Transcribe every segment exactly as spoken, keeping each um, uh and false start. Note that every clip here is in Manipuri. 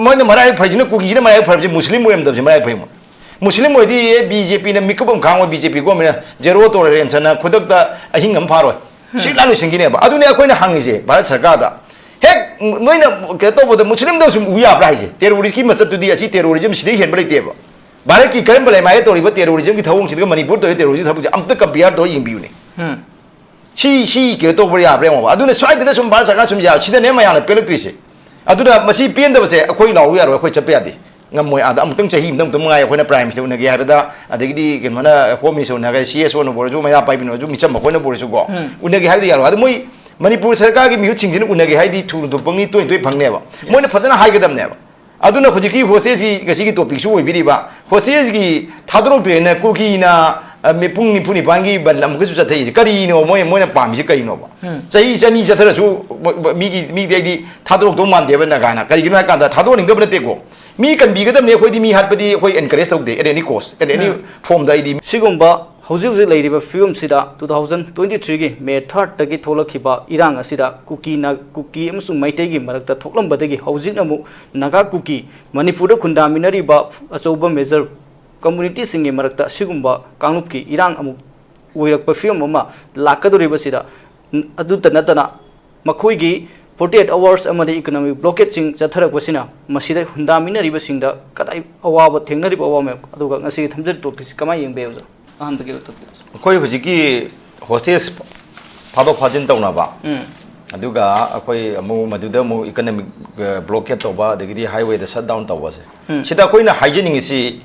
ꯃꯣꯏꯅ ꯃꯔꯥꯏ ꯐꯔꯤꯁꯤꯅ, ꯀꯨꯀꯤꯁꯤꯅ ꯃꯔꯥꯏ ꯐꯔꯤꯁꯤ ꯃꯨꯁꯂꯤꯝ ꯑꯣꯏꯔꯝꯗꯕꯁꯤ ꯃꯔꯥꯏ ꯐꯩ꯫ ꯃꯨꯁꯂꯤꯝ ꯑꯣꯏꯗꯤ ꯑꯦ, ꯕꯤ ꯖꯦ ꯄꯤꯅ ꯃꯤꯀꯨꯞ ꯑꯃ ꯈꯥꯡꯉꯣꯏ, ꯕꯤ ꯖꯦ ꯄꯤ ꯒꯣꯔꯃꯦꯟꯅ ꯖꯦꯔꯣ ꯇꯣꯂꯔꯦꯟꯁ ꯍꯥꯏꯅ ꯈꯨꯗꯛꯇ ꯑꯍꯤꯡ ꯑꯃ ꯐꯥꯔꯣꯏ꯫ ꯁꯤ ꯂꯥ ꯂꯣꯏꯁꯤꯟꯈꯤꯅꯦꯕ꯫ ꯑꯗꯨꯅꯦ ꯑꯩꯈꯣꯏꯅ ꯍꯪꯉꯤꯁꯦ ꯚꯥꯔꯠ ꯁꯔꯀꯥꯔꯗ, ꯍꯦꯛ ꯅꯣꯏꯅ ꯀꯩꯅꯣ ꯇꯧꯕꯗ ꯃꯨꯁꯂꯤꯝꯗ ꯁꯨꯝ ꯎ ꯌꯥꯕ꯭ꯔꯥ ꯍꯥꯏꯁꯦ? ꯇꯦꯔꯣꯔꯤꯁꯀꯤ ꯃꯆꯠꯇꯨꯗꯤ ꯑꯁꯤ ꯇꯦꯔꯣꯔꯤꯖꯝ ꯁꯤꯗꯩ ꯍꯦꯟꯕ ꯂꯩꯇꯦꯕ꯫ ꯚꯥꯔꯠꯀꯤ ꯀꯔꯝꯕ ꯂꯩꯃꯥꯏꯗ ꯇꯧꯔꯤꯕ ꯇꯦꯔꯣꯔꯤꯖꯝꯒꯤ ꯊꯧꯑꯣꯡꯁꯤꯗꯒ ꯃꯅꯤꯄꯨꯔ ꯇꯧꯔꯤꯕ ꯇꯦꯔꯣꯔꯤꯖꯝ ꯊꯕꯛꯁꯦ ꯑꯝꯇ ꯀꯝꯄꯤꯌꯥꯔ ꯇꯧꯔ ꯌꯦꯡꯕꯤꯌꯨꯅꯦ꯫ ꯁꯤ ꯁꯤ ꯀꯩꯅꯣ ꯇꯧꯕ ꯌꯥꯕ꯭ꯔꯥ ꯌꯦꯡꯉꯣꯕ꯫ ꯑꯗꯨꯅ ꯁ꯭ꯋꯥꯏꯗꯅ ꯁꯨꯝ ꯚꯥꯔꯠ ꯁꯔꯀꯥꯔ ꯁꯨꯝ ꯌꯥ-, ꯁꯤꯗꯅꯦ ꯃꯌꯥꯝꯅ ꯄꯦꯜꯂꯛꯇ꯭ꯔꯤꯁꯦ꯫ ꯑꯗꯨꯅ ꯃꯁꯤ ꯄꯦꯟꯗꯕꯁꯦ ꯑꯩꯈꯣꯏ ꯂꯥꯎꯕ ꯌꯥꯔꯣꯏ, ꯑꯩꯈꯣꯏ ꯆꯠꯄ ꯌꯥꯗꯦ꯫ ꯉꯝꯃꯣꯏ꯫ ꯑꯥꯗ ꯑꯃꯨꯛꯇꯪ ꯆꯍꯤ ꯑꯃꯗ ꯑꯃꯨꯛꯇꯪ ꯃꯉꯥꯏ ꯑꯩꯈꯣꯏꯅ ꯄ꯭ꯔꯥꯏꯝ ꯃꯤꯅꯤꯁꯇꯔ ꯎꯅꯒꯦ ꯍꯥꯏꯕꯗ, ꯑꯗꯒꯤꯗꯤ ꯀꯩꯅꯣꯅ ꯍꯣꯝ ꯃꯤꯅꯤꯁꯇꯔ ꯎꯅꯒꯦ, ꯁꯤ ꯑꯦꯁ ꯑꯣꯅꯕꯨ ꯑꯣꯏꯔꯁꯨ, ꯃꯩꯔꯥ ꯄꯥꯏꯕꯤꯅ ꯑꯣꯏꯔꯁꯨ, ꯃꯤꯆꯝ ꯃꯈꯣꯏꯅꯕꯨ ꯑꯣꯏꯔꯁꯨꯀꯣ, ꯎꯅꯒꯦ ꯍꯥꯏꯕꯗꯤ ꯌꯥꯔꯣꯏ꯫ ꯑꯗꯨ ꯃꯣꯏ ꯃꯅꯤꯄꯨꯔ ꯁꯔꯀꯥꯔꯒꯤ ꯃꯤꯍꯨꯠꯁꯤꯡꯁꯤꯅ ꯎꯅꯒꯦ ꯍꯥꯏꯗꯤ ꯊꯨꯅ ꯊꯨꯅ ꯐꯪꯅꯤ, ꯇꯣꯏꯅ ꯇꯣꯏꯅ ꯐꯪꯅꯦꯕ꯫ ꯃꯣꯏꯅ ꯐꯖꯅ ꯍꯥꯏꯒꯗꯕꯅꯦꯕ꯫ ꯑꯗꯨꯅ ꯍꯧꯖꯤꯛꯀꯤ ꯍꯣꯁꯇꯦꯖꯀꯤ ꯉꯁꯤꯒꯤ ꯇꯣꯄꯤꯛꯁꯨ ꯑꯣꯏꯕꯤꯔꯤꯕ, ꯍꯣꯁꯇꯦꯖꯀꯤ ꯊꯥꯗꯣꯔꯛꯇ꯭ꯔꯦꯅ ꯀꯨꯀꯤꯅ, ꯑ, ꯃꯤ ꯄꯨꯡ ꯅꯤꯐꯨ ꯅꯤꯄꯥꯟꯒꯤ ꯕꯟ ꯑꯃꯨꯛꯀꯁꯨ ꯆꯠꯊꯩꯁꯦ ꯀꯔꯤꯅꯣ? ꯃꯣꯏ, ꯃꯣꯏꯅ ꯄꯥꯝꯃꯤꯁꯦ ꯀꯔꯤꯅꯣꯕ? ꯆꯍꯤ ꯆꯅꯤ ꯆꯠꯊꯔꯁꯨ ꯃ-, ꯃ-, ꯃꯤꯒꯤ, ꯃꯤꯗꯤ ꯑꯩꯗꯤ ꯊꯥꯗꯣꯔꯛꯇꯧ ꯃꯥꯟꯗꯦꯕ ꯅꯥꯒꯥꯅ꯫ ꯀꯔꯤꯒꯤꯅꯣ ꯍꯥꯏ ꯀꯥꯟꯗ ꯊꯥꯗꯣꯛꯍꯟꯅꯤꯡꯗꯕ ꯅꯠꯇꯦꯀꯣ꯫ ꯃꯤ ꯀꯟꯕꯤꯒꯗꯕꯅꯤ꯫ ꯑꯩꯈꯣꯏꯗꯤ ꯃꯤ ꯍꯥꯠꯄꯗꯤ ꯑꯩꯈꯣꯏ ꯑꯦꯟꯀꯔꯦꯖ ꯇꯧꯗꯦ, at any cost, at any um. Form ꯗ ꯑꯩꯗꯤ꯫ ꯁꯤꯒꯨꯝꯕ ꯍꯧꯖꯤꯛ ꯍꯧꯖꯤꯛ ꯂꯩꯔꯤꯕ ꯐꯤꯕꯝꯁꯤꯗ two thousand twenty three ꯒꯤ May third ꯇꯒꯤ ꯊꯣꯛꯂꯛꯈꯤꯕ ꯏꯔꯥꯡ ꯑꯁꯤꯗ ꯀꯨꯀꯤꯅ, ꯀꯨꯀꯤ ꯑꯃꯁꯨꯡ ꯃꯩꯇꯩꯒꯤ ꯃꯔꯛꯇ ꯊꯣꯛꯂꯝꯕꯗꯒꯤ ꯍꯧꯖꯤꯛꯅ ꯑꯃꯨꯛ ꯅꯥꯒꯥ ꯀꯨꯀꯤ ꯃꯅꯤꯄꯨꯔꯗ ꯈꯨꯟꯗꯥꯃꯤꯟꯅꯔꯤꯕ ꯑꯆꯧꯕ ꯃꯦꯖꯔ ꯀꯝꯃꯨꯅꯤꯇꯤꯁꯤꯡꯒꯤ ꯃꯔꯛꯇ ꯑꯁꯤꯒꯨꯝꯕ ꯀꯥꯡꯂꯨꯞꯀꯤ ꯏꯔꯥꯡ ꯑꯃꯨꯛ ꯑꯣꯏꯔꯛꯄ ꯐꯤꯕꯝ ꯑꯃ ꯂꯥꯛꯀꯗꯧꯔꯤꯕꯁꯤꯗ, ꯅ-, ꯑꯗꯨꯇ ꯅꯠꯇꯅ ꯃꯈꯣꯏꯒꯤ forty eight hours ꯑꯃꯗꯤ economic blockade ꯁꯤꯡ ꯆꯠꯊꯔꯛꯄꯁꯤꯅ ꯃꯁꯤꯗ ꯈꯨꯟꯗꯥꯃꯤꯟꯅꯔꯤꯕꯁꯤꯡꯗ ꯀꯗꯥꯏ ꯑꯋꯥꯕ ꯊꯦꯡꯅꯔꯤꯕ ꯑꯋꯥꯕ ꯃꯌꯥꯝ, ꯑꯗꯨꯒ ꯉꯁꯤꯒꯤ ꯊꯝꯖꯔꯤꯕ ꯇꯣꯄꯤꯛꯁꯤ ꯀꯃꯥꯏꯅ ꯌꯦꯡꯕ ꯌꯥꯏ, ꯑꯣꯖꯥ? ꯑꯍꯥꯟꯕꯒꯤ ꯑꯣꯏꯅ ꯇꯣꯄꯤꯛ꯫ ꯑꯩꯈꯣꯏ ꯍꯧꯖꯤꯛꯀꯤ ꯍꯣꯁꯇꯦꯖ ꯐꯥꯗꯣꯛ ꯐꯥꯖꯤꯟ ꯇꯧꯅꯕ, ꯎꯝ꯫ ꯑꯗꯨꯒ ꯑꯩꯈꯣꯏ ꯑꯃꯨꯛ ꯃꯗꯨꯗ ꯑꯃꯨꯛ economic, ꯑ, blockade ꯇꯧꯕ, ꯑꯗꯒꯤꯗꯤ highway ꯗ shut down ꯇꯧꯕꯁꯦ, ꯎꯝ꯫ ꯁꯤꯗ ꯑꯩꯈꯣꯏꯅ ꯍꯥꯏꯖꯅꯤꯡꯉꯤꯁꯤ,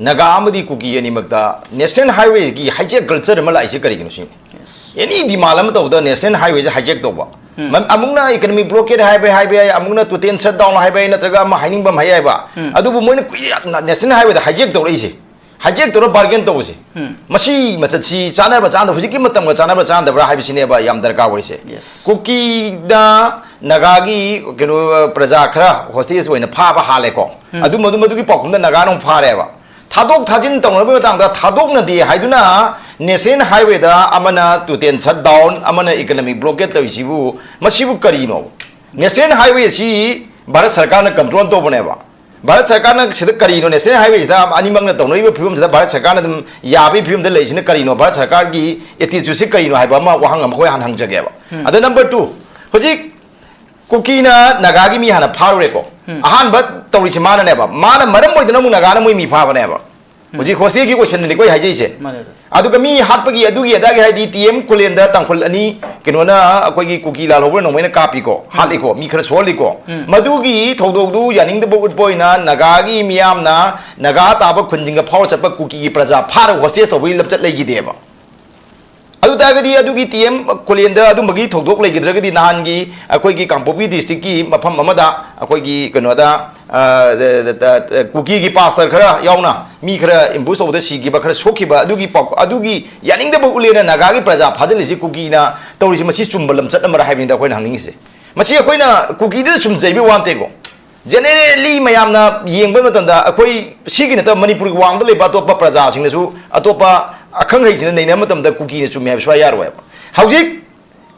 ꯅꯥꯒꯥ ꯑꯃꯗꯤ ꯀꯨꯀꯤ ꯑꯅꯤꯃꯛꯇ national highway ꯒꯤ hijack culture ꯑꯃ ꯂꯥꯛꯏꯁꯦ ꯀꯔꯤꯒꯤꯅꯣ ꯁꯤꯅꯤ꯫ Yes꯫ Any demand ꯑꯃ ꯇꯧꯕꯗ national highway ꯁꯦ hijack ꯇꯧꯕ꯫ ꯎꯝ꯫ ꯃ-, ꯑꯃꯨꯛꯅ economic blockade ꯍꯥꯏꯕ, ꯍꯥꯏꯕ ꯌꯥꯏ, ꯑꯃꯨꯛꯅ total shut down ꯍꯥꯏꯕ ꯌꯥꯏ, ꯅꯠꯇ꯭ꯔꯒ ꯑꯃ ꯍꯥꯏꯅꯤꯡꯕ ꯑꯃ ꯍꯥꯏ ꯌꯥꯏꯕ꯫ ꯎꯝ꯫ ꯑꯗꯨꯕꯨ ꯃꯣꯏꯅ ꯀꯨꯏꯔꯦ ꯅ-, national highway ꯗ hijack ꯇꯧꯔꯛꯏꯁꯦ꯫ Hijack ꯇꯧꯔ bargain ꯇꯧꯕꯁꯦ꯫ ꯎꯝ꯫ ꯃꯁꯤ ꯃꯆꯠꯁꯤ ꯆꯥꯟꯅꯕ ꯆꯥꯟꯅꯗꯕ, ꯍꯧꯖꯤꯛꯀꯤ ꯃꯇꯝꯒ ꯆꯥꯟꯅꯕ ꯆꯥꯟꯅꯗꯕ꯭ꯔꯥ ꯍꯥꯏꯕꯁꯤꯅꯦꯕ ꯌꯥꯝ ꯗꯔꯀꯥꯔ ꯑꯣꯏꯔꯤꯁꯦ꯫ Yes꯫ ꯀꯨꯀꯤꯗ ꯅꯥꯒꯥꯒꯤ ꯀꯩꯅꯣ, ꯄ꯭ꯔꯖꯥ ꯈꯔ ꯍꯣꯁꯇꯦꯖ ꯑꯣꯏꯅ ꯐꯥꯕ ꯍꯥꯜꯂꯦꯀꯣ꯫ ꯎꯝ꯫ ꯑꯗꯨ ꯃꯗꯨ, ꯃꯗꯨꯒꯤ ꯄꯥꯎꯈꯨꯝꯗ ꯅꯥꯒꯥꯅ ꯑꯃꯨꯛ ꯐꯥꯔꯦꯕ꯫ ꯊꯥꯗꯣꯛ ꯊꯥꯖꯤꯟ ꯇꯧꯅꯕꯒꯤ ꯃꯇꯥꯡꯗ ꯊꯥꯗꯣꯛꯅꯗꯦ ꯍꯥꯏꯗꯨꯅ national highway ꯗ ꯑꯃꯅ total shut down, ꯑꯃꯅ economic blockade ꯇꯧꯔꯤꯁꯤꯕꯨ, ꯃꯁꯤꯕꯨ ꯀꯔꯤꯅꯣ? National highway ꯑꯁꯤ ꯚꯥꯔꯠ ꯁꯔꯀꯥꯔꯅ ꯀꯟꯇ꯭ꯔꯣꯜ ꯇꯧꯕꯅꯦꯕ꯫ ꯚꯥꯔꯠ ꯁꯔꯀꯥꯔꯅ ꯁꯤꯗ ꯀꯔꯤꯅꯣ, ꯅꯦꯁꯅꯦꯜ ꯍꯥꯏꯋꯦꯁꯤꯗ ꯑꯅꯤꯃꯛꯅ ꯇꯧꯅꯔꯤꯕ ꯐꯤꯕꯝꯁꯤꯗ ꯚꯥꯔꯠ ꯁꯔꯀꯥꯔꯅ ꯑꯗꯨꯝ ꯌꯥꯕꯒꯤ ꯐꯤꯕꯝꯗ ꯂꯩꯔꯤꯁꯤꯅ ꯀꯔꯤꯅꯣ, ꯚꯥꯔꯠ ꯁꯔꯀꯥꯔꯒꯤ ꯑꯦꯇꯤꯆꯨꯠꯁꯤ ꯀꯔꯤꯅꯣ ꯍꯥꯏꯕ ꯑꯃ ꯋꯥꯍꯪ ꯑꯃ ꯑꯩꯈꯣꯏ ꯍꯥꯟꯅ ꯍꯪꯖꯒꯦꯕ꯫ ꯑꯗ ꯅꯝꯕꯔ ꯇꯨ, ꯍꯧꯖꯤꯛ ꯀꯨꯀꯤꯅ ꯅꯥꯒꯥꯒꯤ ꯃꯤ ꯍꯥꯟꯅ ꯐꯥꯔꯨꯔꯦꯀꯣ꯫ ꯑꯍꯥꯟꯕ ꯇꯧꯔꯤꯁꯤ ꯃꯥꯅꯅꯦꯕ, ꯃꯥꯅ ꯃꯔꯝ ꯑꯣꯏꯗꯅ ꯑꯃꯨꯛ ꯅꯥꯒꯥꯅ ꯃꯣꯏ ꯃꯤ ꯐꯥꯕꯅꯦꯕ꯫ ꯍꯧꯖꯤꯛ ꯍꯣꯁꯇꯦꯜꯒꯤ ꯀꯣꯏꯁꯟꯗꯅꯤꯀꯣ ꯑꯩ ꯍꯥꯏꯖꯩꯁꯦ꯫ ꯑꯗꯨꯒ ꯃꯤ ꯍꯥꯠꯄꯒꯤ ꯑꯗꯨꯒꯤ ꯑꯗꯥꯒꯤ ꯍꯥꯏꯗꯤ ꯇꯤ ꯑꯦꯝ ꯀꯨꯂꯦꯟꯗ ꯇꯥꯡꯈꯨꯜ ꯑꯅꯤ ꯀꯩꯅꯣꯅ ꯑꯩꯈꯣꯏꯒꯤ ꯀꯨꯀꯤ ꯂꯥꯜꯍꯧꯕ ꯅꯣꯡꯃꯩꯅ ꯀꯥꯞꯄꯤꯀꯣ, ꯍꯥꯠꯂꯤꯀꯣ, ꯃꯤ ꯈꯔ ꯁꯣꯛꯍꯜꯂꯤꯀꯣ꯫ ꯃꯗꯨꯒꯤ ꯊꯧꯗꯣꯛꯇꯨ ꯌꯥꯅꯤꯡꯗꯕ ꯎꯠꯄ ꯑꯣꯏꯅ ꯅꯥꯒꯥꯒꯤ ꯃꯤꯌꯥꯝꯅ ꯅꯥꯒꯥ ꯇꯥꯕ ꯈꯨꯟꯁꯤꯡꯒ ꯐꯥꯎꯔ ꯆꯠꯄ ꯀꯨꯀꯤꯒꯤ ꯄ꯭ꯔꯖꯥ ꯐꯥꯔꯒ ꯍꯣꯁꯇꯦꯜ ꯇꯧꯕꯒꯤ ꯂꯝꯆꯠ ꯂꯩꯈꯤꯗꯦꯕ꯫ ꯑꯗꯨ ꯇꯥꯔꯒꯗꯤ ꯑꯗꯨꯒꯤ ꯇꯤ ꯑꯦꯝ ꯀꯣꯂꯦꯟꯗ ꯑꯗꯨꯝꯕꯒꯤ ꯊꯧꯗꯣꯛ ꯂꯩꯈꯤꯗ꯭ꯔꯒꯗꯤ ꯅꯍꯥꯟꯒꯤ ꯑꯩꯈꯣꯏꯒꯤ ꯀꯥꯡꯄꯣꯛꯄꯤ ꯗꯤꯁꯇ꯭ꯔꯤꯛꯀꯤ ꯃꯐꯝ ꯑꯃꯗ ꯑꯩꯈꯣꯏꯒꯤ ꯀꯩꯅꯣꯗ, ꯑ, ꯀꯨꯀꯤꯒꯤ ꯄꯥꯁꯇꯔ ꯈꯔ ꯌꯥꯎꯅ ꯃꯤ ꯈꯔ ꯑꯦꯝꯕꯨꯁ ꯇꯧꯕꯗ ꯁꯤꯈꯤꯕ, ꯈꯔ ꯁꯣꯛꯈꯤꯕ, ꯑꯗꯨꯒꯤ ꯄꯥꯎ, ꯑꯗꯨꯒꯤ ꯌꯥꯅꯤꯡꯗꯕ ꯎꯠꯂꯦꯅ ꯅꯥꯒꯥꯒꯤ ꯄ꯭ꯔꯖꯥ ꯐꯥꯖꯤꯜꯂꯤꯁꯤ ꯀꯨꯀꯤꯅ ꯇꯧꯔꯤꯁꯤ, ꯃꯁꯤ ꯆꯨꯝꯕ ꯂꯝꯆꯠ ꯑꯃꯔ ꯍꯥꯏꯕꯅꯤꯗ ꯑꯩꯈꯣꯏꯅ ꯍꯪꯅꯤꯡꯉꯤꯁꯦ꯫ ꯃꯁꯤ ꯑꯩꯈꯣꯏꯅ ꯀꯨꯀꯤꯗ ꯁꯨꯝ ꯆꯩꯕ ꯋꯥ ꯅꯠꯇꯦꯀꯣ꯫ ꯖꯦꯅꯦꯔꯦꯜꯂꯤ ꯃꯌꯥꯝꯅ ꯌꯦꯡꯕ ꯃꯇꯝꯗ ꯑꯩꯈꯣꯏ ꯁꯤꯒꯤ ꯅꯠꯇꯕ ꯃꯅꯤꯄꯨꯔꯒꯤ ꯋꯥꯡꯃꯗ ꯂꯩꯕ ꯑꯇꯣꯞꯄ ꯄ꯭ꯔꯖꯥꯁꯤꯡꯅꯁꯨ, ꯑꯇꯣꯞꯄ ꯑꯈꯪ ꯑꯍꯩꯁꯤꯡꯅ ꯅꯩꯅꯕ ꯃꯇꯝꯗ ꯀꯨꯀꯤꯅ ꯆꯨꯝꯃꯦ ꯍꯥꯏꯕ ꯁꯨꯡꯌꯥ ꯌꯥꯔꯣꯏꯕ꯫ ꯍꯧꯖꯤꯛ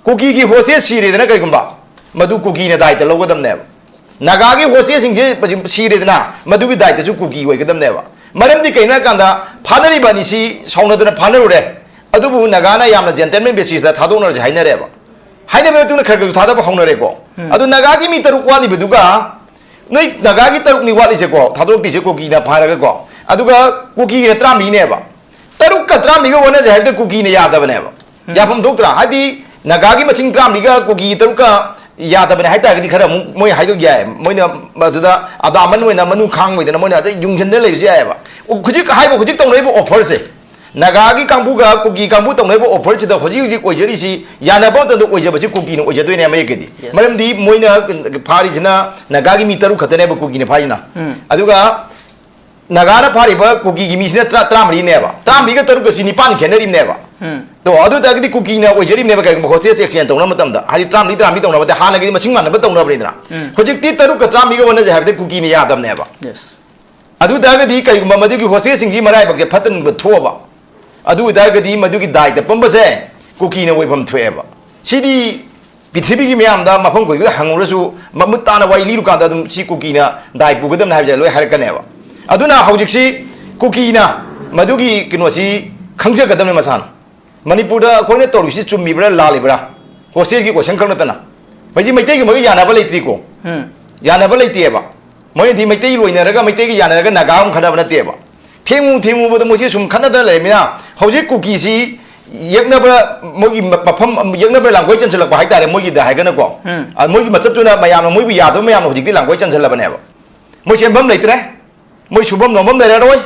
ꯀꯨꯀꯤꯒꯤ ꯍꯣꯁꯇꯦꯜ ꯁꯤꯔꯦꯗꯅ ꯀꯩꯒꯨꯝꯕ, ꯃꯗꯨ ꯀꯨꯀꯤꯅ ꯗꯥꯏꯇ ꯂꯧꯒꯗꯕꯅꯦꯕ꯫ ꯅꯥꯒꯥꯒꯤ ꯍꯣꯁꯇꯦꯜꯁꯤꯡꯁꯦ ꯁꯤꯔꯦꯗꯅ, ꯃꯗꯨꯒꯤ ꯗꯥꯏꯇꯁꯨ ꯀꯨꯀꯤ ꯑꯣꯏꯒꯗꯕꯅꯦꯕ꯫ ꯃꯔꯝꯗꯤ ꯀꯩꯅꯣ ꯍꯥꯏꯀꯥꯟꯗ, ꯐꯥꯅꯔꯤꯕ ꯑꯅꯤꯁꯤ ꯁꯥꯎꯅꯗꯅ ꯐꯥꯅꯔꯨꯔꯦ, ꯑꯗꯨꯕꯨ ꯅꯥꯒꯥꯅ ꯌꯥꯝꯅ ꯖꯦꯟꯇꯜꯃꯦꯟ ꯕꯦꯁꯤꯁꯇ ꯊꯥꯗꯣꯛꯅꯔꯁꯦ ꯍꯥꯏꯅꯔꯦꯕ꯫ ꯍꯥꯏꯅꯕ ꯃꯇꯨꯡꯗ ꯈꯔ ꯈꯔꯁꯨ ꯊꯥꯗꯕ ꯍꯧꯅꯔꯦꯀꯣ꯫ ꯑꯗꯨ ꯅꯥꯒꯥꯒꯤ ꯃꯤ ꯇꯔꯨꯛ ꯋꯥꯠꯂꯤꯕꯗꯨꯒ, ꯅꯣꯏ ꯅꯥꯒꯥꯒꯤ ꯇꯔꯨꯛꯅꯤ ꯋꯥꯠꯂꯤꯁꯦꯀꯣ, ꯊꯥꯗꯣꯔꯛꯇ꯭ꯔꯤꯁꯦ ꯀꯨꯀꯤꯅ ꯐꯥꯔꯒꯀꯣ, ꯑꯗꯨꯒ ꯀꯨꯀꯤꯒꯤꯅ ꯇꯔꯥꯃꯔꯤꯅꯦꯕ꯫ ꯇꯔꯨꯛꯀ ꯇꯔꯥꯃꯔꯤꯒ ꯑꯣꯟꯅꯁꯦ ꯍꯥꯏꯕꯗ ꯀꯨꯀꯤꯅ ꯌꯥꯗꯕꯅꯦꯕ꯫ ꯌꯥꯐꯝ ꯊꯣꯛꯇ꯭ꯔꯥ? ꯍꯥꯏꯗꯤ ꯅꯥꯒꯥꯒꯤ ꯃꯁꯤꯡ ꯇꯔꯥꯃꯔꯤꯒ ꯀꯨꯀꯤ ꯇꯔꯨꯛꯀ ꯌꯥꯗꯕꯅꯦ ꯍꯥꯏꯇꯥꯔꯒꯗꯤ ꯈꯔ ꯑꯃꯨꯛ ꯃꯣꯏ ꯍꯥꯏꯗꯣꯛ ꯌꯥꯏ꯫ ꯃꯣꯏꯅ ꯑꯗꯨꯗ ꯑꯗꯥꯃꯟ ꯑꯣꯏꯅ ꯃꯅꯨ ꯈꯥꯡ ꯑꯣꯏꯗꯅ ꯃꯣꯏꯅ ꯑꯗꯩ ꯌꯨꯡꯁꯤꯟꯗꯅ ꯂꯩꯕꯁꯨ ꯌꯥꯏꯑꯕ꯫ ꯍꯧꯖꯤꯛ ꯍꯥꯏꯕ ꯍꯧꯖꯤꯛ ꯇꯧꯅꯔꯤꯕ ꯑꯣꯐꯔꯁꯦ, ꯅꯥꯒꯥꯒꯤ ꯀꯥꯡꯕꯨꯒ ꯀꯨꯀꯤ ꯀꯥꯡꯕꯨ ꯇꯧꯅꯔꯤꯕ ꯑꯣꯐꯔꯁꯤꯗ ꯍꯧꯖꯤꯛ ꯍꯧꯖꯤꯛ ꯑꯣꯏꯖꯔꯤꯁꯤ, ꯌꯥꯅꯕ ꯃꯇꯝꯗ ꯑꯣꯏꯖꯕꯁꯤ ꯀꯨꯀꯤꯅ ꯑꯣꯏꯖꯗꯣꯏꯅꯦ ꯃꯌꯦꯛꯀꯤꯗꯤ꯫ Yes. ꯃꯔꯝꯗꯤ ꯃꯣꯏꯅ ꯐꯥꯔꯤꯁꯤꯅ ꯅꯥꯒꯥꯒꯤ ꯃꯤ ꯇꯔꯨꯛ ꯈꯛꯇꯅꯦꯕ ꯀꯨꯀꯤꯅ ꯐꯥꯔꯤꯁꯤꯅ꯫ ꯑꯗꯨꯒ ꯅꯥꯒꯥꯅ ꯐꯥꯔꯤꯕ ꯀꯨꯀꯤꯒꯤ ꯃꯤꯁꯤꯅ ꯇꯔꯥ, ꯇꯔꯥꯃꯔꯤꯅꯦꯕ꯫ ꯇꯔꯥꯃꯔꯤꯒ ꯇꯔꯨꯛꯀꯁꯤ ꯅꯤꯄꯥꯟ ꯈꯦꯠꯅꯔꯤꯕꯅꯦꯕ꯫ ꯎꯝ꯫ ꯇꯣ, ꯑꯗꯨ ꯑꯣꯏ ꯇꯥꯔꯒꯗꯤ ꯀꯨꯀꯤꯅ ꯑꯣꯏꯖꯔꯤꯕꯅꯦꯕ ꯀꯩꯒꯨꯝꯕ ꯍꯣꯁꯇꯦꯜꯁꯦ ꯑꯦꯛꯁꯆꯦꯟꯖ ꯇꯧꯅꯕ ꯃꯇꯝꯗ꯫ ꯍꯥꯏꯗꯤ ꯇꯔꯥꯃꯔꯤ, ꯇꯔꯥꯃꯔꯤ ꯇꯧꯅꯕꯗ ꯍꯥꯟꯅꯒꯤꯗꯤ ꯃꯁꯤꯡ ꯃꯥꯟꯅꯕ ꯇꯧꯅꯕꯅꯤꯗꯅ꯫ ꯎꯝ꯫ ꯍꯧꯖꯤꯛꯇꯤ ꯇꯔꯨꯛꯀ ꯇꯔꯥꯃꯔꯤꯒ ꯑꯣꯟꯅꯁꯦ ꯍꯥꯏꯕꯗꯤ ꯀꯨꯀꯤꯅ ꯌꯥꯗꯕꯅꯦꯕ꯫ Yes. ꯑꯗꯨ ꯑꯣꯏ ꯇꯥꯔꯒꯗꯤ ꯀꯩꯒꯨꯝꯕ ꯃꯗꯨꯒꯤ ꯍꯣꯁꯇꯦꯜꯁꯤꯡꯒꯤ ꯃꯔꯥꯏꯕꯛꯁꯦ ꯐꯠꯇꯅ ꯊꯣꯛꯑꯕ, ꯑꯗꯨ ꯑꯣꯏ ꯇꯥꯔꯒꯗꯤ ꯃꯗꯨꯒꯤ ꯗꯥꯏꯇ ꯄꯨꯝꯕꯁꯦ ꯀꯨꯀꯤꯅ ꯑꯣꯏꯐꯝ ꯊꯣꯛꯑꯦꯕ꯫ ꯁꯤꯗꯤ ꯄ꯭ꯔꯤꯊꯤꯕꯤꯒꯤ ꯃꯌꯥꯝꯗ ꯃꯐꯝ ꯈꯨꯗꯤꯡꯗ ꯍꯪꯉꯨꯔꯁꯨ, ꯃꯃꯨꯠ ꯇꯥꯅ ꯋꯥꯔꯤ ꯂꯤꯔꯨꯀꯥꯟꯗ ꯑꯗꯨꯝ ꯁꯤ ꯀꯨꯀꯤꯅ ꯗꯥꯏ ꯄꯨꯒꯗꯕꯅꯤ ꯍꯥꯏꯕꯁꯦ ꯂꯣꯏ ꯍꯥꯏꯔꯛꯀꯅꯦꯕ꯫ ꯑꯗꯨꯅ ꯍꯧꯖꯤꯛꯁꯤ ꯀꯨꯀꯤꯅ ꯃꯗꯨꯒꯤ ꯀꯩꯅꯣꯁꯤ ꯈꯪꯖꯒꯗꯕꯅꯤ ꯃꯁꯥꯅ꯫ ꯃꯅꯤꯄꯨꯔꯗ ꯑꯩꯈꯣꯏꯅ ꯇꯧꯔꯤꯁꯤ ꯆꯨꯝꯃꯤꯕ꯭ꯔꯥ ꯂꯥꯜꯂꯤꯕ꯭ꯔꯥ? ꯍꯣꯁꯇꯦꯜꯒꯤ ꯀꯣꯏꯁꯟ ꯈꯛ ꯅꯠꯇꯅ꯫ ꯃꯁꯤ ꯃꯩꯇꯩꯒꯤ ꯃꯣꯏꯒ ꯌꯥꯅꯕ ꯂꯩꯇ꯭ꯔꯤꯀꯣ꯫ ꯎꯝ꯫ ꯌꯥꯅꯕ ꯂꯩꯇꯦꯕ꯫ ꯃꯣꯏꯅꯗꯤ ꯃꯩꯇꯩ ꯂꯣꯏꯅꯔꯒ, ꯃꯩꯇꯩꯒ ꯌꯥꯅꯔꯒ ꯅꯥꯒꯥ ꯑꯃꯨꯛ ꯈꯠꯅꯕ ꯅꯠꯇꯦꯕ꯫ ꯊꯦꯡꯉꯨ ꯊꯦꯡꯉꯨꯕꯗ ꯃꯣꯏꯁꯤ ꯁꯨꯝ ꯈꯠꯅꯗꯅ ꯂꯩꯔꯃꯤꯅ, ꯍꯧꯖꯤꯛ ꯀꯨꯀꯤꯁꯤ ꯌꯦꯛꯅꯕ, ꯃꯣꯏꯒꯤ ꯃ-, ꯃꯐꯝ ꯌꯦꯛꯅꯕ ꯂꯥꯡꯒꯣꯏ ꯆꯟꯁꯤꯜꯂꯛꯄ ꯍꯥꯏꯇꯥꯔꯦ, ꯃꯣꯏꯒꯤꯗ ꯍꯥꯏꯔꯒꯅꯀꯣ꯫ ꯎꯝ꯫ ꯑ, ꯃꯣꯏꯒꯤ ꯃꯆꯠꯇꯨꯅ ꯃꯌꯥꯝꯅ ꯃꯣꯏꯕꯨ ꯌꯥꯗꯕ ꯃꯌꯥꯝꯅ ꯍꯧꯖꯤꯛꯇꯤ ꯂꯥꯡꯒꯣꯏ ꯆꯟꯁꯤꯜꯂꯕꯅꯦꯕ꯫ ꯃꯣꯏ ꯆꯦꯟꯐꯝ ꯂꯩꯇ꯭ꯔꯦ, ꯃꯣꯏ ꯁꯨꯐꯝ ꯅꯣꯝꯐꯝ ꯂꯩꯔꯔꯣꯏ,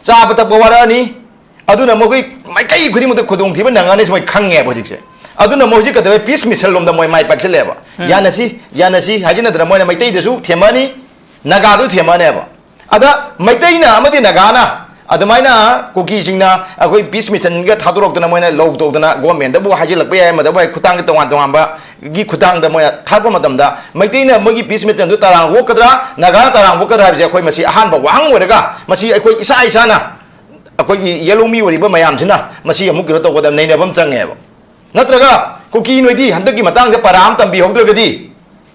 ꯆꯥꯕ ꯊꯛꯄ ꯋꯥꯔꯛꯑꯅꯤ꯫ ꯑꯗꯨꯅ ꯃꯈꯣꯏ ꯃꯥꯏꯀꯩ ꯈꯨꯗꯤꯡꯃꯛꯇ ꯈꯨꯗꯣꯡꯊꯤꯕ ꯅꯪꯉꯅꯤ, ꯃꯣꯏ ꯈꯪꯉꯦꯕ ꯍꯧꯖꯤꯛꯁꯦ꯫ ꯑꯗꯨꯅ ꯃꯣꯏ ꯍꯧꯖꯤꯛ ꯀꯩꯗꯧꯋꯦ, ꯄꯤꯁ ꯃꯤꯁꯟ ꯂꯣꯝꯗ ꯃꯣꯏ ꯃꯥꯏ ꯄꯥꯛꯁꯤꯜꯂꯛꯑꯦꯕ꯫ ꯎꯝ꯫ ꯌꯥꯅꯁꯤ, ꯌꯥꯅꯁꯤ ꯍꯥꯏꯖꯤꯟꯅꯗꯅ ꯃꯣꯏꯅ ꯃꯩꯇꯩꯗꯁꯨ ꯊꯦꯝꯃꯛꯑꯅꯤ, ꯅꯥꯒꯥꯗꯨ ꯊꯦꯝꯃꯛꯑꯅꯦꯕ꯫ ꯑꯗ ꯃꯩꯇꯩꯅ ꯑꯃꯗꯤ ꯅꯥꯒꯥꯅ ꯑꯗꯨꯃꯥꯏꯅ ꯀꯨꯀꯤꯁꯤꯡꯅ ꯑꯩꯈꯣꯏ ꯄꯤꯁ ꯃꯤꯁꯟꯒ ꯊꯥꯗꯣꯔꯛꯇꯅ ꯃꯣꯏꯅ ꯂꯧ ꯇꯧꯗꯅ ꯒꯣꯔꯃꯦꯟꯗꯕꯨ ꯍꯥꯏꯖꯤꯜꯂꯛꯄ ꯌꯥꯏ, ꯑꯃꯗꯕꯨ ꯍꯥꯏ ꯈꯨꯠꯊꯥꯡꯗ ꯇꯣꯉꯥꯟ ꯇꯣꯉꯥꯟꯕꯒꯤ ꯈꯨꯠꯊꯥꯡꯗ ꯃꯣꯏꯅ ꯊꯥꯔꯛꯄ ꯃꯇꯝꯗ ꯃꯩꯇꯩꯅ ꯃꯣꯏꯒꯤ ꯄꯤꯁ ꯃꯤꯁꯟꯗꯨ ꯇꯔꯥꯝ ꯑꯣꯛꯀꯗ꯭ꯔꯥ, ꯅꯥꯒꯥꯅ ꯇꯔꯥꯝ ꯑꯣꯛꯀꯗ꯭ꯔꯥ ꯍꯥꯏꯕꯁꯦ ꯑꯩꯈꯣꯏ ꯃꯁꯤ ꯑꯍꯥꯟꯕ ꯋꯥꯍꯪ ꯑꯣꯏꯔꯒ ꯃꯁꯤ ꯑꯩꯈꯣꯏ ꯏꯁꯥ ꯏꯁꯥꯅ ꯑꯩꯈꯣꯏꯒꯤ ꯌꯦꯜꯍꯧꯃꯤ ꯑꯣꯏꯔꯤꯕ ꯃꯌꯥꯝꯁꯤꯅ ꯃꯁꯤ ꯑꯃꯨꯛ ꯀꯩꯅꯣ ꯇꯧꯒꯗꯕ, ꯅꯩꯅꯕ ꯑꯃ ꯆꯪꯉꯦꯕ꯫ ꯅꯠꯇ꯭ꯔꯒ ꯀꯨꯀꯤ ꯅꯣꯏꯗꯤ ꯍꯟꯗꯛꯀꯤ ꯃꯇꯥꯡꯗ ꯄꯔꯥ ꯑꯃ ꯇꯝꯕꯤꯍꯧꯗ꯭ꯔꯒꯗꯤ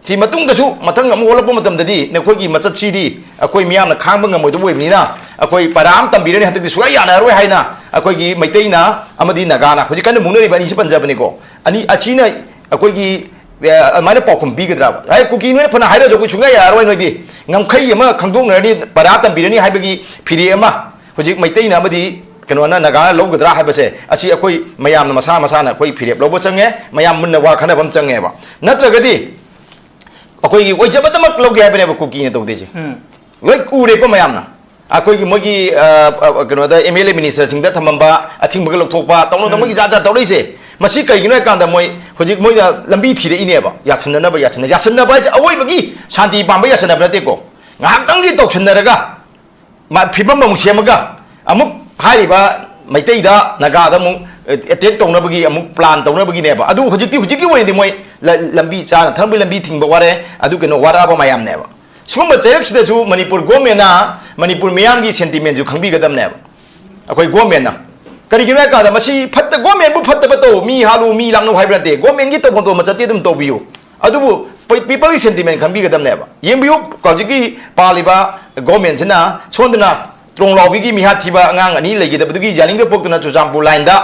ꯁꯤ ꯃꯇꯨꯡꯗꯁꯨ ꯃꯊꯪ ꯑꯃꯨꯛ ꯑꯣꯜꯂꯛꯄ ꯃꯇꯝꯗꯗꯤ ꯅꯈꯣꯏꯒꯤ ꯃꯆꯠꯁꯤꯗꯤ ꯑꯩꯈꯣꯏ ꯃꯤꯌꯥꯝꯅ ꯈꯥꯡꯕ ꯉꯝꯃꯣꯏꯗꯕ ꯑꯣꯏꯕꯅꯤꯅ ꯑꯩꯈꯣꯏ ꯄꯔꯥ ꯑꯃ ꯇꯝꯕꯤꯔꯅꯤ, ꯍꯟꯗꯛꯇꯤ ꯁꯨꯡꯌꯥ ꯌꯥꯅꯔꯣꯏ ꯍꯥꯏꯅ ꯑꯩꯈꯣꯏꯒꯤ ꯃꯩꯇꯩꯅ ꯑꯃꯗꯤ ꯅꯥꯒꯥꯅ ꯍꯧꯖꯤꯛ ꯀꯟꯅ ꯃꯨꯛꯅꯔꯤꯕ ꯑꯅꯤꯁꯤ ꯄꯟꯖꯕꯅꯤꯀꯣ꯫ ꯑꯅꯤ ꯑꯁꯤꯅ ꯑꯩꯈꯣꯏꯒꯤ, ꯑ, ꯑꯗꯨꯃꯥꯏꯅ ꯄꯥꯎꯈꯨꯝ ꯄꯤꯒꯗ꯭ꯔꯥ? ꯍꯥꯏ, ꯀꯨꯀꯤ ꯅꯣꯏꯅ ꯐꯅ ꯍꯥꯏꯔꯁꯨ ꯑꯩꯈꯣꯏ ꯁꯨꯡꯌꯥ ꯌꯥꯔꯔꯣꯏ, ꯅꯣꯏꯗꯤ ꯉꯝꯈꯩ ꯑꯃ ꯈꯪꯗꯣꯛꯅꯔꯅꯤ, ꯄꯔꯥ ꯇꯝꯕꯤꯔꯅꯤ ꯍꯥꯏꯕꯒꯤ ꯐꯤꯔꯦꯞ ꯑꯃ ꯍꯧꯖꯤꯛ ꯃꯩꯇꯩꯅ ꯑꯃꯗꯤ ꯀꯩꯅꯣꯅ ꯅꯥꯒꯥꯅ ꯂꯧꯒꯗ꯭ꯔꯥ ꯍꯥꯏꯕꯁꯦ ꯑꯁꯤ ꯑꯩꯈꯣꯏ ꯃꯌꯥꯝꯅ ꯃꯁꯥ ꯃꯁꯥꯅ ꯑꯩꯈꯣꯏ ꯐꯤꯔꯦꯞ ꯂꯧꯕ ꯆꯪꯉꯦ, ꯃꯌꯥꯝ ꯃꯨꯟꯅ ꯋꯥ ꯈꯟꯅꯕ ꯑꯃ ꯆꯪꯉꯦꯕ꯫ ꯅꯠꯇ꯭ꯔꯒꯗꯤ ꯑꯩꯈꯣꯏꯒꯤ ꯑꯣꯏꯖꯕꯗꯃꯛ ꯂꯧꯒꯦ ꯍꯥꯏꯕꯅꯦꯕ ꯀꯨꯀꯤꯅ ꯇꯧꯗꯣꯏꯁꯦ꯫ ꯎꯝ꯫ ꯂꯣꯏ ꯎꯔꯦꯀꯣ ꯃꯌꯥꯝꯅ꯫ ꯑꯩꯈꯣꯏꯒꯤ ꯃꯣꯏꯒꯤ, ꯑ, ꯑ, ꯀꯩꯅꯣꯗ ꯑꯦꯝ ꯑꯦꯜ ꯑꯦ ꯃꯤꯅꯤꯁꯇꯔꯁꯤꯡꯗ ꯊꯝꯃꯝꯕ ꯑꯊꯤꯡꯕꯒ ꯂꯧꯊꯣꯛꯄ, ꯇꯧꯅ ꯎꯝ꯫ ꯇꯧꯅꯒꯤ ꯖꯥꯠ ꯖꯥꯠ ꯇꯧꯔꯛꯏꯁꯦ꯫ ꯃꯁꯤ ꯀꯩꯒꯤꯅꯣ ꯍꯥꯏ ꯀꯥꯟꯗ ꯃꯣꯏ ꯍꯧꯖꯤꯛ ꯃꯣꯏꯅ ꯂꯝꯕꯤ ꯊꯤꯔꯛꯏꯅꯦꯕ, ꯌꯥꯁꯤꯟꯅꯅꯕ, ꯌꯥꯁꯤꯟꯅ-, ꯌꯥꯁꯤꯟꯅꯕ ꯍꯥꯏꯁꯦ ꯑꯋꯣꯏꯕꯒꯤ ꯁꯥꯟꯇꯤ ꯄꯥꯝꯕ ꯌꯥꯁꯤꯟꯅꯕ ꯅꯠꯇꯦꯀꯣ꯫ ꯉꯥꯏꯍꯥꯛꯇꯪꯒꯤ ꯇꯧꯁꯤꯟꯅꯔꯒ ꯃꯥ ꯐꯤꯕꯝ ꯑꯃꯨꯛ ꯁꯦꯝꯃꯒ ꯑꯃꯨꯛ ꯍꯥꯏꯔꯤꯕ ꯃꯩꯇꯩꯗ, ꯅꯥꯒꯥꯗ ꯑꯃꯨꯛ ꯑꯦꯇꯦꯛ ꯇꯧꯅꯕꯒꯤ ꯑꯃꯨꯛ ꯄ꯭ꯂꯥꯟ ꯇꯧꯅꯕꯒꯤꯅꯦꯕ꯫ ꯑꯗꯨ ꯍꯧꯖꯤꯛꯇꯤ, ꯍꯧꯖꯤꯛꯀꯤ ꯑꯣꯏꯅꯗꯤ ꯃꯣꯏ ꯂ-, ꯂꯝꯕꯤ, ꯆꯥꯅ ꯊꯛꯅꯕꯒꯤ ꯂꯝꯕꯤ ꯊꯤꯡꯕ ꯋꯥꯔꯦ, ꯑꯗꯨ ꯀꯩꯅꯣ ꯋꯥꯔꯛꯑꯕ ꯃꯌꯥꯝꯅꯦꯕ꯫ ꯁꯤꯒꯨꯝꯕ ꯆꯩꯔꯛꯁꯤꯗꯁꯨ ꯃꯅꯤꯄꯨꯔ ꯒꯣꯔꯃꯦꯟꯅ ꯃꯅꯤꯄꯨꯔ ꯃꯤꯌꯥꯝꯒꯤ ꯁꯦꯟꯇꯤꯃꯦꯟꯁꯨ ꯈꯪꯕꯤꯒꯗꯕꯅꯦꯕ꯫ ꯑꯩꯈꯣꯏ ꯒꯣꯔꯃꯦꯟꯅ ꯀꯔꯤꯒꯤꯅꯣ ꯍꯥꯏ ꯀꯥꯟꯗ ꯃꯁꯤ ꯐꯠꯇ ꯒꯣꯔꯃꯦꯟꯕꯨ ꯐꯠꯇꯕ ꯇꯧ, ꯃꯤ ꯍꯥꯠꯂꯨ, ꯃꯤ ꯂꯥꯡꯅꯧ ꯍꯥꯏꯕ ꯅꯠꯇꯦ꯫ ꯒꯣꯔꯃꯦꯟꯒꯤ ꯇꯧꯐꯝ ꯊꯣꯛꯄ ꯃꯆꯠꯇꯤ ꯑꯗꯨꯝ ꯇꯧꯕꯤꯌꯨ, ꯑꯗꯨꯕꯨ ꯄꯤꯄꯜꯒꯤ ꯁꯦꯟꯇꯤꯃꯦꯟ ꯈꯟꯕꯤꯒꯗꯕꯅꯦꯕ꯫ ꯌꯦꯡꯕꯤꯌꯨ, ꯍꯧꯖꯤꯛꯀꯤ ꯄꯥꯜꯂꯤꯕ ꯒꯣꯔꯃꯦꯟꯁꯤꯅ ꯁꯣꯝꯗꯅ ꯇ꯭ꯔꯣꯡꯂꯥꯎꯕꯤꯒꯤ ꯃꯤꯍꯥꯠ ꯊꯤꯕ ꯑꯉꯥꯡ ꯑꯅꯤ ꯂꯩꯈꯤꯗꯕꯗꯨꯒꯤ ꯌꯥꯅꯤꯡꯗꯕ ꯄꯣꯛꯇꯨꯅ ꯆꯨꯔꯆꯥꯟꯄꯨꯔ ꯂꯥꯏꯟꯗ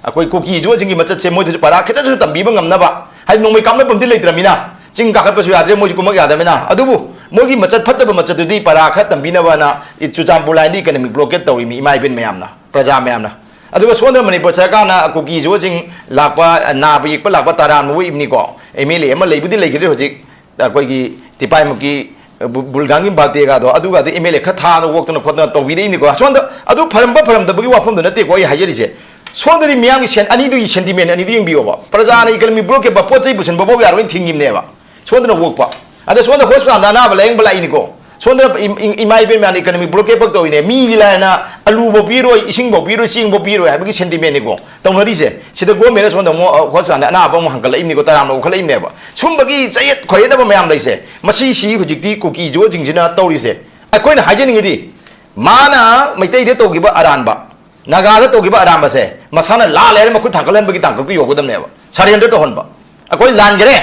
ꯑꯩꯈꯣꯏ ꯀꯨꯀꯤ ꯏꯖꯣꯁꯤꯡꯒꯤ ꯃꯆꯠꯁꯦ ꯃꯣꯏꯗꯁꯨ ꯄꯔꯥ ꯈꯤꯇꯁꯨ ꯇꯝꯕꯤꯕ ꯉꯝꯅꯕ, ꯍꯥꯏꯗꯤ ꯅꯣꯡꯃꯩ ꯀꯥꯞꯅꯐꯝꯗꯤ ꯂꯩꯇ꯭ꯔꯃꯤꯅ, ꯆꯤꯡ ꯀꯥꯈꯠꯄꯁꯨ ꯌꯥꯗ꯭ꯔꯦ, ꯃꯣꯏꯁꯨ ꯀꯨꯝꯃꯛ ꯌꯥꯗꯕꯅꯤꯅ꯫ ꯑꯗꯨꯕꯨ ꯃꯣꯏꯒꯤ ꯃꯆꯠ ꯐꯠꯇꯕ ꯃꯆꯠꯇꯨꯗꯤ ꯄꯔꯥ ꯈꯔ ꯇꯝꯕꯤꯅꯕꯅ ꯆꯨꯔꯆꯥꯟꯄꯨꯔ ꯂꯥꯏꯟꯗꯤ ꯏꯀꯅꯃꯤꯛ ꯕ꯭ꯂꯣꯀꯦꯠ ꯇꯧꯔꯤꯃꯤ, ꯏꯃꯥ ꯏꯕꯦꯟ ꯃꯌꯥꯝꯅ, ꯄ꯭ꯔꯖꯥ ꯃꯌꯥꯝꯅ꯫ ꯑꯗꯨꯒ ꯁꯣꯝꯗ ꯃꯅꯤꯄꯨꯔ ꯁꯔꯀꯥꯔꯅ ꯀꯨꯀꯤ ꯏꯖꯣꯁꯤꯡ ꯂꯥꯛꯄ, ꯅꯥꯕ ꯌꯦꯛꯄ ꯂꯥꯛꯄ ꯇꯔꯥꯝꯅ ꯑꯣꯛꯏꯕꯅꯤꯀꯣ꯫ ꯑꯦꯝ ꯑꯦꯜ ꯑꯦ ꯑꯃ ꯂꯩꯕꯨꯗꯤ ꯂꯩꯈꯤꯗ꯭ꯔꯦ ꯍꯧꯖꯤꯛ, ꯑꯩꯈꯣꯏꯒꯤ ꯇꯤꯄꯥꯏꯃꯨꯛꯀꯤ ꯕꯨ-, ꯕꯨꯜꯒꯥꯡꯒꯤ ꯕꯥꯇꯦꯒꯥꯗꯣ, ꯑꯗꯨꯒꯗꯣ ꯑꯦꯝ ꯑꯦꯜ ꯑꯦ ꯈꯔ ꯊꯥꯅ ꯑꯣꯛꯇꯅ ꯈꯣꯠꯇꯅ ꯇꯧꯕꯤꯔꯛꯏꯅꯤꯀꯣ꯫ ꯁꯣꯝꯗ ꯑꯗꯨ ꯐꯔꯝꯕ ꯐꯔꯝꯗꯕꯒꯤ ꯋꯥꯐꯝꯗꯣ ꯅꯠꯇꯦꯀꯣ ꯑꯩ ꯍꯥꯏꯖꯔꯤꯁꯦ꯫ ꯁꯣꯝꯗꯗꯤ ꯃꯤꯌꯥꯝꯒꯤ ꯁꯦꯟ ꯑꯅꯤꯗꯨꯒꯤ ꯁꯦꯟꯇꯤꯃꯦꯟ ꯑꯅꯤꯗꯨ ꯌꯦꯡꯕꯤꯌꯣꯕ꯫ ꯄ꯭ꯔꯖꯥꯅ ꯏꯀꯅꯃꯤ ꯕ꯭ꯂꯣꯛ ꯀꯦꯞꯄ ꯄꯣꯠ ꯆꯩ ꯄꯨꯁꯟꯕ ꯐꯥꯎ ꯌꯥꯔꯣꯏꯅ ꯊꯤꯡꯉꯤꯕꯅꯦꯕ꯫ ꯁꯣꯝꯗꯅ ꯑꯣꯛꯄ꯫ ꯑꯗ ꯁꯣꯝꯗ ꯍꯣꯁꯄꯤꯇꯥꯜꯗ ꯑꯅꯥꯕ ꯂꯥꯌꯦꯡꯕ ꯂꯥꯛꯏꯅꯤꯀꯣ꯫ ꯁꯣꯝꯗꯅ ꯏꯝ-, ꯏꯝ-, ꯏꯃꯥ ꯏꯕꯦꯟ ꯃꯌꯥꯝꯅ ꯏꯀꯅꯃꯤ ꯕ꯭ꯂꯣꯛ ꯀꯦꯞ ꯇꯧꯔꯤꯅꯦ꯫ ꯃꯤꯒꯤ ꯂꯥꯏꯔꯅ ꯑꯂꯨꯐꯥꯎ ꯄꯤꯔꯣꯏ, ꯏꯁꯤꯡꯐꯥꯎ ꯄꯤꯔꯣꯏ, ꯆꯦꯡꯐꯥꯎ ꯄꯤꯔꯣꯏ ꯍꯥꯏꯕꯒꯤ ꯁꯦꯟꯇꯤꯃꯦꯟꯅꯤꯀꯣ ꯇꯧꯅꯔꯤꯁꯦ꯫ ꯁꯤꯗ ꯒꯣꯔꯃꯦꯟꯅ ꯁꯣꯝꯗ ꯑꯃꯨꯛ, ꯑ, ꯍꯣꯁꯄꯤꯇꯥꯜꯗ ꯑꯅꯥꯕ ꯑꯃꯨꯛ ꯍꯪꯒꯠꯂꯛꯏꯕꯅꯤꯀꯣ, ꯇꯔꯥꯝꯅ ꯑꯣꯛꯈꯠꯂꯛꯏꯕꯅꯦꯕ꯫ ꯁꯨꯝꯕꯒꯤ ꯆꯌꯦꯠ ꯈꯣꯏꯌꯦꯠꯅꯕ ꯃꯌꯥꯝ ꯂꯩꯁꯦ, ꯃꯁꯤꯁꯤ ꯍꯧꯖꯤꯛꯇꯤ ꯀꯨꯀꯤ ꯖꯣꯁꯤꯡꯁꯤꯅ ꯇꯧꯔꯤꯁꯦ꯫ ꯑꯩꯈꯣꯏꯅ ꯍꯥꯏꯖꯅꯤꯡꯉꯤꯗꯤ, ꯃꯥꯅ ꯃꯩꯇꯩꯗ ꯇꯧꯈꯤꯕ ꯑꯔꯥꯟꯕ, ꯅꯥꯒꯥꯗ ꯇꯧꯈꯤꯕ ꯑꯔꯥꯟꯕꯁꯦ ꯃꯁꯥꯅ ꯂꯥꯜꯂꯦ ꯍꯥꯏꯅ ꯃꯈꯨꯠ ꯊꯥꯡꯒꯠꯍꯟꯕꯒꯤ ꯇꯥꯡꯀꯛꯇ ꯌꯧꯒꯗꯕꯅꯦꯕ꯫ ꯁꯔꯦꯟꯗꯔ ꯇꯧꯍꯟꯕ꯫ ꯑꯩꯈꯣꯏ ꯂꯥꯟꯈꯔꯦ,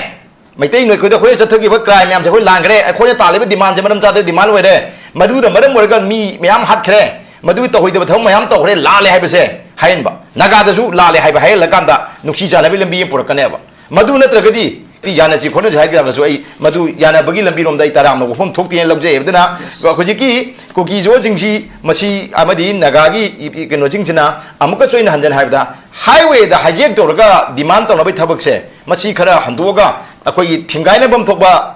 ꯃꯩꯇꯩ ꯅꯣꯏꯈꯣꯏꯗ ꯑꯩꯈꯣꯏꯅ ꯆꯠꯊꯈꯤꯕ ꯀ꯭ꯔꯥꯏꯝ ꯃꯌꯥꯝꯁꯦ ꯑꯩꯈꯣꯏ ꯂꯥꯟꯈ꯭ꯔꯦ, ꯑꯩꯈꯣꯏꯅ ꯇꯥꯜꯂꯤꯕ ꯗꯤꯃꯥꯟꯁꯦ ꯃꯔꯝ ꯆꯥꯗꯕ ꯗꯤꯃꯥꯟ ꯑꯣꯏꯔꯦ, ꯃꯗꯨꯅ ꯃꯔꯝ ꯑꯣꯏꯔꯒ ꯃꯤ ꯃꯌꯥꯝ ꯍꯥꯠꯈ꯭ꯔꯦ, ꯃꯗꯨꯒꯤ ꯇꯧꯍꯩꯗꯕ ꯊꯕꯛ ꯃꯌꯥꯝ ꯇꯧꯈ꯭ꯔꯦ, ꯂꯥꯜꯂꯦ ꯍꯥꯏꯕꯁꯦ ꯍꯥꯏꯍꯟꯕ꯫ ꯅꯥꯒꯥꯗꯁꯨ ꯂꯥꯜꯂꯦ ꯍꯥꯏꯕ ꯍꯥꯏꯍꯜꯂꯀꯥꯟꯗ ꯅꯨꯡꯁꯤ ꯆꯥꯟꯅꯕꯒꯤ ꯂꯝꯕꯤ ꯑꯃ ꯄꯨꯔꯛꯀꯅꯦꯕ꯫ ꯃꯗꯨ ꯅꯠꯇ꯭ꯔꯒꯗꯤ ꯌꯥꯅꯁꯤ ꯈꯣꯠꯅꯁꯤ ꯍꯥꯏꯒꯗꯕꯁꯨ ꯑꯩ ꯃꯗꯨ ꯌꯥꯅꯕꯒꯤ ꯂꯝꯕꯤꯔꯣꯝꯗ ꯑꯩ ꯇꯔꯥꯝꯅ ꯋꯥꯐꯝ ꯊꯣꯛꯇꯦꯅ ꯂꯧꯖꯩ꯫ ꯑꯗꯨꯅ ꯍꯧꯖꯤꯛꯀꯤ ꯀꯨꯀꯤ ꯖꯣꯁꯤꯡꯁꯤ ꯃꯁꯤ ꯑꯃꯗꯤ ꯅꯥꯒꯥꯒꯤ ꯏ-, ꯏ-, ꯀꯩꯅꯣꯁꯤꯡꯁꯤꯅ ꯑꯃꯨꯛꯀꯁꯨ ꯑꯩꯅ ꯍꯟꯖꯟ ꯍꯥꯏꯕꯗ ꯍꯥꯏꯋꯦꯗ ꯍꯥꯏꯖꯦꯛ ꯇꯧꯔꯒ ꯗꯤꯃꯥꯟ ꯇꯧꯅꯕꯒꯤ ꯊꯕꯛꯁꯦ ꯃꯁꯤ ꯈꯔ ꯍꯟꯗꯣꯛꯑꯒ ꯑꯩꯈꯣꯏꯒꯤ ꯊꯤꯡꯒꯥꯏꯅꯐꯝ ꯊꯣꯛꯄ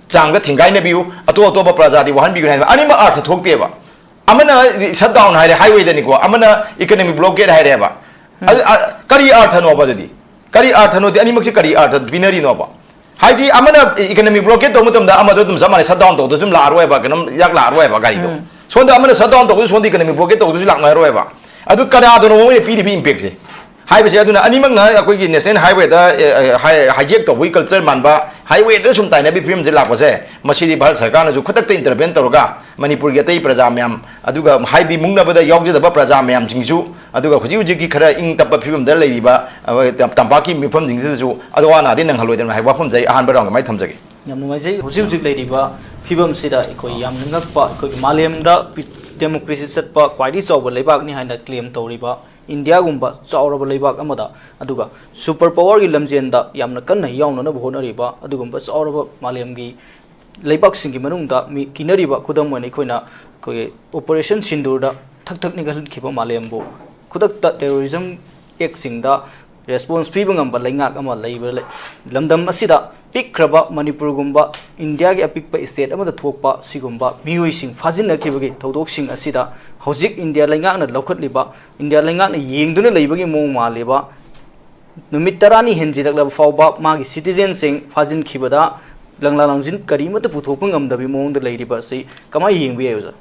ꯆꯥꯡꯗ ꯊꯤꯡꯒꯥꯏꯅꯕꯤꯌꯨ, ꯑꯇꯣꯞ ꯑꯇꯣꯞꯄ ꯄ꯭ꯔꯖꯥꯗꯤ ꯋꯥꯍꯟꯕꯤꯒꯅꯨ ꯍꯥꯏꯕ ꯑꯅꯤꯃꯛ ꯑꯥꯔꯊ ꯊꯣꯛꯇꯦꯕ꯫ ꯑꯃꯅ ꯁꯠ ꯗꯥꯎꯟ ꯍꯥꯏꯔꯦ ꯍꯥꯏꯋꯦꯗꯅꯤꯀꯣ, ꯑꯃꯅ ꯏꯀꯅꯃꯤꯛ ꯕ꯭ꯂꯣꯀꯦꯠ ꯍꯥꯏꯔꯦꯕ꯫ ꯑꯗꯨ, ꯑ, ꯀꯔꯤ ꯑꯥꯔꯊꯅꯣꯕ ꯑꯗꯨꯗꯤ? ꯀꯔꯤ ꯑꯥꯔꯊꯅꯣꯗꯤ? ꯑꯅꯤꯃꯛꯁꯤ ꯀꯔꯤ ꯑꯥꯔꯊ ꯄꯤꯅꯔꯤꯅꯣꯕ? ꯍꯥꯏꯗꯤ ꯑꯃꯅ ꯏꯀꯅꯃꯤꯛ ꯕ꯭ꯂꯣꯀꯦꯠ ꯇꯧꯕ ꯃꯇꯝꯗ ꯑꯃꯗꯣ ꯑꯗꯨꯝ ꯆꯞ ꯃꯥꯟꯅꯩ, ꯁꯠ ꯗꯥꯎꯟ ꯇꯧꯗ ꯁꯨꯝ ꯂꯥꯛꯑꯔꯣꯏꯕ, ꯀꯩꯅꯣꯝ ꯏꯌꯥꯛ ꯂꯥꯛꯑꯔꯣꯏꯕ ꯒꯥꯔꯤꯗꯣ꯫ ꯁꯣꯝꯗ ꯑꯃꯅ ꯁꯠ ꯗꯥꯎꯟ ꯇꯧꯕꯁꯨ ꯁꯣꯝꯗ ꯏꯀꯅꯃꯤꯛ ꯕ꯭ꯂꯣꯀꯦꯠ ꯇꯧꯕꯁꯨ ꯂꯥꯛꯅꯔꯣꯏꯕ꯫ ꯑꯗꯨ ꯀꯅꯥꯗꯅꯣ ꯃꯣꯏꯅ ꯄꯤꯔꯤꯕ ꯏꯝꯄꯦꯛꯁꯦ? ꯍꯥꯏꯕꯁꯦ꯫ ꯑꯗꯨꯅ ꯑꯅꯤꯃꯛꯅ ꯑꯩꯈꯣꯏꯒꯤ ꯅꯦꯁꯅꯦꯜ ꯍꯥꯏꯋꯦꯗ, ꯑꯦ, ꯑꯦ, ꯍꯥꯏ-, ꯍꯥꯏꯖꯦꯛ ꯇꯧꯕꯒꯤ ꯀꯜꯆꯔ ꯃꯥꯟꯕ, ꯍꯥꯏꯋꯦꯗ ꯁꯨꯝ ꯇꯥꯏꯅꯕꯒꯤ ꯐꯤꯕꯝꯁꯦ ꯂꯥꯛꯄꯁꯦ, ꯃꯁꯤꯗꯤ ꯚꯥꯔꯠ ꯁꯔꯀꯥꯔꯅꯁꯨ ꯈꯨꯗꯛꯇ ꯏꯟꯇꯔꯚꯦꯟ ꯇꯧꯔꯒ ꯃꯅꯤꯄꯨꯔꯒꯤ ꯑꯇꯩ ꯄ꯭ꯔꯖꯥ ꯃꯌꯥꯝ, ꯑꯗꯨꯒ ꯍꯥꯏꯕꯤ ꯃꯨꯛꯅꯕꯗ ꯌꯥꯎꯖꯗꯕ ꯄ꯭ꯔꯖꯥ ꯃꯌꯥꯝꯁꯤꯡꯁꯨ, ꯑꯗꯨꯒ ꯍꯧꯖꯤꯛ ꯍꯧꯖꯤꯛꯀꯤ ꯈꯔ ꯏꯪ ꯇꯞꯄ ꯐꯤꯕꯝꯗ ꯂꯩꯔꯤꯕ, ꯑ, ꯇꯝ-, ꯇꯝꯄꯥꯛꯀꯤ ꯃꯤꯐꯝꯁꯤꯡꯁꯤꯗꯁꯨ ꯑꯋꯥ ꯑꯅꯥꯗꯤ ꯅꯪꯍꯜꯂꯣꯏꯗꯕꯅꯤ ꯍꯥꯏꯕ ꯋꯥꯐꯝꯁꯦ ꯑꯩ ꯑꯍꯥꯟꯕ ꯔꯥꯎꯟꯒꯤ ꯃꯥꯏ ꯊꯝꯖꯒꯦ꯫ ꯌꯥꯝ ꯅꯨꯡꯉꯥꯏꯖꯩ꯫ ꯍꯧꯖꯤꯛ ꯍꯧꯖꯤꯛ ꯂꯩꯔꯤꯕ ꯐꯤꯕꯝꯁꯤꯗ ꯑꯩꯈꯣꯏ ꯌꯥꯝꯅ ꯉꯛꯄ, ꯑꯩꯈꯣꯏꯒꯤ ꯃꯥꯂꯦꯝꯗ ꯄꯤ-, democracy ꯆꯠꯄ ꯈ꯭ꯋꯥꯏꯗꯒꯤ ꯆꯥꯎꯕ ꯂꯩꯕꯥꯛꯅꯤ ꯍꯥꯏꯅ claim ꯇꯧꯔꯤꯕ ꯏꯟꯗꯤꯌꯥꯒꯨꯝꯕ ꯆꯥꯎꯔꯕ ꯂꯩꯕꯥꯛ ꯑꯃꯗ, ꯑꯗꯨꯒ super powerꯒꯤ ꯂꯝꯖꯦꯟꯗ ꯌꯥꯝꯅ ꯀꯟꯅ ꯌꯥꯎꯅꯅꯕ ꯍꯣꯠꯅꯔꯤꯕ ꯑꯗꯨꯒꯨꯝꯕ ꯆꯥꯎꯔꯕ ꯃꯥꯂꯦꯝꯒꯤ ꯂꯩꯕꯥꯛꯁꯤꯡꯒꯤ ꯃꯅꯨꯡꯗ ꯃꯤ ꯀꯤꯅꯔꯤꯕ, ꯈꯨꯗꯝ ꯑꯣꯏꯅ ꯑꯩꯈꯣꯏꯅ ꯑꯩꯈꯣꯏꯒꯤ Operation ꯁꯤꯟꯗꯨꯔꯗ ꯊꯛ ꯊꯛ ꯅꯤꯛꯍꯟꯈꯤꯕ ꯃꯥꯂꯦꯝꯕꯨ ꯈꯨꯗꯛꯇ terrorism actꯁꯤꯡꯗ response ꯄꯤꯕ ꯉꯝꯕ ꯂꯩꯉꯥꯛ ꯑꯃ ꯂꯩꯕ ꯂꯩ-, ꯂꯝꯗꯝ ꯑꯁꯤꯗ ꯄꯤꯛꯈ꯭ꯔꯕ ꯃꯅꯤꯄꯨꯔꯒꯨꯝꯕ ꯏꯟꯗꯤꯌꯥꯒꯤ ꯑꯄꯤꯛꯄ state ꯑꯃꯗ ꯊꯣꯛꯄ ꯁꯤꯒꯨꯝꯕ ꯃꯤꯑꯣꯏꯁꯤꯡ ꯐꯥꯖꯤꯟꯅꯈꯤꯕꯒꯤ ꯊꯧꯗꯣꯛꯁꯤꯡ ꯑꯁꯤꯗ ꯍꯧꯖꯤꯛ ꯏꯟꯗꯤꯌꯥ ꯂꯩꯉꯥꯛꯅ ꯂꯧꯈꯠꯂꯤꯕ, ꯏꯟꯗꯤꯌꯥ ꯂꯩꯉꯥꯛꯅ ꯌꯦꯡꯗꯨꯅ ꯂꯩꯕꯒꯤ ꯃꯑꯣꯡ ꯃꯥꯜꯂꯤꯕ, ꯅꯨꯃꯤꯠ ꯇꯔꯥꯅꯤ ꯍꯦꯟꯖꯤꯜꯂꯛꯂꯕ ꯐꯥꯎꯕ ꯃꯥꯒꯤ citizenꯁꯤꯡ ꯐꯥꯖꯤꯟꯈꯤꯕꯗ ꯂꯪꯂꯥ ꯂꯪꯖꯤꯟ ꯀꯔꯤꯃꯠꯇ ꯄꯨꯊꯣꯛꯄ ꯉꯝꯗꯕꯒꯤ ꯃꯑꯣꯡꯗ ꯂꯩꯔꯤꯕ ꯑꯁꯤ ꯀꯃꯥꯏꯅ ꯌꯦꯡꯕ ꯌꯥꯏ, ꯑꯣꯖꯥ?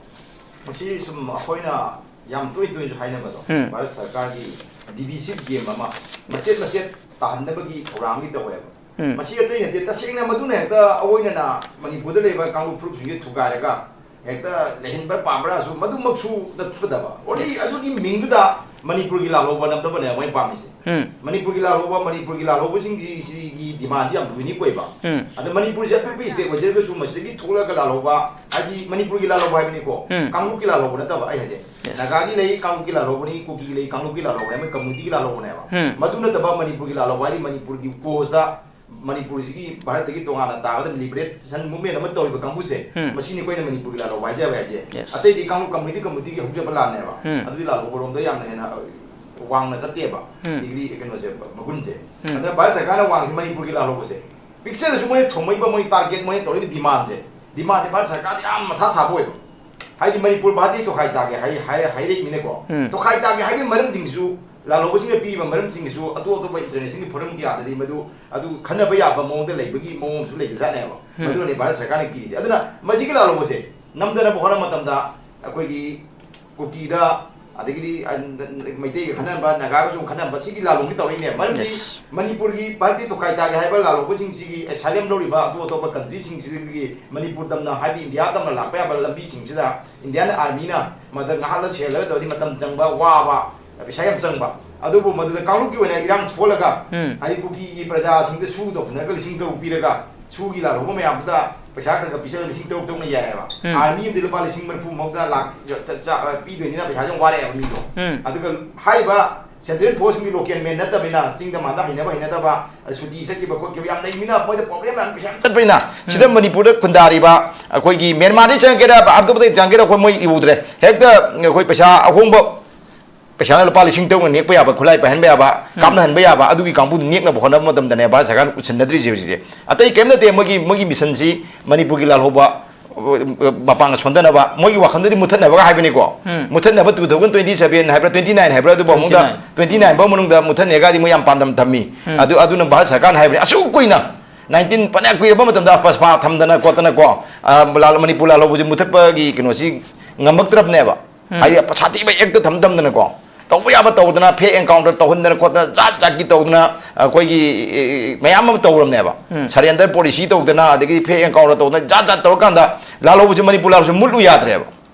ꯃꯁꯤ ꯁꯨꯝ ꯑꯩꯈꯣꯏꯅ ꯌꯥꯝ ꯇꯣꯏ ꯇꯣꯏꯅꯁꯨ ꯍꯥꯏꯅꯕꯗꯣ, ꯎꯝ꯫ ꯚꯥꯔꯠ ꯁꯔꯀꯥꯔꯒꯤ divisive game ꯑꯃ ꯃꯆꯦꯠ Yes. ꯃꯆꯦꯠ ꯇꯥꯍꯟꯅꯕꯒꯤ ꯊꯧꯔꯥꯡꯒꯤ ꯇꯧꯋꯦꯕ꯫ ꯎꯝ꯫ ꯃꯁꯤ ꯑꯇꯩ ꯅꯠꯇꯦ, ꯇꯁꯦꯡꯅ ꯃꯗꯨꯅ ꯍꯦꯛꯇ ꯑꯑꯣꯏꯅꯅ ꯃꯅꯤꯄꯨꯔꯗ ꯂꯩꯕ ꯀꯥꯡꯂꯨꯞ ꯐꯨꯔꯨꯞꯁꯤꯡꯁꯦ ꯊꯨꯒꯥꯏꯔꯒ ꯍꯦꯛꯇ ꯂꯩꯍꯟꯕ ꯄꯥꯝꯕ꯭ꯔꯥꯁꯨ ꯃꯗꯨꯃꯛꯁꯨ ꯅꯠꯇꯗꯕ, only Yes. ꯑꯗꯨꯒꯤ ꯃꯤꯡꯗꯨꯗ ꯃꯅꯤꯄꯨꯔꯒꯤ ꯂꯥꯜꯍꯧꯕ ꯅꯝꯗꯕꯅꯦꯕ ꯃꯣꯏ ꯄꯥꯝꯃꯤꯁꯦ꯫ ꯎꯝ꯫ ꯃꯅꯤꯄꯨꯔꯒꯤ ꯂꯥꯜꯍꯧꯕ, ꯃꯅꯤꯄꯨꯔꯒꯤ ꯂꯥꯜꯍꯧꯕꯁꯤꯡꯁꯤ, ꯁꯤꯒꯤ demandꯁꯤ ꯌꯥꯝ unique ꯑꯣꯏꯕ꯫ ꯎꯝ꯫ ꯑꯗ ꯃꯅꯤꯄꯨꯔꯁꯦ ꯑꯄꯤꯛꯄ state ꯑꯣꯏꯖꯔꯒꯁꯨ ꯃꯁꯤꯗꯒꯤ ꯊꯣꯛꯂꯛꯑꯒ ꯂꯥꯜꯍꯧꯕ, ꯍꯥꯏꯗꯤ ꯃꯅꯤꯄꯨꯔꯒꯤ ꯂꯥꯜꯍꯧꯕ ꯍꯥꯏꯕꯅꯤꯀꯣ, ꯎꯝ꯫ ꯀꯥꯡꯂꯨꯞꯀꯤ ꯂꯥꯜꯍꯧꯕ ꯅꯠꯇꯕ ꯑꯩ ꯍꯥꯏꯁꯦ꯫ Yes. ꯅꯥꯒꯥꯒꯤ ꯂꯩ, ꯀꯥꯡꯂꯨꯞꯀꯤ ꯂꯥꯜꯍꯧꯕꯅꯤ, ꯀꯨꯀꯤꯒꯤ ꯂꯩ, ꯀꯥꯡꯂꯨꯞꯀꯤ ꯂꯥꯜꯍꯧꯕꯅꯤ, ꯃꯣꯏ communityꯒꯤ ꯂꯥꯜꯍꯧꯕꯅꯦꯕ꯫ ꯎꯝ꯫ ꯃꯗꯨ ꯅꯠꯇꯕ ꯃꯅꯤꯄꯨꯔꯒꯤ ꯂꯥꯜꯍꯧꯕ ꯍꯥꯏꯗꯤ ꯃꯅꯤꯄꯨꯔꯒꯤ causeꯇ ꯃꯅꯤꯄꯨꯔꯁꯤꯒꯤ ꯚꯥꯔꯠꯇꯒꯤ ꯇꯣꯉꯥꯟꯅ ꯇꯥꯒꯗꯕ liberation movement ꯑꯃ ꯇꯧꯔꯤꯕ ꯀꯥꯡꯕꯨꯁꯦ, ꯎꯝ꯫ ꯃꯁꯤꯅꯤ ꯑꯩꯈꯣꯏꯅ ꯃꯅꯤꯄꯨꯔꯒꯤ ꯂꯥꯜꯍꯧꯕ ꯍꯥꯏꯖꯕ ꯍꯥꯏꯁꯦ꯫ Yes. ꯑꯇꯩꯗꯤ ꯀꯥꯡꯂꯨꯞ community communityꯒꯤ ꯍꯧꯖꯕ ꯂꯥꯟꯅꯦꯕ꯫ ꯎꯝ꯫ ꯑꯗꯨꯗꯤ ꯂꯥꯜꯍꯧꯕꯔꯣꯝꯗ ꯌꯥꯝꯅ ꯍꯦꯟꯅ ꯋꯥꯡꯅ ꯆꯠꯇꯦꯕ, ꯎꯝ꯫ Degree ꯀꯩꯅꯣꯁꯦ, ꯃꯒꯨꯟꯁꯦ꯫ ꯎꯝ꯫ ꯑꯗꯨꯅ ꯚꯥꯔꯠ ꯁꯔꯀꯥꯔꯅ ꯋꯥꯡꯉꯤꯁꯦ ꯃꯅꯤꯄꯨꯔꯒꯤ ꯂꯥꯜꯍꯧꯕꯁꯦ꯫ ꯄꯤꯛꯆꯔꯁꯨ ꯃꯣꯏꯅ ꯊꯣꯡꯕꯩꯕ, ꯃꯣꯏ target, ꯃꯣꯏꯅ ꯇꯧꯔꯤꯕ demandꯁꯦ, demandꯁꯦ ꯚꯥꯔꯠ ꯁꯔꯀꯥꯔꯗ ꯌꯥꯝ ꯃꯊꯥ ꯁꯥꯕ ꯑꯣꯏꯕ꯫ ꯍꯥꯏꯗꯤ ꯃꯅꯤꯄꯨꯔ ꯚꯥꯔꯠꯇꯒꯤ ꯇꯣꯈꯥꯏ ꯇꯥꯒꯦ ꯍꯥꯏ-, ꯍꯥꯏꯔꯦ-, ꯍꯥꯏꯔꯛꯏꯃꯤꯅꯀꯣ꯫ ꯎꯝ꯫ ꯇꯣꯈꯥꯏ ꯇꯥꯒꯦ ꯍꯥꯏꯕꯒꯤ ꯃꯔꯝꯁꯤꯡꯁꯨ, ꯂꯥꯜꯍꯧꯕꯁꯤꯡꯅ ꯄꯤꯔꯤꯕ ꯃꯔꯝꯁꯤꯡꯁꯨ ꯑꯇꯣꯞ ꯑꯇꯣꯞꯄ internationalꯒꯤ forum ꯀꯌꯥꯗꯗꯤ ꯃꯗꯨ, ꯑꯗꯨ ꯈꯟꯅꯕ ꯌꯥꯕ ꯃꯑꯣꯡꯗ ꯂꯩꯕꯒꯤ ꯃꯑꯣꯡ ꯑꯃꯁꯨ ꯂꯩꯕꯖꯥꯠꯅꯦꯕ꯫ ꯎꯝ꯫ ꯃꯗꯨꯅꯅꯦ ꯚꯥꯔꯠ ꯁꯔꯀꯥꯔꯅ ꯀꯤꯔꯤꯁꯦ꯫ ꯑꯗꯨꯅ ꯃꯁꯤꯒꯤ ꯂꯥꯜꯍꯧꯕꯁꯦ ꯅꯝꯗꯅꯕ ꯍꯣꯠꯅꯕ ꯃꯇꯝꯗ ꯑꯩꯈꯣꯏꯒꯤ ꯀꯨꯀꯤꯗ, ꯑꯗꯒꯤꯗꯤ ꯃꯩꯇꯩꯒ ꯈꯠꯅꯕ, ꯅꯥꯒꯥꯒꯁꯨ ꯈꯠꯅꯕ, ꯁꯤꯒꯤ ꯂꯥꯂꯣꯡꯁꯤ ꯇꯧꯔꯛꯏꯅꯦ꯫ ꯃꯔꯝꯗꯤ ꯃꯅꯤꯄꯨꯔꯒꯤ ꯚꯥꯔꯠꯀꯤ ꯇꯣꯈꯥꯏ ꯇꯥꯒꯦ ꯍꯥꯏꯕ ꯂꯥꯂꯣꯡꯕꯁꯤꯡꯁꯤꯒꯤ ꯑꯦꯁꯥꯏꯂꯝ ꯂꯧꯔꯤꯕ ꯑꯇꯣꯞ ꯑꯇꯣꯞꯄ ꯀꯟꯇ꯭ꯔꯤꯁꯤꯡꯁꯤꯗꯒꯤ ꯃꯅꯤꯄꯨꯔ ꯇꯝꯅ, ꯍꯥꯏꯕꯗꯤ ꯏꯟꯗꯤꯌꯥ ꯇꯝꯅ ꯂꯥꯛꯄ ꯌꯥꯕ ꯂꯝꯕꯤꯁꯤꯡꯁꯤꯗ ꯏꯟꯗꯤꯌꯥꯟ ꯑꯥꯔꯃꯤꯅ ꯃꯗ ꯉꯥꯏꯍꯥꯛꯂ ꯁꯦꯜꯂꯒ ꯇꯧꯔꯗꯤ ꯃꯇꯝ ꯆꯪꯕ, ꯋꯥꯕ, ꯄꯩꯁꯥ ꯌꯥꯝ ꯆꯪꯕ꯫ ꯑꯗꯨꯕꯨ ꯃꯗꯨꯗ ꯀꯥꯡꯂꯨꯞꯀꯤ ꯑꯣꯏꯅ ꯏꯔꯥꯡ ꯊꯣꯛꯂꯒ, ꯎꯝ, ꯍꯥꯏꯗꯤ ꯀꯨꯀꯤꯒꯤ ꯄ꯭ꯔꯖꯥꯁꯤꯡꯗ ꯁꯨ ꯇꯧꯗꯅꯒ ꯂꯤꯁꯤꯡ ꯇꯔꯨꯛ ꯄꯤꯔꯒ ꯁꯨꯒꯤ ꯂꯥꯜꯍꯧꯕ ꯃꯌꯥꯝꯗꯨꯗ ꯄꯩꯁꯥ ꯈꯔ ꯈꯔ ꯄꯤꯁꯜꯂꯒ ꯂꯤꯁꯤꯡ ꯇꯔꯨꯛ ꯇꯔꯨꯛꯅ ꯌꯥꯏꯑꯕ꯫ ꯎꯝ꯫ ꯑꯥꯔꯃꯤ ꯑꯃꯗꯤ ꯂꯨꯄꯥ ꯂꯤꯁꯤꯡ ꯃꯔꯤꯐꯨ ꯃꯧꯗ꯭ꯔꯥ ꯂꯥꯛ ꯆ-, ꯆ-, ꯆ-, ꯄꯤꯗꯣꯏꯅꯤꯅ ꯄꯩꯁꯥꯁꯦ ꯌꯥꯝ ꯋꯥꯔꯛꯑꯦꯕ ꯃꯤꯗꯣ꯫ ꯎꯝ꯫ ꯑꯗꯨꯒ ꯍꯥꯏꯔꯤꯕ ꯁꯦꯟꯇ꯭ꯔꯦꯜ ꯐꯣꯔꯁꯀꯤ ꯂꯣꯀꯦꯜ ꯃꯦꯟ ꯅꯠꯇꯕꯅꯤꯅ, ꯆꯤꯡꯗ ꯃꯥꯗ ꯍꯩꯅꯕ ꯍꯩꯅꯗꯕ, ꯑꯗ ꯁꯨꯇꯤ ꯆꯠꯈꯤꯕ ꯈꯣꯠꯈꯤꯕ ꯌꯥꯝ ꯂꯩꯕꯅꯤꯅ ꯃꯣꯏꯗ ꯄ꯭ꯔꯣꯕ꯭ꯂꯦꯝ ꯌꯥꯝ ꯄꯩꯁꯥ ꯌꯥꯝ ꯆꯠꯄꯅꯤꯅ, ꯎꯝ, ꯁꯤꯗ ꯃꯅꯤꯄꯨꯔꯗ ꯈꯨꯟꯗꯥꯔꯤꯕ ꯑꯩꯈꯣꯏꯒꯤ ꯃ꯭ꯌꯥꯟꯃꯥꯔꯗꯒꯤ ꯆꯪꯒꯦꯔꯥ, ꯑꯇꯣꯞꯄꯗꯒꯤ ꯆꯪꯒꯦꯔꯥ, ꯑꯩꯈꯣꯏ ꯃꯣꯏ ꯎꯗ꯭ꯔꯦ꯫ ꯍꯦꯛꯇ ꯑꯩꯈꯣꯏ ꯄꯩꯁꯥ ꯑꯍꯣꯡꯕ, ꯄꯩꯁꯥꯅ ꯂꯨꯄꯥ ꯂꯤꯁꯤꯡ ꯇꯔꯨꯛꯅ ꯅꯦꯛꯄ ꯌꯥꯕ, ꯈꯨꯠꯂꯥꯏ ꯄꯥꯏꯍꯟꯕ ꯌꯥꯕ, ꯎꯝ, ꯀꯥꯞꯅꯍꯟꯕ ꯌꯥꯕ, ꯑꯗꯨꯒꯤ ꯀꯥꯡꯕꯨꯗꯨ ꯅꯦꯛꯅꯕ ꯍꯣꯠꯅꯕ ꯃꯇꯝꯗꯅꯦ ꯚꯥꯔꯠ ꯁꯔꯀꯥꯔꯅ ꯎꯠꯁꯤꯟꯅꯗ꯭ꯔꯤꯁꯦ ꯍꯧꯖꯤꯛꯁꯦ꯫ ꯑꯇꯩ ꯀꯔꯤꯝ ꯅꯠꯇꯦ, ꯃꯣꯏꯒꯤ, ꯃꯣꯏꯒꯤ ꯃꯤꯁꯟꯁꯤ ꯃꯅꯤꯄꯨꯔꯒꯤ ꯂꯥꯜꯍꯧꯕ, ꯑ, ꯃꯄꯥꯡꯒꯜ ꯁꯣꯟꯊꯅꯕ, ꯃꯣꯏꯒꯤ ꯋꯥꯈꯜꯗꯗꯤ ꯃꯨꯠꯊꯠꯅꯕꯒ ꯍꯥꯏꯕꯅꯤꯀꯣ꯫ ꯎꯝ꯫ ꯃꯨꯠꯊꯠꯅꯕ two thousand twenty seven ꯍꯥꯏꯕ꯭ꯔꯥ, twenty nine ꯍꯥꯏꯕ꯭ꯔꯥ, ꯑꯗꯨꯐꯥꯎ ꯃꯅꯨꯡꯗ, twenty nine꯫ Twenty nine ꯐꯥꯎ ꯃꯅꯨꯡꯗ ꯃꯨꯠꯊꯠꯅꯦꯒꯗꯤ ꯃꯣꯏ ꯌꯥꯝ ꯄꯥꯟꯗꯝ ꯊꯝꯃꯤ꯫ ꯎꯝ꯫ ꯑꯗꯨ, ꯑꯗꯨꯅ ꯚꯥꯔꯠ ꯁꯔꯀꯥꯔꯅ ꯍꯥꯏꯕꯅꯤ꯫ ꯑꯁꯨꯛ ꯀꯨꯏꯅ nineteen ꯐꯅꯌꯥꯝ ꯀꯨꯏꯔꯕ ꯃꯇꯝꯗ ꯄꯁꯄꯥ ꯊꯝꯗꯅ ꯈꯣꯠꯇꯅꯀꯣ, ꯑ, ꯂꯥꯜ-, ꯃꯅꯤꯄꯨꯔ ꯂꯥꯜꯍꯧꯕꯁꯤ ꯃꯨꯠꯊꯠꯄꯒꯤ ꯀꯩꯅꯣꯁꯤ ꯉꯝꯃꯛꯇ꯭ꯔꯕꯅꯦꯕ꯫ ꯎꯝ꯫ ꯍꯥꯏꯗꯤ ꯁꯥꯊꯤꯕ ꯑꯦꯛꯇ ꯊꯝ ꯊꯝꯗꯅꯀꯣ, ꯇꯧꯕ ꯌꯥꯕ ꯇꯧꯗꯅ, ꯐꯦꯛ ꯑꯦꯟꯀꯥꯎꯟꯇꯔ ꯇꯧꯍꯟꯗꯅ ꯈꯣꯠꯇꯅ, ꯖꯥꯠ ꯖꯥꯠꯀꯤ ꯇꯧꯗꯅ, ꯑꯩꯈꯣꯏꯒꯤ, ꯑꯦ, ꯑꯦ, ꯃꯌꯥꯝ ꯑꯃ ꯇꯧꯔꯝꯅꯦꯕ꯫ ꯎꯝ꯫ ꯁꯔꯦꯟꯗꯔ ꯄꯣꯂꯤꯁꯤ ꯇꯧꯗꯅ, ꯑꯗꯒꯤ ꯐꯦꯛ ꯑꯦꯟꯀꯥꯎꯟꯇꯔ ꯇꯧꯗꯅ, ꯖꯥꯠ ꯖꯥꯠ ꯇꯧꯔꯀꯥꯟꯗ ꯂꯥꯜꯍꯧꯕꯁꯦ, ꯃꯅꯤꯄꯨꯔ ꯂꯥꯜꯍꯧꯕꯁꯦ ꯃꯨꯠꯂꯨ ꯌꯥꯗ꯭ꯔꯦꯕ꯫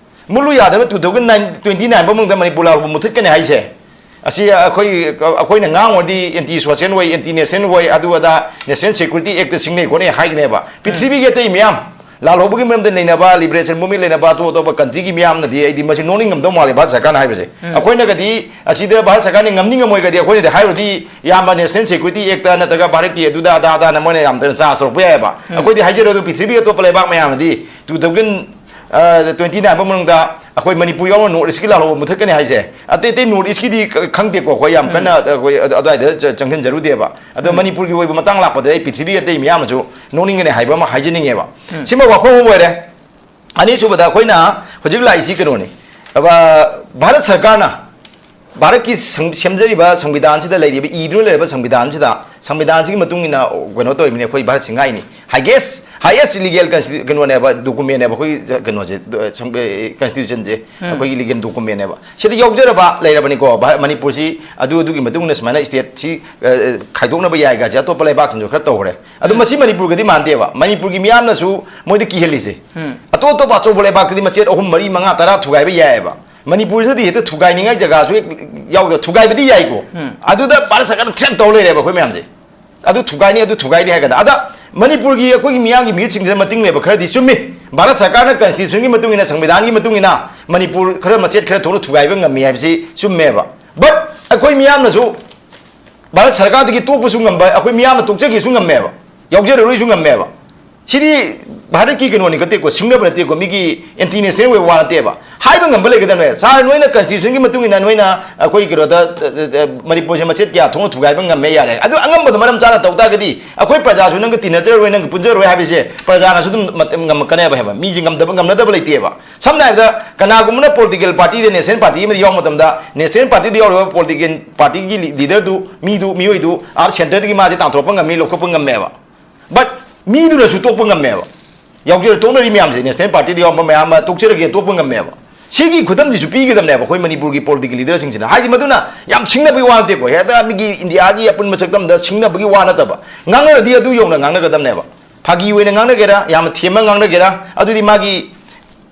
ꯃꯨꯠꯂꯨ ꯌꯥꯗ꯭ꯔꯕ two thousand twenty nine ꯐꯥꯎ ꯃꯅꯨꯡꯗ ꯃꯅꯤꯄꯨꯔ ꯂꯥꯜꯍꯧꯕ ꯃꯨꯠꯊꯠꯀꯅꯤ ꯍꯥꯏꯁꯦ꯫ ꯑꯁꯤ ꯑꯩꯈꯣꯏ, ꯑꯩꯈꯣꯏꯅ ꯉꯥꯡꯉꯨꯔꯗꯤ anti social ꯑꯣꯏ, anti nation ꯑꯣꯏ, ꯑꯗꯨ ꯑꯗꯥ, Nation Security Act ꯁꯤꯡꯅꯩ ꯈꯣꯠꯅꯩ ꯍꯥꯏꯒꯅꯦꯕ꯫ ꯎꯝ꯫ ꯄ꯭ꯔꯤꯊꯤꯕꯤꯒꯤ ꯑꯇꯩ ꯃꯌꯥꯝ, ꯂꯥꯜꯍꯧꯕꯒꯤ ꯃꯔꯝꯗ ꯅꯩꯅꯕ, liberation movement ꯂꯩꯅꯕ ꯑꯇꯣꯞ ꯑꯇꯣꯞꯄ country ꯒꯤ ꯃꯤꯌꯥꯝꯅꯗꯤ ꯑꯩꯗꯤ ꯃꯁꯤ ꯅꯣꯛꯅꯤꯡꯉꯝꯗꯧ ꯃꯥꯜꯂꯦ ꯚꯥꯔꯠ ꯁꯔꯀꯥꯔꯅ ꯍꯥꯏꯕꯁꯦ꯫ ꯎꯝ꯫ ꯑꯩꯈꯣꯏꯅꯒꯗꯤ ꯑꯁꯤꯗ ꯚꯥꯔꯠ ꯁꯔꯀꯥꯔꯅ ꯉꯝꯅꯤ ꯉꯝꯃꯣꯏꯒꯗꯤ ꯑꯩꯈꯣꯏꯅꯗꯤ ꯍꯥꯏꯔꯨꯔꯗꯤ, ꯏꯌꯥꯝꯕ, Nation Security Act ꯅꯠꯇ꯭ꯔꯒ ꯚꯥꯔꯠꯀꯤ ꯑꯗꯨꯗ ꯑꯗꯥ ꯑꯗꯥꯅ ꯃꯣꯏꯅ ꯌꯥꯝ ꯇꯣꯏꯅ ꯆꯥꯔꯖ ꯇꯧꯔꯛꯄ ꯌꯥꯏꯑꯕ꯫ ꯎꯝ꯫ ꯑꯩꯈꯣꯏꯗꯤ ꯍꯥꯏꯖꯔꯣ, ꯑꯗꯨ ꯄ꯭ꯔꯤꯊꯤꯕꯤꯒꯤ ꯑꯇꯣꯞꯄ ꯂꯩꯕꯥꯛ ꯃꯌꯥꯝꯅꯗꯤ two thousand, ꯑ, twenty nine ꯐꯥꯎ ꯃꯅꯨꯡꯗ ꯑꯩꯈꯣꯏ ꯃꯅꯤꯄꯨꯔ ꯌꯥꯎꯅ North East ꯀꯤ ꯂꯥꯜꯍꯧꯕ ꯃꯨꯊꯠꯀꯅꯤ ꯍꯥꯏꯁꯦ꯫ ꯑꯇꯩ ꯑꯇꯩ North East ꯀꯤꯗꯤ ꯈ-, ꯈꯪꯗꯦꯀꯣ, ꯑꯩꯈꯣꯏ ꯌꯥꯝ ꯎꯝ꯫ ꯀꯟꯅ ꯑꯩꯈꯣꯏ ꯑꯗꯨ-, ꯑꯗꯨꯋꯥꯏꯗ ꯆ-, ꯆꯪꯁꯤꯟꯖꯔꯨꯗꯦꯕ꯫ ꯑꯗꯣ ꯎꯝ꯫ ꯃꯅꯤꯄꯨꯔꯒꯤ ꯑꯣꯏꯕ ꯃꯇꯥꯡ ꯂꯥꯛꯄꯗ ꯑꯩ ꯄ꯭ꯔꯤꯊꯤꯕꯤ ꯑꯇꯩ ꯃꯤꯌꯥꯝꯅꯁꯨ ꯅꯣꯛꯅꯤꯡꯒꯅꯤ ꯍꯥꯏꯕ ꯑꯃ ꯍꯥꯏꯖꯅꯤꯡꯉꯦꯕ꯫ ꯎꯝ꯫ ꯁꯤꯃ ꯋꯥꯐꯝ ꯑꯃ ꯑꯣꯏꯔꯦ꯫ ꯑꯅꯤꯁꯨꯕꯗ ꯑꯩꯈꯣꯏꯅ ꯍꯧꯖꯤꯛ ꯂꯥꯛꯏꯁꯤ ꯀꯩꯅꯣꯅꯤ, ꯑꯕ-, ꯚꯥꯔꯠ ꯁꯔꯀꯥꯔꯅ ꯚꯥꯔꯠꯀꯤ ꯁꯪ-, ꯁꯦꯝꯖꯔꯤꯕ ꯁꯪꯕꯤꯙꯥꯟꯁꯤꯗ ꯂꯩꯔꯤꯕ, ꯏꯗꯨꯅ ꯂꯩꯔꯕ ꯁꯪꯕꯤꯙꯥꯟꯁꯤꯗ, ꯁꯪꯕꯤꯙꯥꯟꯁꯤꯒꯤ ꯃꯇꯨꯡ ꯏꯟꯅ ꯀꯩꯅꯣ ꯇꯧꯔꯤꯕꯅꯤ ꯑꯩꯈꯣꯏ ꯚꯥꯔꯠꯁꯤ ꯉꯥꯛꯏꯅꯤ꯫ Highest, highest legal consti-, ꯀꯩꯅꯣꯅꯦꯕ, documentꯅꯦꯕ ꯑꯩꯈꯣꯏ ꯀꯩꯅꯣꯁꯦ, ꯁꯪ-, constitutionꯁꯦ꯫ ꯎꯝ꯫ ꯑꯩꯈꯣꯏꯒꯤ legal documentꯅꯦꯕ꯫ ꯁꯤꯗ ꯌꯥꯎꯖꯔꯕ ꯂꯩꯔꯕꯅꯤꯀꯣ, ꯚꯥꯔꯠ, ꯃꯅꯤꯄꯨꯔꯁꯤ ꯑꯗꯨ, ꯑꯗꯨꯒꯤ ꯃꯇꯨꯡ ꯏꯟꯅ ꯁꯨꯃꯥꯏꯅ stateꯁꯤ, ꯑ, ꯈꯥꯏꯗꯣꯛꯅꯕ ꯌꯥꯏꯒꯁꯦ ꯑꯇꯣꯞꯄ ꯂꯩꯕꯥꯛꯁꯤꯡꯁꯨ ꯈꯔ ꯇꯧꯈ꯭ꯔꯦ꯫ ꯑꯗꯣ ꯎꯝ꯫ ꯃꯁꯤ ꯃꯅꯤꯄꯨꯔꯒꯗꯤ ꯃꯥꯟꯗꯦꯕ꯫ ꯃꯅꯤꯄꯨꯔꯒꯤ ꯃꯤꯌꯥꯝꯅꯁꯨ ꯃꯣꯏꯗ ꯀꯤꯍꯜꯂꯤꯁꯦ꯫ ꯎꯝ꯫ ꯑꯇꯣꯞ ꯑꯇꯣꯞꯄ ꯑꯆꯧꯕ ꯂꯩꯕꯥꯛꯇꯗꯤ ꯃꯆꯦꯠ ꯑꯍꯨꯝ, ꯃꯔꯤ, ꯃꯉꯥ, ꯇꯔꯥ ꯊꯨꯒꯥꯏꯕ ꯌꯥꯏꯑꯕ꯫ ꯃꯅꯤꯄꯨꯔꯁꯤꯗꯗꯤ ꯍꯦꯛꯇ ꯊꯨꯒꯥꯏꯅꯤꯡꯉꯥꯏ ꯖꯒꯥꯁꯨ ꯍꯦꯛ ꯌꯥꯎꯗ, ꯊꯨꯒꯥꯏꯕꯗꯤ ꯌꯥꯏꯀꯣ꯫ ꯎꯝ꯫ ꯑꯗꯨꯗ ꯚꯥꯔꯠ ꯁꯔꯀꯥꯔꯅ threat ꯇꯧ ꯂꯩꯔꯦꯕ ꯑꯩꯈꯣꯏ ꯃꯌꯥꯝꯁꯦ꯫ ꯑꯗꯨ ꯊꯨꯒꯥꯏꯅꯤ, ꯑꯗꯨ ꯊꯨꯒꯥꯏꯅꯤ ꯍꯥꯏ ꯀꯥꯟꯗ꯫ ꯑꯗ ꯃꯅꯤꯄꯨꯔꯒꯤ ꯑꯩꯈꯣꯏꯒꯤ ꯃꯤꯌꯥꯝꯒꯤ ꯃꯤꯍꯨꯠꯁꯤꯡꯁꯤꯅ ꯃꯇꯤꯡ ꯂꯩꯕ ꯈꯔꯗꯤ ꯆꯨꯝꯃꯤ꯫ ꯚꯥꯔꯠ ꯁꯔꯀꯥꯔꯅ constitutionꯒꯤ ꯃꯇꯨꯡ ꯏꯟꯅ, ꯁꯪꯕꯤꯙꯥꯟꯒꯤ ꯃꯇꯨꯡ ꯏꯟꯅ ꯃꯅꯤꯄꯨꯔ ꯈꯔ ꯃꯆꯦꯠ ꯈꯔ ꯊꯣꯛꯅ ꯊꯨꯒꯥꯏꯕ ꯉꯝꯃꯤ ꯍꯥꯏꯕꯁꯤ ꯆꯨꯝꯃꯦꯕ꯫ But ꯑꯩꯈꯣꯏ ꯃꯤꯌꯥꯝꯅꯁꯨ ꯚꯥꯔꯠ ꯁꯔꯀꯥꯔꯗꯒꯤ ꯇꯣꯛꯄꯁꯨ ꯉꯝꯕ, ꯑꯩꯈꯣꯏ ꯃꯤꯌꯥꯝꯅ ꯇꯣꯛꯆꯒꯦꯁꯨ ꯉꯝꯃꯦꯕ, ꯌꯥꯎꯖꯔꯔꯣꯏꯁꯨ ꯉꯝꯃꯦꯕ꯫ ꯁꯤꯗꯤ ꯚꯥꯔꯠꯀꯤ ꯀꯩꯅꯣꯅꯤ ꯅꯠꯇꯦꯀꯣ, ꯁꯤꯡꯅꯕ ꯅꯠꯇꯦꯀꯣ, ꯃꯤꯒꯤ anti national ꯑꯣꯏꯕ ꯋꯥ ꯅꯠꯇꯦꯕ꯫ ꯍꯥꯏꯕ ꯉꯝꯕ ꯂꯩꯒꯗꯕꯅꯦ꯫ Sir, ꯅꯣꯏꯅ constitutionꯒꯤ ꯃꯇꯨꯡ ꯏꯟꯅ ꯅꯣꯏꯅ ꯑꯩꯈꯣꯏ ꯀꯩꯅꯣꯗ, ꯑ, ꯑ, ꯑ, ꯃꯅꯤꯄꯨꯔꯁꯦ ꯃꯆꯦꯠ ꯀꯌꯥ ꯊꯣꯛꯅ ꯊꯨꯒꯥꯏꯕ ꯉꯝꯃꯦ, ꯌꯥꯔꯦ꯫ ꯑꯗꯨ ꯑꯉꯝꯕꯗꯣ ꯃꯔꯝ ꯆꯥꯅ ꯇꯧ ꯇꯥꯔꯒꯗꯤ ꯑꯩꯈꯣꯏ ꯄ꯭ꯔꯖꯥꯁꯨ ꯅꯪꯒ ꯇꯤꯟꯅꯖꯔꯔꯣꯏ, ꯅꯪꯒ ꯄꯨꯟꯖꯔꯔꯣꯏ ꯍꯥꯏꯕꯁꯦ ꯄ꯭ꯔꯖꯥꯅꯁꯨ ꯑꯗꯨꯝ ꯃꯇ-, ꯉꯝꯃꯛꯀꯅꯦꯕ ꯍꯥꯏꯕ꯫ ꯃꯤꯁꯦ ꯉꯝꯗꯕ, ꯉꯝꯅꯗꯕ ꯂꯩꯇꯦꯕ꯫ ꯁꯝꯅ ꯍꯥꯏꯔꯕꯗ ꯀꯅꯥꯒꯨꯝꯕꯅ political partyꯗ, national party ꯑꯃꯗ ꯌꯥꯎꯕ ꯃꯇꯝꯗ national partyꯗ ꯌꯥꯎꯔꯤꯕ political partyꯒꯤ leaderꯗꯨ, ꯃꯤꯗꯨ, ꯃꯤꯑꯣꯏꯗꯨ ꯑꯥ centreꯗꯒꯤ ꯃꯥꯁꯦ ꯇꯥꯟꯊꯣꯔꯛꯄ ꯉꯝꯃꯤ, ꯂꯧꯊꯣꯛꯄ ꯉꯝꯃꯦꯕ꯫ But ꯃꯤꯗꯨꯅꯁꯨ ꯇꯣꯛꯄ ꯉꯝꯃꯦꯕ꯫ ꯌꯥꯎꯖꯔ ꯇꯣꯛꯅꯔꯤ ꯃꯌꯥꯝꯁꯦ, national partyꯗ ꯌꯥꯎꯔꯝꯕ ꯃꯌꯥꯝ ꯑꯃ ꯇꯣꯛꯆꯔꯒꯦ, ꯇꯣꯛꯄ ꯉꯝꯃꯦꯕ꯫ ꯁꯤꯒꯤ ꯈꯨꯗꯝꯁꯤꯁꯨ ꯄꯤꯒꯗꯕꯅꯦꯕ ꯑꯩꯈꯣꯏ ꯃꯅꯤꯄꯨꯔꯒꯤ political leaderꯁꯤꯡꯁꯤꯅ꯫ ꯍꯥꯏꯁꯤ ꯃꯗꯨꯅ ꯌꯥꯝ ꯁꯤꯡꯅꯕꯒꯤ ꯋꯥ ꯅꯠꯇꯦꯀꯣ, ꯍꯦꯛꯇ ꯃꯤꯒꯤ ꯏꯟꯗꯤꯌꯥꯒꯤ ꯑꯄꯨꯟꯕ ꯁꯛꯇꯝꯗ ꯁꯤꯡꯅꯕꯒꯤ ꯋꯥ ꯅꯠꯇꯕ꯫ ꯉꯥꯡꯅꯔꯗꯤ ꯑꯗꯨ ꯌꯧꯅ ꯉꯥꯡꯅꯒꯗꯕꯅꯦꯕ꯫ ꯐꯥꯒꯤ ꯑꯣꯏꯅ ꯉꯥꯡꯅꯒꯦꯔꯥ, ꯌꯥꯝꯅ ꯊꯦꯝꯃ ꯉꯥꯡꯅꯒꯦꯔꯥ, ꯑꯗꯨꯗꯤ ꯃꯥꯒꯤ,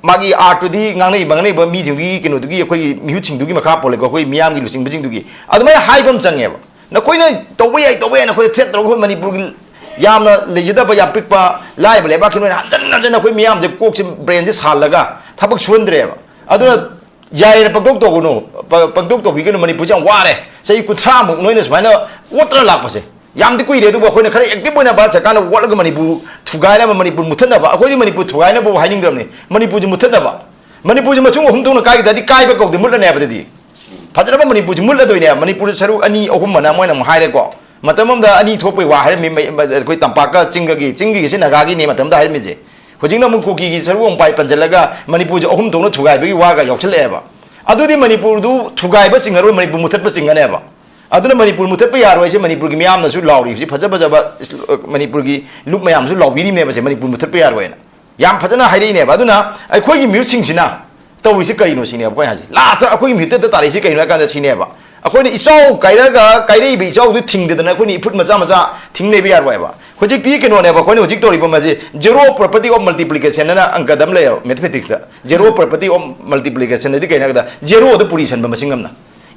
ꯃꯥꯒꯤ artꯇꯨꯗꯤ ꯉꯥꯡꯅꯔꯤꯕ, ꯉꯥꯡꯅꯔꯤꯕ ꯃꯤꯁꯤꯡꯗꯨꯒꯤ ꯀꯩꯅꯣꯗꯨꯒꯤ, ꯑꯩꯈꯣꯏꯒꯤ ꯃꯤꯍꯨꯠꯁꯤꯡꯗꯨꯒꯤ ꯃꯈꯥ ꯄꯣꯜꯂꯦꯀꯣ, ꯑꯩꯈꯣꯏ ꯃꯤꯌꯥꯝꯒꯤ ꯂꯨꯆꯤꯡꯕꯁꯤꯡꯗꯨꯒꯤ꯫ ꯑꯗꯨꯃꯥꯏꯅ ꯍꯥꯏꯕ ꯑꯃ ꯆꯪꯉꯦꯕ꯫ ꯅꯈꯣꯏꯅ ꯇꯧꯕ ꯌꯥꯏ, ꯇꯧꯕ ꯌꯥꯏ, ꯅꯈꯣꯏꯗ threat ꯇꯧꯔꯒ ꯑꯩꯈꯣꯏ ꯃꯅꯤꯄꯨꯔꯒꯤ ꯌꯥꯝꯅ ꯂꯩꯖꯗꯕ, ꯌꯥꯝ ꯄꯤꯛꯄ, ꯂꯥꯏꯔꯕ ꯂꯩꯕꯥꯛꯀꯤ ꯅꯣꯏꯅ ꯍꯟꯖꯟ ꯍꯟꯖꯟ ꯑꯩꯈꯣꯏ ꯃꯤꯌꯥꯝꯁꯦ ꯀꯣꯛꯁꯦ, brainꯁꯦ ꯁꯥꯜꯂꯒ ꯊꯕꯛ ꯁꯨꯍꯟꯗ꯭ꯔꯦꯕ꯫ ꯑꯗꯨꯅ ꯌꯥꯏꯌꯦꯅ ꯄꯪꯇꯧ ꯇꯧꯒꯅꯨ, ꯄ-, ꯄꯪꯇꯧ ꯇꯧꯕꯤꯒꯅꯨ꯫ ꯃꯅꯤꯄꯨꯔꯁꯦ ꯌꯥꯝ ꯋꯥꯔꯦ꯫ ꯆꯍꯤ ꯀꯨꯟꯊ꯭ꯔꯥꯃꯨꯛ ꯅꯣꯏꯅ ꯁꯨꯃꯥꯏꯅ ꯑꯣꯠꯇꯅ ꯂꯥꯛꯄꯁꯦ꯫ ꯌꯥꯝꯗꯤ ꯀꯨꯏꯔꯦ, ꯑꯗꯨꯕꯨ ꯑꯩꯈꯣꯏꯅ ꯈꯔ active ꯑꯣꯏꯅ ꯚꯥꯔꯠ ꯁꯔꯀꯥꯔꯅ ꯑꯣꯠꯂꯒ ꯃꯅꯤꯄꯨꯔ ꯊꯨꯒꯥꯏꯅꯕ, ꯃꯅꯤꯄꯨꯔ ꯃꯨꯠꯊꯠꯅꯕ, ꯑꯩꯈꯣꯏꯗꯤ ꯃꯅꯤꯄꯨꯔ ꯊꯨꯒꯥꯏꯅꯕꯕꯨ ꯍꯥꯏꯅꯤꯡꯗ꯭ꯔꯕꯅꯤ, ꯃꯅꯤꯄꯨꯔꯁꯦ ꯃꯨꯠꯊꯠꯅꯕ꯫ ꯃꯅꯤꯄꯨꯔꯁꯦ ꯃꯆꯨꯝ ꯑꯍꯨꯝ ꯊꯣꯛꯅ ꯀꯥꯏꯈꯤ ꯇꯥꯔꯗꯤ ꯀꯥꯏꯕ ꯀꯧꯗꯦ, ꯃꯨꯠꯂꯅꯦꯕ ꯑꯗꯨꯗꯤ꯫ ꯐꯖꯔꯕ ꯃꯅꯤꯄꯨꯔꯁꯤ ꯃꯨꯠꯂꯗꯣꯏꯅꯦ꯫ ꯃꯅꯤꯄꯨꯔꯁꯤ ꯁꯔꯨꯛ ꯑꯅꯤ ꯑꯍꯨꯝ ꯑꯅ ꯃꯣꯏꯅ ꯑꯃꯨꯛ ꯍꯥꯏꯔꯦꯀꯣ꯫ ꯃꯇꯝ ꯑꯃꯗ ꯑꯅꯤ ꯊꯣꯛꯄꯩ ꯋꯥ ꯍꯥꯏꯔꯝꯃꯤ, ꯃ-, ꯃ-, ꯑꯩꯈꯣꯏ ꯇꯝꯄꯥꯛꯀ ꯆꯤꯡꯒꯒꯤ, ꯆꯤꯡꯒꯤꯁꯤ ꯅꯥꯒꯥꯒꯤꯅꯤ ꯃꯇꯝꯗ ꯍꯥꯏꯔꯝꯃꯤꯁꯦ꯫ ꯍꯧꯖꯤꯛꯅ ꯑꯃꯨꯛ ꯀꯨꯀꯤꯒꯤ ꯁꯔꯨꯛ ꯑꯃꯨꯛ ꯄꯥꯏ ꯄꯟꯁꯤꯜꯂꯒ ꯃꯅꯤꯄꯨꯔꯁꯦ ꯑꯍꯨꯝ ꯊꯣꯛꯅ ꯊꯨꯒꯥꯏꯕꯒꯤ ꯋꯥꯒ ꯌꯥꯎꯁꯜꯂꯛꯑꯦꯕ꯫ ꯑꯗꯨꯗꯤ ꯃꯅꯤꯄꯨꯔꯗꯨ ꯊꯨꯒꯥꯏꯕ ꯆꯤꯡꯉꯔꯣꯏ, ꯃꯅꯤꯄꯨꯔ ꯃꯨꯊꯠꯄ ꯆꯤꯡꯒꯅꯦꯕ꯫ ꯑꯗꯨꯅ ꯃꯅꯤꯄꯨꯔ ꯃꯨꯊꯠꯄ ꯌꯥꯔꯣꯏ ꯍꯥꯏꯁꯦ ꯃꯅꯤꯄꯨꯔꯒꯤ ꯃꯤꯌꯥꯝꯅꯁꯨ ꯂꯥꯎꯔꯤ, ꯍꯧꯖꯤꯛ ꯐꯖ ꯐꯖꯕ ꯃꯅꯤꯄꯨꯔꯒꯤ ꯂꯨꯞ ꯃꯌꯥꯝꯁꯨ ꯂꯥꯎꯕꯤꯔꯤꯕꯅꯦꯕ, ꯁꯦ ꯃꯅꯤꯄꯨꯔ ꯃꯨꯊꯠꯄ ꯌꯥꯔꯣꯏꯅ ꯌꯥꯝ ꯐꯖꯅ ꯍꯥꯏꯔꯛꯏꯅꯦꯕ꯫ ꯑꯗꯨꯅ ꯑꯩꯈꯣꯏꯒꯤ ꯃꯤꯍꯨꯠꯁꯤꯡꯁꯤꯅ ꯇꯧꯔꯤꯁꯤ ꯀꯔꯤꯅꯣ ꯁꯤꯅꯦꯕ ꯑꯩꯈꯣꯏ ꯍꯥꯏꯁꯦ꯫ ꯂꯥꯁꯇ ꯑꯩꯈꯣꯏꯒꯤ ꯃꯤꯍꯨꯠꯇ ꯇꯥꯔꯛꯏꯁꯤ ꯀꯩꯅꯣ ꯍꯥꯏ ꯀꯥꯟꯗ ꯁꯤꯅꯦꯕ, ꯑꯩꯈꯣꯏꯅ ꯏꯆꯥꯎ ꯀꯥꯏꯔꯒ ꯀꯥꯏꯔꯛꯏꯕ ꯏꯆꯥꯎꯗꯨ ꯊꯤꯡꯗꯗꯅ ꯑꯩꯈꯣꯏꯅ ꯏꯐꯨꯠ ꯃꯆꯥ ꯃꯆꯥ ꯊꯤꯡ ꯂꯩꯕ ꯌꯥꯔꯣꯏꯕ꯫ ꯍꯧꯖꯤꯛꯇꯤ ꯀꯩꯅꯣꯅꯦꯕ, ꯑꯩꯈꯣꯏꯅ ꯍꯧꯖꯤꯛ ꯇꯧꯔꯤꯕ ꯃꯁꯤ zero property of multiplication ꯍꯥꯏꯅ ꯑꯪꯀꯗ ꯑꯃ ꯂꯩꯌꯦꯕ, mathematics ꯇ꯫ Zero property of multiplication ꯍꯥꯏꯗꯤ ꯀꯩꯅꯣ ꯍꯥꯏꯕꯗ, ꯖꯦꯔꯣꯗ ꯄꯨꯔꯤꯁꯟꯕ ꯃꯁꯤꯡ ꯑꯃꯅ꯫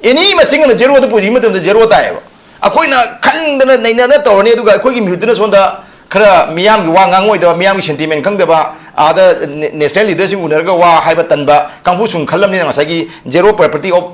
ꯑꯦꯅꯤ ꯃꯁꯤꯡ ꯑꯃꯅ ꯖꯦꯔꯣꯗ ꯄꯨꯔꯤꯕ ꯃꯇꯝꯗ ꯖꯦꯔꯣ ꯇꯥꯏꯌꯦꯕ꯫ ꯑꯩꯈꯣꯏꯅ ꯈꯟꯗꯅ ꯅꯩꯅꯗꯅ ꯇꯧꯔꯅꯤ, ꯑꯗꯨꯒ ꯑꯩꯈꯣꯏꯒꯤ ꯃꯤꯍꯨꯠꯇꯨꯅ ꯁꯣꯝꯗ ꯈꯔ ꯃꯤꯌꯥꯝꯒꯤ ꯋꯥ ꯉꯥꯡꯉꯣꯏꯗꯕ, ꯃꯤꯌꯥꯝꯒꯤ sentiment ꯈꯪꯗꯕ, ꯑꯥꯗ national leader ꯁꯤꯡ ꯎꯅꯔꯒ ꯋꯥ ꯍꯥꯏꯕ ꯇꯟꯕ ꯀꯥꯡꯕꯨ ꯁꯨꯝ ꯈꯜꯂꯝꯅꯤꯅ ꯉꯁꯥꯏꯒꯤ zero property of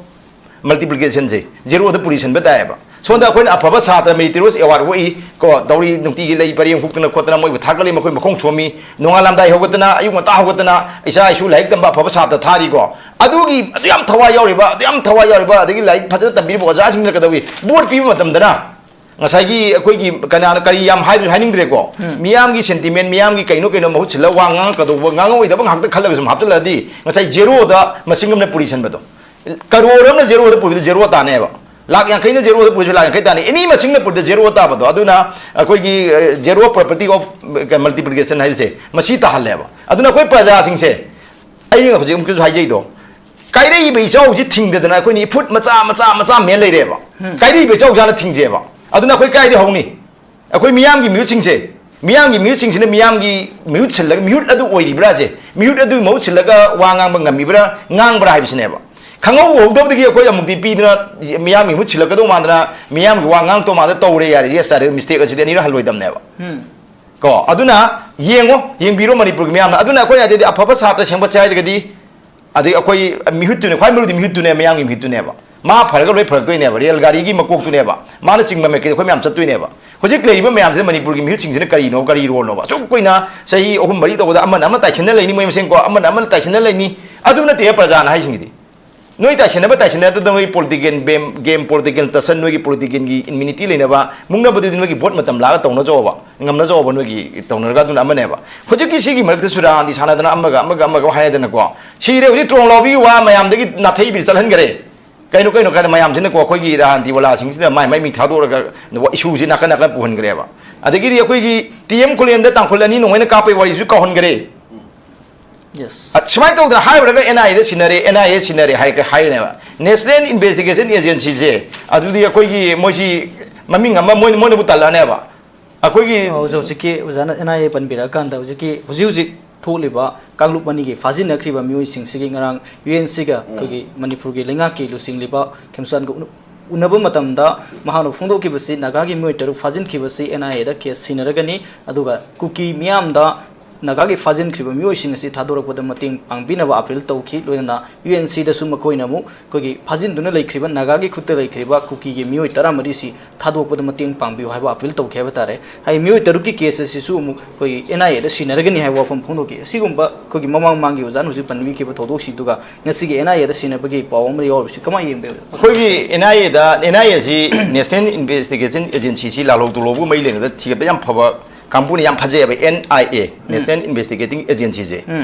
multiplication ꯁꯦ ꯖꯦꯔꯣꯗ ꯄꯨꯔꯤꯁꯟꯕ ꯇꯥꯏꯌꯦꯕ꯫ ꯁꯣꯝꯗ ꯑꯩꯈꯣꯏꯅ ꯑꯐꯕ ꯁꯥꯇ꯭ꯔ meritorious award ꯑꯣꯏ ꯀꯣ, ꯇꯧꯔꯤ, ꯅꯨꯡꯇꯤꯒꯤ ꯂꯩ ꯄꯔꯦꯡ ꯍꯨꯛꯇꯅ ꯈꯣꯠꯇꯅ ꯃꯣꯏꯕꯨ ꯊꯥꯒꯠꯂꯤ, ꯃꯈꯣꯏ ꯃꯈꯣꯡ ꯁꯣꯝꯃꯤ, ꯅꯣꯡꯉꯥꯜꯂꯝꯗꯥꯏ ꯍꯧꯒꯠꯇꯅ, ꯑꯌꯨꯛ ꯉꯟꯇꯥ ꯍꯧꯒꯠꯇꯅ ꯏꯆꯥ ꯏꯁꯨ ꯂꯥꯏꯔꯤꯛ ꯇꯝꯕ ꯑꯐꯕ ꯁꯥꯇ꯭ꯔ ꯊꯥꯔꯤꯀꯣ꯫ ꯑꯗꯨꯒꯤ, ꯑꯗꯨ ꯌꯥꯝ ꯊꯋꯥꯏ ꯌꯥꯎꯔꯤꯕ, ꯑꯗꯨ ꯌꯥꯝ ꯊꯋꯥꯏ ꯌꯥꯎꯔꯤꯕ, ꯑꯗꯒꯤ ꯂꯥꯏꯔꯤꯛ ꯐꯖꯅ ꯇꯝꯕꯤꯔꯤꯕ ꯑꯣꯖꯥꯁꯤꯡꯅ ꯀꯩꯗꯧꯏ? ꯚꯣꯠ ꯄꯤꯕ ꯃꯇꯝꯗꯅ ꯉꯁꯥꯏꯒꯤ ꯑꯩꯈꯣꯏꯒꯤ ꯀꯅꯥꯅ ꯀꯔꯤ ꯌꯥꯝ ꯍꯥꯏꯕꯁꯨ ꯍꯥꯏꯅꯤꯡꯗ꯭ꯔꯦꯀꯣ꯫ ꯃꯤꯌꯥꯝꯒꯤ sentiment, ꯃꯤꯌꯥꯝꯒꯤ ꯀꯩꯅꯣ ꯀꯩꯅꯣ ꯃꯍꯨꯠ ꯁꯤꯜꯂꯒ ꯋꯥ ꯉꯥꯡꯉꯛꯀꯗꯧꯕ, ꯉꯥꯡꯉꯛꯑꯣꯏꯗꯕ ꯉꯥꯛꯇ ꯈꯜꯂꯒ ꯁꯨꯝ ꯍꯥꯞꯆꯤꯜꯂꯛꯑꯗꯤ ꯉꯁꯥꯏ ꯖꯦꯔꯣꯗ ꯃꯁꯤꯡ ꯑꯃꯅ ꯄꯨꯔꯤꯁꯟꯕꯗꯣ꯫ ꯀꯔꯣꯔ ꯑꯃꯅ ꯖꯦꯔꯣꯗ ꯄꯨꯔꯤꯁꯨ ꯖꯦꯔꯣ ꯇꯥꯅꯦꯕ꯫ ꯂꯥꯛ ꯌꯥꯡꯈꯩꯅ ꯖꯦꯔꯣꯗ ꯄꯨꯔꯤꯁꯨ ꯂꯥꯛ ꯌꯥꯡꯈꯩ ꯇꯥꯅꯤ꯫ ꯑꯦꯅꯤ ꯃꯁꯤꯡꯅ ꯄꯨꯔꯤꯗ ꯖꯦꯔꯣ ꯇꯥꯕꯗꯣ, ꯑꯗꯨꯅ ꯑꯩꯈꯣꯏꯒꯤ zero property of multiplication ꯍꯥꯏꯕꯁꯦ ꯃꯁꯤ ꯇꯥꯍꯜꯂꯦꯕ꯫ ꯑꯗꯨꯅ ꯑꯩꯈꯣꯏ ꯄ꯭ꯔꯖꯥꯁꯤꯡꯁꯦ, ꯑꯩꯅ ꯍꯧꯖꯤꯛ ꯑꯃꯨꯛꯀꯁꯨ ꯍꯥꯏꯖꯩꯗꯣ, ꯀꯥꯏꯔꯛꯏꯕ ꯏꯆꯥꯎꯁꯤ ꯊꯤꯡꯗꯗꯅ ꯑꯩꯈꯣꯏꯅ ꯏꯐꯨꯠ ꯃꯆꯥ ꯃꯆꯥ ꯃꯆꯥ ꯃꯦꯟ ꯂꯩꯔꯦꯕ꯫ ꯀꯥꯏꯔꯛꯏꯕ ꯏꯆꯥꯎꯁꯤ ꯍꯥꯟꯅ ꯊꯤꯡꯖꯦꯕ꯫ ꯑꯗꯨꯅ ꯑꯩꯈꯣꯏ ꯀꯥꯏꯗꯩ ꯍꯧꯅꯤ? ꯑꯩꯈꯣꯏ ꯃꯤꯌꯥꯝꯒꯤ ꯃꯤꯍꯨꯠꯁꯤꯡꯁꯦ, ꯃꯤꯌꯥꯝꯒꯤ ꯃꯤꯍꯨꯠꯁꯤꯡꯁꯤꯅ ꯃꯤꯌꯥꯝꯒꯤ ꯃꯤꯍꯨꯠ ꯁꯤꯜꯂꯒ, ꯃꯤꯍꯨꯠ ꯑꯗꯨ ꯑꯣꯏꯔꯤꯕ꯭ꯔꯥꯁꯦ, ꯃꯤꯍꯨꯠ ꯑꯗꯨꯒꯤ ꯃꯍꯨꯠ ꯁꯤꯜꯂꯒ ꯋꯥ ꯉꯥꯡꯕ ꯉꯝꯃꯤꯕ꯭ꯔꯥ, ꯉꯥꯡꯕ꯭ꯔꯥ ꯍꯥꯏꯕꯁꯤꯅꯦꯕ꯫ ꯈꯪꯍꯧ ꯎꯍꯧꯗꯕꯗꯒꯤ ꯑꯩꯈꯣꯏ ꯑꯃꯨꯛꯇꯤ ꯄꯤꯗꯅ ꯃꯤꯌꯥꯝꯒꯤ ꯃꯍꯨꯠ ꯁꯤꯜꯂꯛꯀꯗꯧ ꯃꯥꯟꯗꯅ, ꯃꯤꯌꯥꯝꯒꯤ ꯋꯥ ꯉꯥꯡꯇꯧ ꯃꯥꯟꯗ ꯇꯧꯔꯦ, ꯌꯥꯔꯦ, ꯌꯦꯁ, ꯌꯥꯔꯦ, ꯃꯤꯁꯇꯦꯛ ꯑꯁꯤꯗꯤ ꯑꯅꯤꯔꯛ ꯍꯜꯂꯣꯏꯗꯕꯅꯦꯕ꯫ ꯀꯣ, ꯑꯗꯨꯅ ꯌꯦꯡꯉꯣ, ꯌꯦꯡꯕꯤꯔꯣ ꯃꯅꯤꯄꯨꯔꯒꯤ ꯃꯤꯌꯥꯝꯅ꯫ ꯑꯗꯨꯅ ꯑꯩꯈꯣꯏꯅ ꯍꯥꯏꯗꯤ ꯑꯐꯕ ꯁꯥꯇ꯭ꯔ ꯁꯦꯝꯒꯠꯁꯦ ꯍꯥꯏꯔꯒꯗꯤ, ꯑꯗꯩ ꯑꯩꯈꯣꯏ ꯃꯤꯍꯨꯠꯇꯨꯅꯦ, ꯈ꯭ꯋꯥꯏ ꯃꯔꯨꯗꯤ ꯃꯤꯍꯨꯠꯇꯨꯅꯦ, ꯃꯤꯌꯥꯝꯒꯤ ꯃꯤꯍꯨꯠꯇꯨꯅꯦꯕ꯫ ꯃꯥ ꯐꯔꯒ ꯂꯣꯏ ꯐꯔꯛꯇꯣꯏꯅꯦꯕ, ꯔꯦꯜ ꯒꯥꯔꯤꯒꯤ ꯃꯀꯣꯛꯇꯨꯅꯦꯕ꯫ ꯃꯥꯅ ꯆꯤꯡꯕ ꯃꯥꯏꯀꯩꯗ ꯑꯩꯈꯣꯏ ꯃꯌꯥꯝ ꯆꯠꯇꯣꯏꯅꯦꯕ꯫ ꯍꯧꯖꯤꯛ ꯂꯩꯔꯤꯕ ꯃꯌꯥꯝꯁꯤꯅ ꯃꯅꯤꯄꯨꯔꯒꯤ ꯃꯤꯍꯨꯠꯁꯤꯡꯁꯤꯅ ꯀꯔꯤꯅꯣ, ꯀꯔꯤ ꯔꯣꯜꯅꯣꯕ? ꯑꯁꯨꯛ ꯀꯨꯏꯅ ꯆꯍꯤ ꯑꯍꯨꯝ ꯃꯔꯤ ꯇꯧꯕꯗ ꯑꯃꯅ ꯑꯃ ꯇꯥꯏꯁꯤꯟꯅ ꯂꯩꯅꯤ, ꯃꯣꯏ ꯃꯁꯦꯟꯀꯣ, ꯑꯃꯅ ꯑꯃꯅ ꯇꯥꯏꯁꯤꯟꯅ ꯂꯩꯅꯤ꯫ ꯑꯗꯨ ꯅꯠꯇꯦ ꯄ꯭ꯔꯖꯥꯅ ꯍꯥꯏꯁꯤꯡꯁꯤꯗꯤ꯫ ꯅꯣꯏ ꯇꯥꯏꯁꯤꯟꯅꯕ ꯇꯥꯏꯁꯤꯟꯅꯗꯗ ꯅꯣꯏꯒꯤ ꯄꯣꯂꯤꯇꯤꯀꯦꯜ ꯒꯦꯝ, ꯄꯣꯂꯤꯇꯤꯀꯦꯜ ꯇꯁꯟ, ꯅꯣꯏꯒꯤ ꯄꯣꯂꯤꯇꯤꯀꯦꯜꯒꯤ ꯏꯝꯌꯨꯅꯤꯇꯤ ꯂꯩꯅꯕ ꯃꯨꯛꯅꯕꯗꯨꯗꯤ ꯅꯣꯏꯒꯤ ꯚꯣꯠ ꯃꯇꯝ ꯂꯥꯛꯑꯒ ꯇꯧꯅꯖꯧꯕ, ꯉꯝꯅꯖꯧꯕ ꯅꯣꯏꯒꯤ ꯇꯧꯅꯔꯒ, ꯑꯗꯨꯅ ꯑꯃꯅꯦꯕ꯫ ꯍꯧꯖꯤꯛꯀꯤ ꯁꯤꯒꯤ ꯃꯔꯛꯇꯁꯨ ꯔꯥꯟꯗꯤ ꯁꯥꯟꯅꯗꯅ ꯑꯃꯒ ꯑꯃꯒ ꯑꯃꯒ ꯍꯥꯏꯅꯗꯅꯀꯣ, ꯁꯤꯔꯦ ꯍꯧꯖꯤꯛ ꯇ꯭ꯔꯣꯡ ꯂꯥꯎꯕꯤꯒꯤ ꯋꯥ ꯃꯌꯥꯝꯗꯒꯤ ꯅꯥꯊꯩꯕꯤꯗ ꯆꯠꯍꯟꯈꯔꯦ꯫ ꯀꯩꯅꯣ, ꯀꯩꯅꯣ, ꯀꯩꯅꯣ, ꯃꯌꯥꯝꯁꯤꯅꯀꯣ ꯑꯩꯈꯣꯏꯒꯤ ꯔꯥꯟꯗꯤ ꯋꯥꯂꯥꯁꯤꯡꯁꯤꯗ ꯃꯥꯏ ꯃꯥꯏ ꯃꯤꯡ ꯊꯥꯗꯣꯛꯑꯒ ꯏꯁꯨꯁꯤ ꯅꯥꯀꯟ ꯅꯥꯀꯟ ꯄꯨꯍꯟꯈ꯭ꯔꯦꯕ꯫ ꯑꯗꯒꯤꯗꯤ ꯑꯩꯈꯣꯏꯒꯤ ꯇꯤ ꯑꯦꯝ ꯈꯨꯂꯦꯟꯗ ꯇꯥꯡꯈꯨꯜ ꯑꯅꯤ ꯅꯣꯡꯃꯩꯅ ꯀꯥꯞꯄꯩ ꯋꯥꯔꯤꯁꯨ ꯀꯥꯎꯍꯟꯈ꯭ꯔꯦ꯫ Yes. ꯑ, ꯁꯨꯃꯥꯏꯅ ꯇꯧꯗꯅ ꯍꯥꯏꯔꯨꯔꯒ ꯑꯦꯟ ꯑꯥꯏ ꯑꯦꯗ ꯁꯤꯟꯅꯔꯦ, ꯑꯦꯟ ꯑꯥꯏ ꯑꯦ ꯁꯤꯟꯅꯔꯦ ꯍꯥꯏ ꯍꯥꯏꯔꯦꯕ꯫ ꯅꯦꯁꯅꯦꯜ ꯏꯟꯚꯦꯁꯇꯤꯒꯦꯁꯟ ꯑꯦꯖꯦꯟꯁꯤꯁꯦ, ꯑꯗꯨꯗꯤ ꯑꯩꯈꯣꯏꯒꯤ ꯃꯣꯏꯁꯤ ꯃꯃꯤꯡ ꯑꯃ ꯃꯣꯏ ꯃꯣꯏꯅꯕꯨ ꯇꯜꯂꯛꯑꯅꯦꯕ꯫ ꯑꯩꯈꯣꯏꯒꯤ ꯍꯧꯖꯤꯛ ꯍꯧꯖꯤꯛꯀꯤ ꯑꯣꯖꯥꯅ ꯑꯦꯟ ꯑꯥꯏ ꯑꯦ ꯄꯟꯕꯤꯔꯛꯑꯀꯥꯟꯗ ꯍꯧꯖꯤꯛꯀꯤ ꯍꯧꯖꯤꯛ ꯍꯧꯖꯤꯛ ꯊꯣꯛꯂꯤꯕ ꯀꯥꯡꯂꯨꯞ ꯑꯅꯤꯒꯤ ꯐꯥꯖꯤꯟꯅꯈ꯭ꯔꯤꯕ ꯃꯤꯑꯣꯏꯁꯤꯡꯁꯤꯒꯤ ꯉꯔꯥꯡ ꯌꯨ ꯑꯦꯟ ꯁꯤꯒ ꯑꯩꯈꯣꯏꯒꯤ ꯃꯅꯤꯄꯨꯔꯒꯤ ꯂꯩꯉꯥꯛꯀꯤ ꯂꯨꯆꯤꯡꯂꯤꯕ ꯈꯦꯝꯆꯥꯟꯒ ꯎꯅ- ꯎꯅꯕ ꯃꯇꯝꯗ ꯃꯍꯥꯛꯅ ꯐꯣꯡꯗꯣꯛꯈꯤꯕꯁꯤ ꯅꯥꯒꯥꯒꯤ ꯃꯤꯑꯣꯏ ꯇꯔꯨꯛ ꯐꯥꯖꯤꯟꯈꯤꯕꯁꯤ ꯑꯦꯟ ꯑꯥꯏ ꯑꯦꯗ ꯀꯦꯁ ꯁꯤꯟꯅꯔꯒꯅꯤ, ꯑꯗꯨꯒ ꯀꯨꯀꯤ ꯃꯤꯌꯥꯝꯗ ꯅꯥꯒꯥꯒꯤ ꯐꯥꯖꯤꯟꯈ꯭ꯔꯤꯕ ꯃꯤꯑꯣꯏꯁꯤꯡ ꯑꯁꯤ ꯊꯥꯗꯣꯔꯛꯄꯗ ꯃꯇꯦꯡ ꯄꯥꯡꯕꯤꯅꯕ ꯑꯥꯄꯤꯜ ꯇꯧꯈꯤ꯫ ꯂꯣꯏꯅꯅ ꯌꯨ ꯑꯦꯟ ꯁꯤꯗꯁꯨ ꯃꯈꯣꯏꯅ ꯑꯃꯨꯛ ꯑꯩꯈꯣꯏꯒꯤ ꯐꯥꯖꯤꯟꯗꯨꯅ ꯂꯩꯈ꯭ꯔꯤꯕ ꯅꯥꯒꯥꯒꯤ ꯈꯨꯠꯇ ꯂꯩꯈ꯭ꯔꯤꯕ ꯀꯨꯀꯤꯒꯤ ꯃꯤꯑꯣꯏ ꯇꯔꯥꯃꯔꯤꯁꯤ ꯊꯥꯗꯣꯛꯄꯗ ꯃꯇꯦꯡ ꯄꯥꯡꯕꯤꯌꯨ ꯍꯥꯏꯕ ꯑꯥꯄꯤꯜ ꯇꯧꯈꯤ ꯍꯥꯏꯕ ꯇꯥꯔꯦ꯫ ꯍꯥꯏꯗꯤ ꯃꯤꯑꯣꯏ ꯇꯔꯨꯛꯀꯤ ꯀꯦꯁ ꯑꯁꯤꯁꯨ ꯑꯃꯨꯛ ꯑꯩꯈꯣꯏꯒꯤ ꯑꯦꯟ ꯑꯥꯏ ꯑꯦꯗ ꯁꯤꯟꯅꯔꯒꯅꯤ ꯍꯥꯏꯕ ꯋꯥꯐꯝ ꯐꯣꯡꯗꯣꯛꯈꯤ꯫ ꯑꯁꯤꯒꯨꯝꯕ ꯑꯩꯈꯣꯏꯒꯤ ꯃꯃꯥꯡ ꯃꯃꯥꯡꯒꯤ ꯑꯣꯖꯥꯅ ꯍꯧꯖꯤꯛ ꯄꯟꯕꯤꯈꯤꯕ ꯊꯧꯗꯣꯛꯁꯤꯡꯗꯨꯒ ꯉꯁꯤꯒꯤ ꯑꯦꯟ ꯑꯥꯏ ꯑꯦꯗ ꯁꯤꯟꯅꯕꯒꯤ ꯄꯥꯎ ꯑꯃ ꯌꯥꯎꯔꯤꯕꯁꯤ ꯀꯃꯥꯏꯅ ꯌꯦꯡꯕꯤꯕ? ꯑꯩꯈꯣꯏꯒꯤ ꯑꯦꯟ ꯑꯥꯏ ꯑꯦꯗ, ꯑꯦꯟ ꯑꯥꯏ ꯑꯦꯁꯤ ꯅꯦꯁꯅꯦꯜ ꯏꯟꯚꯦꯁꯇꯤꯒꯦꯁꯟ ꯑꯦꯖꯦꯟꯁꯤꯁꯤ ꯂꯥꯜꯍꯧ ꯇꯨꯍꯧꯕꯒ ꯃꯔꯤ ꯂꯩꯅꯕꯗ ꯊꯤꯒꯠꯄ ꯌꯥꯝ ꯐꯕ ꯀꯥꯡꯕꯨꯅ ꯌꯥꯝ ꯐꯖꯩꯑꯕ, ꯑꯦꯟ ꯑꯥꯏ ꯑꯦ, ꯅꯦꯁꯅꯦꯜ ꯏꯟꯚꯦꯁꯇꯤꯒꯦꯇꯤꯡ ꯑꯦꯖꯦꯟꯁꯤꯁꯦ꯫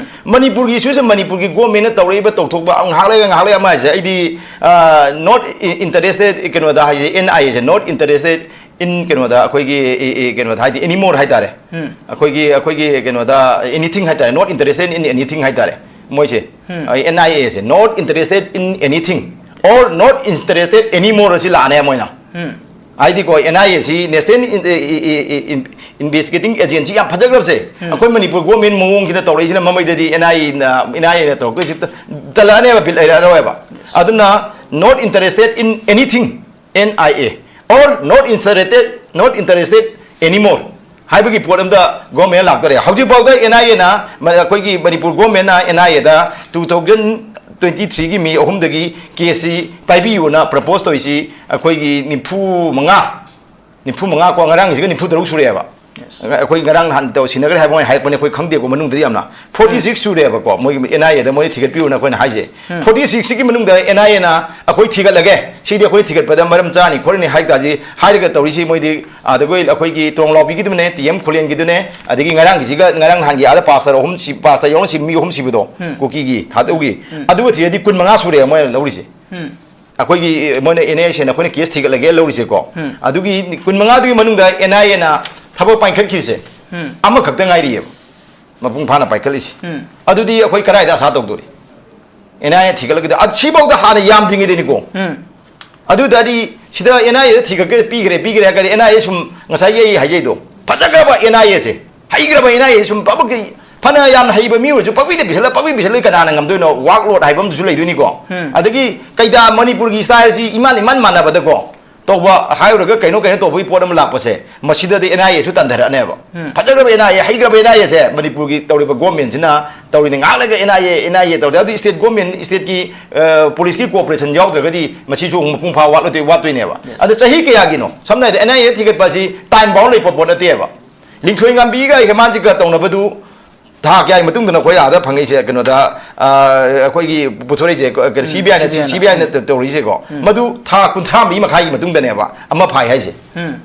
ꯃꯅꯤꯄꯨꯔꯒꯤ ꯏꯁꯨꯁꯦ ꯃꯅꯤꯄꯨꯔꯒꯤ ꯒꯣꯔꯃꯦꯟꯅ ꯇꯧꯔꯛꯏꯕ ꯇꯧꯊꯣꯛꯄ ꯉꯥꯏꯍꯥꯛ ꯂꯩꯔꯒ ꯉꯥꯏꯍꯥꯛ ꯂꯩꯔꯒ ꯑꯃ ꯍꯥꯏꯁꯦ, ꯑꯩꯗꯤ ꯅꯣꯠ ꯏꯟꯇꯔꯦꯁꯇꯦꯠ ꯀꯩꯅꯣꯗ ꯍꯥꯏꯁꯦ, ꯑꯦꯟ ꯑꯥꯏ ꯑꯦꯁꯦ ꯅꯣꯠ ꯏꯟꯇꯔꯦꯁꯇꯦꯠ ꯏꯟ ꯀꯩꯅꯣꯗ, ꯑꯩꯈꯣꯏꯒꯤ ꯏ- ꯏ- ꯀꯩꯅꯣꯗ ꯍꯥꯏꯗꯤ ꯑꯦꯅꯤꯃꯣꯔ ꯍꯥꯏꯇꯥꯔꯦ꯫ ꯑꯩꯈꯣꯏꯒꯤ ꯑꯩꯈꯣꯏꯒꯤ ꯀꯩꯅꯣꯗ ꯑꯦꯅꯤꯊꯤꯡ ꯍꯥꯏꯇꯥꯔꯦ, ꯅꯣꯠ ꯏꯟꯇꯔꯦꯁꯇꯦꯠ ꯏꯟ ꯑꯦꯅꯤꯊꯤꯡ ꯍꯥꯏꯇꯥꯔꯦ꯫ ꯃꯣꯏꯁꯦ ꯑꯦꯟ ꯑꯥꯏ ꯑꯦꯁꯦ not interested in anything or not interested anymore ꯑꯁꯤ ꯂꯥꯛꯑꯅꯦ ꯃꯣꯏꯅ꯫ ꯍꯥꯏꯗꯤꯀꯣ, ꯑꯦꯟ ꯑꯥꯏ ꯑꯦꯁꯤ ꯅꯦꯁꯅꯦꯜ ꯏꯟꯚꯦꯁꯇꯤꯒꯦꯇꯤꯡ ꯑꯦꯖꯦꯟꯁꯤ ꯌꯥꯝ ꯐꯖꯈ꯭ꯔꯕꯁꯦ, ꯑꯩꯈꯣꯏ ꯃꯅꯤꯄꯨꯔ ꯒꯣꯔꯃꯦꯟ ꯃꯑꯣꯡꯁꯤꯅ ꯇꯧꯔꯛꯏꯁꯤꯅ ꯃꯃꯩꯗꯗꯤ ꯑꯦꯟ ꯑꯥꯏ ꯑꯦꯅ, ꯑꯦꯟ ꯑꯥꯏ ꯑꯦꯅ ꯇꯧꯔꯛꯇꯣꯏꯁꯤ ꯇꯜꯂꯛꯑꯅꯦꯕ, ꯕꯤꯠ ꯂꯩꯔꯛꯑꯔꯣꯏꯕ꯫ ꯑꯗꯨꯅ not interested in anything, N I A, or not interested, not interested anymore ꯍꯥꯏꯕꯒꯤ ꯄꯣꯠ ꯑꯝꯗ ꯒꯣꯔꯃꯦꯟ ꯂꯥꯛꯇꯣꯔꯦ꯫ ꯍꯧꯖꯤꯛꯐꯥꯎꯗ ꯑꯦꯟ ꯑꯥꯏ ꯑꯦꯅ, ꯑꯩꯈꯣꯏꯒꯤ ꯃꯅꯤꯄꯨꯔ ꯒꯣꯔꯃꯦꯟꯅ ꯑꯦꯟ ꯑꯥꯏ ꯑꯦꯗ ꯇꯨ ꯊꯥꯎꯖꯟ ꯇ꯭ꯋꯦꯟꯇꯤ ꯊ꯭ꯔꯤꯒꯤ ꯃꯦ ꯑꯍꯨꯝꯗꯒꯤ ꯀꯦꯁꯁꯤ ꯄꯥꯏꯕꯤꯌꯨꯅ ꯄ꯭ꯔꯄꯣꯁ ꯇꯧꯔꯤꯁꯤ ꯑꯩꯈꯣꯏꯒꯤ ꯅꯤꯐꯨ ꯃꯉꯥ, ꯅꯤꯐꯨ ꯃꯉꯥ ꯀꯣ, ꯉꯔꯥꯡꯒꯤꯁꯤꯒ ꯅꯤꯐꯨ ꯇꯔꯨꯛ ꯁꯨꯔꯛꯑꯦꯕ꯫ ꯑꯩꯈꯣꯏ ꯉꯔꯥꯡ ꯅꯍꯥꯟ ꯇꯧ ꯁꯤꯟꯅꯈ꯭ꯔꯦ ꯍꯥꯏꯕ ꯃꯣꯏ ꯍꯥꯏꯔꯛꯄꯅꯦ, ꯑꯩꯈꯣꯏ ꯈꯪꯗꯦꯀꯣ ꯃꯅꯨꯡꯗꯗꯤ ꯌꯥꯝꯅ꯫ ꯐꯣꯔꯇꯤ ꯁꯤꯛꯁ ꯁꯨꯔꯦꯕꯀꯣ, ꯃꯣꯏꯒꯤ ꯑꯦꯟ ꯑꯥꯏ ꯑꯦꯗ ꯃꯣꯏ ꯊꯤꯒꯠꯄꯤꯌꯨꯅ ꯑꯩꯈꯣꯏꯅ ꯍꯥꯏꯁꯦ꯫ ꯐꯣꯔꯇꯤ ꯁꯤꯛꯁꯀꯤ ꯃꯅꯨꯡꯗ ꯑꯦꯟ ꯑꯥꯏ ꯑꯦꯅ ꯑꯩꯈꯣꯏ ꯊꯤꯒꯠꯂꯒꯦ, ꯁꯤꯗꯤ ꯑꯩꯈꯣꯏ ꯊꯤꯒꯠꯄꯗ ꯃꯔꯝ ꯆꯥꯅꯤ ꯈꯣꯠꯂꯅꯤ ꯍꯥꯏ ꯇꯥꯔꯗꯤ, ꯍꯥꯏꯔꯒ ꯇꯧꯔꯤꯁꯤ ꯃꯣꯏꯗꯤ ꯑꯗꯒꯤ ꯑꯩꯈꯣꯏꯒꯤ ꯇꯣꯡꯂꯥꯎꯕꯤꯒꯤꯗꯨꯅꯦ, ꯇꯤ ꯑꯦꯝ ꯈꯨꯂꯦꯟꯒꯤꯗꯨꯅꯦ, ꯑꯗꯒꯤ ꯉꯔꯥꯡꯒꯤꯁꯤꯒ, ꯉꯔꯥꯡ ꯅꯍꯥꯟꯒꯤ ꯑꯥꯗ ꯄꯥꯁꯇꯔ ꯑꯍꯨꯝ ꯁꯤ-, ꯄꯥꯁꯇꯔ ꯌꯥꯎꯅ ꯁꯤ-, ꯃꯤ ꯑꯍꯨꯝ ꯁꯤꯕꯗꯣ, ꯀꯨꯀꯤꯒꯤ ꯊꯥꯗꯧꯒꯤ, ꯑꯗꯨꯒ ꯊꯤꯔꯗꯤ ꯀꯨꯟ ꯃꯉꯥ ꯁꯨꯔꯦ ꯃꯣꯏꯅ ꯂꯧꯔꯤꯁꯦ꯫ ꯑꯩꯈꯣꯏꯒꯤ ꯃꯣꯏꯅ ꯑꯦꯟ ꯑꯥꯏ ꯑꯦꯁꯤꯅ ꯑꯩꯈꯣꯏꯅ ꯀꯦꯁ ꯊꯤꯒꯠꯂꯒꯦ ꯂꯧꯔꯤꯁꯦꯀꯣ꯫ ꯑꯗꯨꯒꯤ ꯀꯨꯟ ꯃꯉꯥꯗꯨꯒꯤ ꯃꯅꯨꯡꯗ ꯑꯦꯟ ꯑꯥꯏ ꯑꯦꯅ ꯊꯕꯛ ꯄꯥꯏꯈꯠꯈꯤꯁꯦ ꯑꯃꯈꯛꯇ ꯉꯥꯏꯔꯤꯑꯕ, ꯃꯄꯨꯡ ꯐꯥꯅ ꯄꯥꯏꯈꯠꯂꯤꯁꯦ꯫ ꯑꯗꯨꯗꯤ ꯑꯩꯈꯣꯏ ꯀꯗꯥꯏꯗ ꯑꯁꯥ ꯇꯧꯗꯣꯔꯤ? ꯑꯦꯟ ꯑꯥꯏ ꯑꯦ ꯊꯤꯒꯠꯂꯒꯗꯤ, ꯑ, ꯁꯤꯐꯥꯎꯗ ꯍꯥꯟꯅ ꯌꯥꯝꯗ꯭ꯔꯤꯉꯩꯗꯅꯤꯀꯣ꯫ ꯑꯗꯨ ꯇꯥꯔꯗꯤ ꯁꯤꯗ ꯑꯦꯟ ꯑꯥꯏ ꯑꯦꯗ ꯊꯤꯒꯠꯀꯦ, ꯄꯤꯈ꯭ꯔꯦ, ꯄꯤꯈ꯭ꯔꯦ ꯍꯥꯏꯔꯒꯗꯤ, ꯑꯦꯟ ꯑꯥꯏ ꯑꯦ ꯁꯨꯝ ꯉꯁꯥꯏꯒꯤ ꯑꯩ ꯍꯥꯏꯖꯩꯗꯣ, ꯐꯖꯈ꯭ꯔꯕ ꯑꯦꯟ ꯑꯥꯏ ꯑꯦꯁꯦ, ꯍꯩꯈ꯭ꯔꯕ ꯑꯦꯟ ꯑꯥꯏ ꯑꯦ ꯁꯨꯝ ꯄꯕꯛꯀꯤ, ꯐꯅ ꯌꯥꯝꯅ ꯍꯩꯕ ꯃꯤ ꯑꯣꯏꯔꯁꯨ ꯄꯪꯄꯤꯗ ꯄꯤꯁꯜꯂ, ꯄꯪꯄꯤ ꯄꯤꯁꯜꯂꯗꯤ ꯀꯅꯥꯅ ꯉꯝꯗꯣꯏꯅꯣ? ꯋꯥꯔꯛ ꯂꯣꯗ ꯍꯥꯏꯕ ꯑꯃꯁꯨ ꯂꯩꯗꯣꯏꯅꯤꯀꯣ꯫ ꯑꯗꯒꯤ ꯀꯩꯗ ꯃꯅꯤꯄꯨꯔꯒꯤ ꯁ꯭ꯇꯥꯏꯜꯁꯤ ꯏꯃꯥꯟ ꯏꯃꯥꯟ ꯃꯥꯟꯅꯕꯗꯀꯣ ꯇꯧꯕ ꯍꯥꯏꯔꯨꯔꯒ ꯀꯩꯅꯣ ꯀꯩꯅꯣ ꯇꯧꯕꯒꯤ ꯄꯣꯠ ꯑꯃ ꯂꯥꯛꯄꯁꯦ, ꯃꯁꯤꯗꯗꯤ ꯑꯦꯟ ꯑꯥꯏ ꯑꯦꯁꯨ ꯇꯟꯊꯔꯛꯑꯅꯦꯕ꯫ ꯐꯖꯈ꯭ꯔꯕ and I A, ꯍꯩꯈ꯭ꯔꯕ and I ꯑꯦꯁꯦ ꯃꯅꯤꯄꯨꯔꯒꯤ ꯇꯧꯔꯤꯕ ꯒꯣꯔꯃꯦꯟꯁꯤꯅ ꯇꯧꯔꯤꯅꯤ꯫ ꯉꯥꯏꯍꯥꯛ ꯂꯩꯔꯒ and I A, and I ꯑꯦ ꯇꯧꯔꯗꯤ, ꯑꯗꯨ ꯁ꯭ꯇꯦꯠ ꯒꯣꯔꯃꯦꯟ, ꯁ꯭ꯇꯦꯠꯀꯤ, ꯑ, ꯄꯨꯂꯤꯁꯀꯤ ꯀꯣꯑꯣꯄꯔꯦꯁꯟ ꯌꯥꯎꯗ꯭ꯔꯒꯗꯤ ꯃꯁꯤꯁꯨ ꯑꯃꯨꯛ ꯃꯄꯨꯡ ꯐꯥꯕ ꯋꯥꯠꯂꯣꯏꯗꯣꯏ-, ꯋꯥꯠꯇꯣꯏꯅꯦꯕ꯫ ꯑꯗ ꯆꯍꯤ ꯀꯌꯥꯒꯤꯅꯣ? ꯁꯝꯅ ꯍꯥꯏꯔꯕꯗ ꯑꯦꯟ ꯑꯥꯏ ꯑꯦ ꯊꯤꯒꯠꯄ ꯑꯁꯤ ꯇꯥꯏꯝ ꯕꯥꯎꯟ ꯂꯩꯕ ꯄꯣꯠ ꯅꯠꯇꯦꯕ꯫ ꯂꯤꯡꯊꯣꯏ ꯉꯥꯝꯕꯤꯒ ꯍꯦꯃꯥꯟꯖꯤꯠꯀ ꯇꯧꯅꯕꯗꯨ ꯊꯥ ꯀꯌꯥꯒꯤ ꯃꯇꯨꯡꯗꯅꯣ ꯑꯩꯈꯣꯏ ꯑꯥꯗ ꯐꯪꯉꯛꯏꯁꯦ? ꯀꯩꯅꯣꯗ, ꯑ, ꯑꯩꯈꯣꯏꯒꯤ ꯄꯨꯊꯣꯔꯛꯏꯁꯦ, ꯀꯩꯅꯣ, ꯎꯝ, ꯁꯤ ꯕꯤ ꯑꯥꯏꯅ, ꯁꯤ ꯕꯤ ꯑꯥꯏꯅ꯫ ꯁꯤ ꯕꯤ ꯑꯥꯏꯅ ꯇꯧꯔꯤꯁꯦꯀꯣ꯫ ꯎꯝ꯫ ꯃꯗꯨ ꯊꯥ ꯀꯨꯟꯊ꯭ꯔꯥ ꯃꯔꯤ ꯃꯈꯥꯏꯒꯤ ꯃꯇꯨꯡꯗꯅꯦꯕ ꯑꯃ ꯐꯥꯏ ꯍꯥꯏꯁꯦ꯫ ꯎꯝ꯫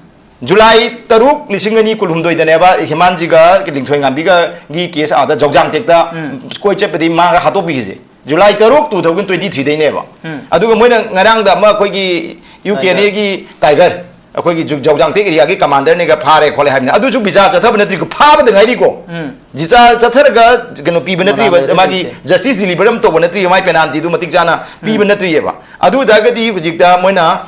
ꯖꯨꯂꯥꯏ ꯇꯔꯨꯛ, ꯂꯤꯁꯤꯡ ꯑꯅꯤ ꯀꯨꯟꯍꯨꯝꯗꯣꯏꯗꯅꯦꯕ ꯍꯦꯃꯥꯟꯖꯤꯒ ꯂꯤꯡꯊꯣꯏ ꯉꯥꯝꯕꯤꯒꯒꯤ ꯀꯦꯁ ꯑꯥꯗ ꯖꯧꯖꯥꯡ ꯇꯦꯛꯇ ꯎꯝ꯫ ꯀꯣꯏ ꯆꯠꯄꯗꯤ ꯃꯥꯒ ꯍꯥꯠꯇꯣꯛꯄꯤꯈꯤꯁꯦ꯫ ꯖꯨꯂꯥꯏ ꯇꯔꯨꯛ, ꯇꯨ ꯊꯥꯎꯖꯟ ꯇ꯭ꯋꯦꯟꯇꯤ ꯊ꯭ꯔꯤꯗꯩꯅꯦꯕ꯫ ꯎꯝ꯫ ꯑꯗꯨꯒ ꯃꯣꯏꯅ ꯉꯔꯥꯡꯗ ꯑꯃ ꯑꯩꯈꯣꯏꯒꯤ ꯌꯨ ꯀꯦ ꯑꯦꯟ ꯑꯦꯒꯤ ꯇꯥꯏꯒꯔ, ꯑꯩꯈꯣꯏꯒꯤ ꯖꯨ-, ꯖꯧꯖꯥꯡꯇꯦꯛ ꯑꯦꯔꯤꯌꯥꯒꯤ ꯀꯃꯥꯟꯗꯔꯅꯦꯒ ꯐꯥꯔꯦ ꯈꯣꯠꯂꯦ ꯍꯥꯏꯕꯅꯤ꯫ ꯑꯗꯨꯁꯨ ꯚꯤꯁꯥ ꯆꯠꯊꯕ ꯅꯠꯇ꯭ꯔꯤꯀꯣ, ꯐꯥꯕꯗ ꯉꯥꯏꯔꯤꯀꯣ꯫ ꯎꯝ꯫ ꯚꯤꯁꯥ ꯆꯠꯊꯔꯒ ꯀꯩꯅꯣ ꯄꯤꯕ ꯅꯠꯇ꯭ꯔꯤꯕ, ꯃꯔꯥꯜ ꯂꯩꯕ ꯃꯥꯒꯤ ꯅꯠꯇꯦ꯫ ꯖꯁꯇꯤꯁ ꯗꯤꯂꯤꯚꯔ ꯑꯃ ꯇꯧꯕ ꯅꯠꯇ꯭ꯔꯤꯕ, ꯃꯥꯒꯤ ꯄꯦꯅꯥꯜꯇꯤꯗꯨ ꯃꯇꯤꯛ ꯆꯥꯅ ꯄꯤꯕ ꯎꯝ꯫ ꯅꯠꯇ꯭ꯔꯤꯑꯕ꯫ ꯑꯗꯨ ꯑꯣꯏ ꯇꯥꯔꯒꯗꯤ ꯍꯧꯖꯤꯛꯇ ꯃꯣꯏꯅ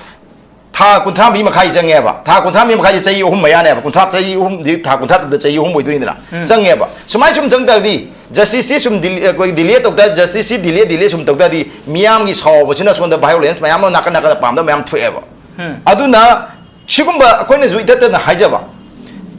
ꯊꯥ ꯀꯨꯟꯊ꯭ꯔꯥ ꯃꯔꯤ ꯃꯈꯥꯏ ꯆꯪꯉꯦꯕ꯫ ꯊꯥ ꯀꯨꯟꯊ꯭ꯔꯥ ꯃꯔꯤ ꯃꯈꯥꯏꯁꯦ ꯆꯍꯤ ꯑꯍꯨꯝ ꯃꯌꯥꯅꯦꯕ꯫ ꯀꯨꯟꯊ꯭ꯔꯥ, ꯆꯍꯤ ꯑꯍꯨꯝꯗꯤ, ꯊꯥ ꯀꯨꯟꯊ꯭ꯔꯥ ꯇꯔꯨꯛꯇ ꯆꯍꯤ ꯑꯍꯨꯝ ꯑꯣꯏꯗꯣꯏꯅꯤꯗꯅ꯫ ꯎꯝ꯫ ꯆꯪꯉꯦꯕ꯫ ꯁꯨꯃꯥꯏꯅ ꯁꯨꯝ ꯆꯪ ꯇꯥꯔꯗꯤ, ꯖꯁꯇꯤꯁꯁꯤ ꯁꯨꯝ ꯗꯤꯂꯦ, ꯑꯩꯈꯣꯏ ꯗꯤꯂꯦ ꯇꯧ ꯇꯥꯔꯗꯤ, ꯖꯁꯇꯤꯁꯁꯤ ꯗꯤꯂꯦ, ꯗꯤꯂꯦ ꯁꯨꯝ ꯇꯧ ꯇꯥꯔꯗꯤ, ꯃꯤꯌꯥꯝꯒꯤ ꯁꯥꯎꯕꯁꯤꯅ ꯁꯣꯝꯗ ꯚꯥꯏꯑꯣꯂꯦꯟꯁ ꯃꯌꯥꯝ ꯑꯃ ꯅꯥꯀꯟ ꯅꯥꯀꯟꯗ ꯄꯥꯝꯗꯕ ꯃꯌꯥꯝ ꯊꯣꯛꯑꯦꯕ꯫ ꯎꯝ꯫ ꯑꯗꯨꯅ ꯁꯤꯒꯨꯝꯕ ꯑꯩꯈꯣꯏꯅꯁꯨ ꯏꯇꯠꯇꯅ ꯍꯥꯏꯖꯕ,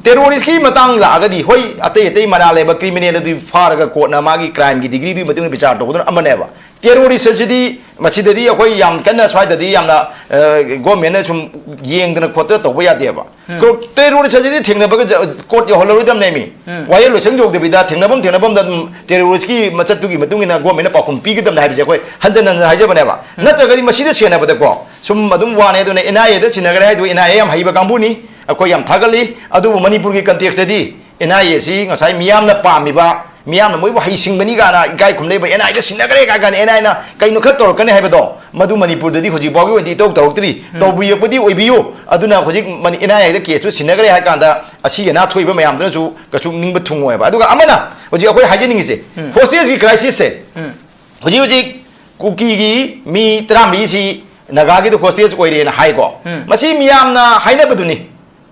ꯇꯦꯔꯣꯔꯤꯁꯀꯤ ꯃꯇꯥꯡ ꯂꯥꯛꯑꯒꯗꯤ, ꯍꯣꯏ, ꯑꯇꯩ ꯑꯇꯩ ꯃꯔꯥꯜ ꯂꯩꯕ ꯀ꯭ꯔꯤꯃꯤꯅꯦꯜ ꯑꯗꯨ ꯐꯥꯔꯒ ꯀꯣꯔꯠꯅ ꯃꯥꯒꯤ ꯀ꯭ꯔꯥꯏꯝꯒꯤ ꯗꯤꯒ꯭ꯔꯤꯗꯨꯒꯤ ꯃꯇꯨꯡ ꯏꯟꯅ ꯕꯤꯆꯥꯔ ꯇꯧꯒꯗꯕ ꯑꯃꯅꯦꯕ꯫ ꯇꯦꯔꯣꯔꯤꯁ ꯑꯁꯤꯗꯤ, ꯃꯁꯤꯗꯗꯤ ꯑꯩꯈꯣꯏ ꯌꯥꯝ ꯀꯟꯅ ꯁ꯭ꯋꯥꯏꯗꯗꯤ ꯌꯥꯝꯅ, ꯑ, ꯒꯣꯔꯃꯦꯟꯅ ꯁꯨꯝ ꯌꯦꯡꯗꯅ ꯈꯣꯠꯇꯅ ꯇꯧꯕ ꯌꯥꯗꯦꯕ꯫ ꯎꯝ꯫ ꯀꯣ-, ꯇꯦꯔꯣꯔꯤꯁ ꯑꯁꯤꯗꯤ ꯊꯦꯡꯅꯕꯒ ꯖ-, ꯀꯣꯔꯠ ꯌꯧꯍꯜꯂꯔꯣꯏꯗꯕꯅꯦꯃꯤ꯫ ꯎꯝ꯫ ꯋꯥꯌꯦꯜ ꯂꯣꯏꯁꯪ ꯌꯧꯗꯕꯤꯗ ꯊꯦꯡꯅꯐꯝ ꯊꯦꯡꯅꯐꯝꯗ ꯑꯗꯨꯝ ꯇꯦꯔꯣꯔꯤꯁꯀꯤ ꯃꯆꯠꯇꯨꯒꯤ ꯃꯇꯨꯡ ꯏꯟꯅ ꯒꯣꯔꯃꯦꯟꯅ ꯄꯥꯎꯈꯨꯝ ꯄꯤꯒꯗꯕꯅꯦ ꯍꯥꯏꯕꯁꯦ ꯑꯩꯈꯣꯏ ꯍꯟꯖꯟ ꯍꯟꯖꯟ ꯍꯥꯏꯖꯕꯅꯦꯕ꯫ ꯎꯝ꯫ ꯅꯠꯇ꯭ꯔꯒꯗꯤ ꯃꯁꯤꯗ ꯁꯦꯟꯅꯕꯗꯀꯣ ꯁꯨꯝ ꯑꯗꯨꯝ ꯋꯥꯅꯦ꯫ ꯑꯗꯨꯅ ꯑꯦꯟ ꯑꯥꯏ ꯑꯦꯗ ꯁꯤꯟꯅꯈ꯭ꯔꯦ ꯍꯥꯏꯗꯨ, ꯑꯦꯟ ꯑꯥꯏ ꯑꯦ ꯌꯥꯝ ꯍꯩꯕ ꯀꯥꯡꯕꯨꯅꯤ, ꯑꯩꯈꯣꯏ ꯌꯥꯝ ꯊꯥꯒꯠꯂꯤ꯫ ꯑꯗꯨꯕꯨ ꯃꯅꯤꯄꯨꯔꯒꯤ ꯀꯟꯇꯦꯛꯁꯇꯗꯤ ꯑꯦꯟ ꯑꯥꯏ ꯑꯦ ꯁꯤ ꯉꯁꯥꯏ ꯃꯤꯌꯥꯝꯅ ꯄꯥꯝꯃꯤꯕ, ꯃꯤꯌꯥꯝꯅ ꯃꯣꯏꯕꯨ ꯍꯩꯁꯤꯡꯕꯅꯤ ꯀꯥꯏꯅ ꯏꯀꯥꯏ ꯈꯨꯝꯅꯩꯕ, ꯑꯦꯟ ꯑꯥꯏ ꯑꯦꯗ ꯁꯤꯟꯅꯈ꯭ꯔꯦ ꯀꯥꯏ ꯀꯥꯟꯗ ꯑꯦꯟ ꯑꯥꯏ ꯑꯦꯅ ꯀꯩꯅꯣ ꯈꯔ ꯇꯧꯔꯛꯀꯅꯤ ꯍꯥꯏꯕꯗꯣ, ꯃꯗꯨ ꯃꯅꯤꯄꯨꯔꯗꯗꯤ ꯍꯧꯖꯤꯛ ꯐꯥꯎꯒꯤ ꯑꯣꯏꯅꯗꯤ ꯏꯇꯧ ꯇꯧꯔꯛꯇ꯭ꯔꯤ꯫ ꯎꯝ꯫ ꯇꯧꯕꯤꯔꯛꯄꯗꯤ ꯑꯣꯏꯕꯤꯌꯨ꯫ ꯑꯗꯨꯅ ꯍꯧꯖꯤꯛ ꯃꯅꯤ-, ꯑꯦꯟ ꯑꯥꯏ ꯑꯦꯗ ꯀꯦꯁꯇꯨ ꯁꯤꯟꯅꯈ꯭ꯔꯦ ꯍꯥꯏ ꯀꯥꯟꯗ ꯑꯁꯤ ꯑꯅꯥ ꯊꯣꯛꯏꯕ ꯃꯌꯥꯝꯗꯨꯅꯁꯨ ꯀꯩꯁꯨ ꯅꯤꯡꯕ ꯊꯨꯡꯉꯣꯏꯕ꯫ ꯑꯗꯨꯒ ꯑꯃꯅ ꯍꯧꯖꯤꯛ ꯑꯩꯈꯣꯏ ꯍꯥꯏꯖꯅꯤꯡꯉꯤꯁꯦ, ꯎꯝ꯫ ꯍꯣꯁꯇꯦꯖꯀꯤ ꯀ꯭ꯔꯥꯏꯁꯤꯁꯁꯦ, ꯎꯝ꯫ ꯍꯧꯖꯤꯛ ꯍꯧꯖꯤꯛ ꯀꯨꯀꯤꯒꯤ ꯃꯤ ꯇꯔꯥꯃꯔꯤꯁꯤ ꯅꯥꯒꯥꯒꯤꯗꯣ ꯍꯣꯁꯇꯦꯖ ꯑꯣꯏꯔꯦꯅ ꯍꯥꯏꯀꯣ꯫ ꯎꯝ꯫ ꯃꯁꯤ ꯃꯤꯌꯥꯝꯅ ꯍꯥꯏꯅꯕꯗꯨꯅꯤ꯫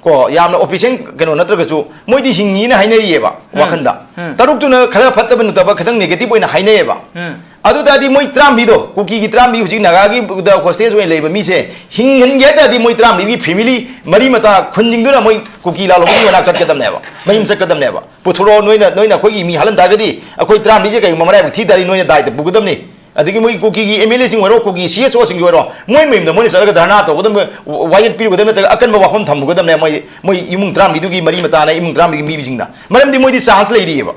ꯀꯣ, ꯌꯥꯝꯅ ꯑꯣꯐꯤꯁꯤꯌꯦꯜ ꯀꯩꯅꯣ ꯅꯠꯇ꯭ꯔꯒꯁꯨ ꯃꯣꯏꯗꯤ ꯍꯤꯡꯉꯤꯅ ꯍꯥꯏꯅꯔꯤꯑꯕ, ꯎꯝ꯫ ꯋꯥꯈꯟꯗ꯫ ꯎꯝ꯫ ꯇꯔꯨꯛꯇꯨꯅ ꯈꯔ ꯐꯠꯇꯕ ꯅꯠꯇꯕ ꯈꯤꯇꯪ ꯅꯦꯒꯦꯇꯤꯚ ꯑꯣꯏꯅ ꯍꯥꯏꯅꯩꯑꯕ꯫ ꯎꯝ꯫ ꯑꯗꯨ ꯇꯥꯔꯗꯤ ꯃꯣꯏ ꯇꯔꯥꯃꯔꯤꯗꯣ, ꯀꯨꯀꯤꯒꯤ ꯇꯔꯥꯃꯔꯤ ꯍꯧꯖꯤꯛ ꯅꯥꯒꯥꯒꯤꯗ ꯍꯣꯁꯇꯦꯖ ꯑꯣꯏꯅ ꯂꯩꯕ ꯃꯤꯁꯦ ꯍꯤꯡꯍꯟꯒꯦ ꯍꯥꯏ ꯇꯥꯔꯗꯤ ꯃꯣꯏ ꯇꯔꯥꯃꯔꯤꯒꯤ ꯐꯦꯃꯤꯂꯤ ꯃꯔꯤ ꯃꯇꯥ ꯈꯨꯟꯁꯤꯡꯗꯨꯅ ꯃꯣꯏ ꯀꯨꯀꯤ ꯂꯥꯜꯍꯧꯕꯒꯤ ꯃꯅꯥꯛ ꯆꯠꯀꯗꯕꯅꯦꯕ, ꯃꯌꯨꯝ ꯆꯠꯀꯗꯕꯅꯦꯕ꯫ ꯄꯨꯊꯣꯔꯛꯑꯣ, ꯅꯣꯏꯅ, ꯅꯣꯏꯅ ꯑꯩꯈꯣꯏꯒꯤ ꯃꯤ ꯍꯥꯠꯍꯟ ꯇꯥꯔꯒꯗꯤ ꯑꯩꯈꯣꯏ ꯇꯔꯥꯃꯔꯤꯁꯦ ꯀꯩꯒꯨꯝꯕ ꯃꯔꯥꯏꯕꯛ ꯊꯤ ꯇꯥꯔꯗꯤ ꯅꯣꯏꯅ ꯗꯥꯏꯇ ꯄꯨꯒꯗꯕꯅꯤ꯫ ꯑꯗꯒꯤ ꯃꯣꯏ ꯀꯨꯀꯤꯒꯤ ꯑꯦꯝ ꯑꯦꯜ ꯑꯦꯁꯤꯡ ꯑꯣꯏꯔꯣ, ꯀꯨꯀꯤ ꯁꯤ ꯑꯦꯁ ꯑꯣꯁꯤꯡꯒꯤ ꯑꯣꯏꯔꯣ, ꯃꯣꯏ ꯃꯌꯨꯝꯗ ꯃꯣꯏꯅ ꯆꯠꯂꯒ ꯙꯔꯅꯥ ꯇꯧꯒꯗꯕ, ꯋꯥꯌꯦꯜ ꯄꯤꯔꯨꯒꯗꯕ ꯅꯠꯇ꯭ꯔꯒ ꯑꯀꯟꯕ ꯋꯥꯐꯝ ꯊꯝꯃꯨꯒꯗꯕꯅꯦ꯫ ꯃꯣꯏ, ꯃꯣꯏ ꯏꯃꯨꯡ ꯇꯔꯥꯃꯔꯤꯗꯨꯒꯤ ꯃꯔꯤ ꯃꯇꯥꯅ ꯏꯃꯨꯡ ꯇꯔꯥꯃꯔꯤꯒꯤ ꯃꯤꯁꯤꯡꯅ, ꯃꯔꯝꯗꯤ ꯃꯣꯏꯗꯤ ꯆꯥꯟꯁ ꯂꯩꯔꯤꯑꯕ꯫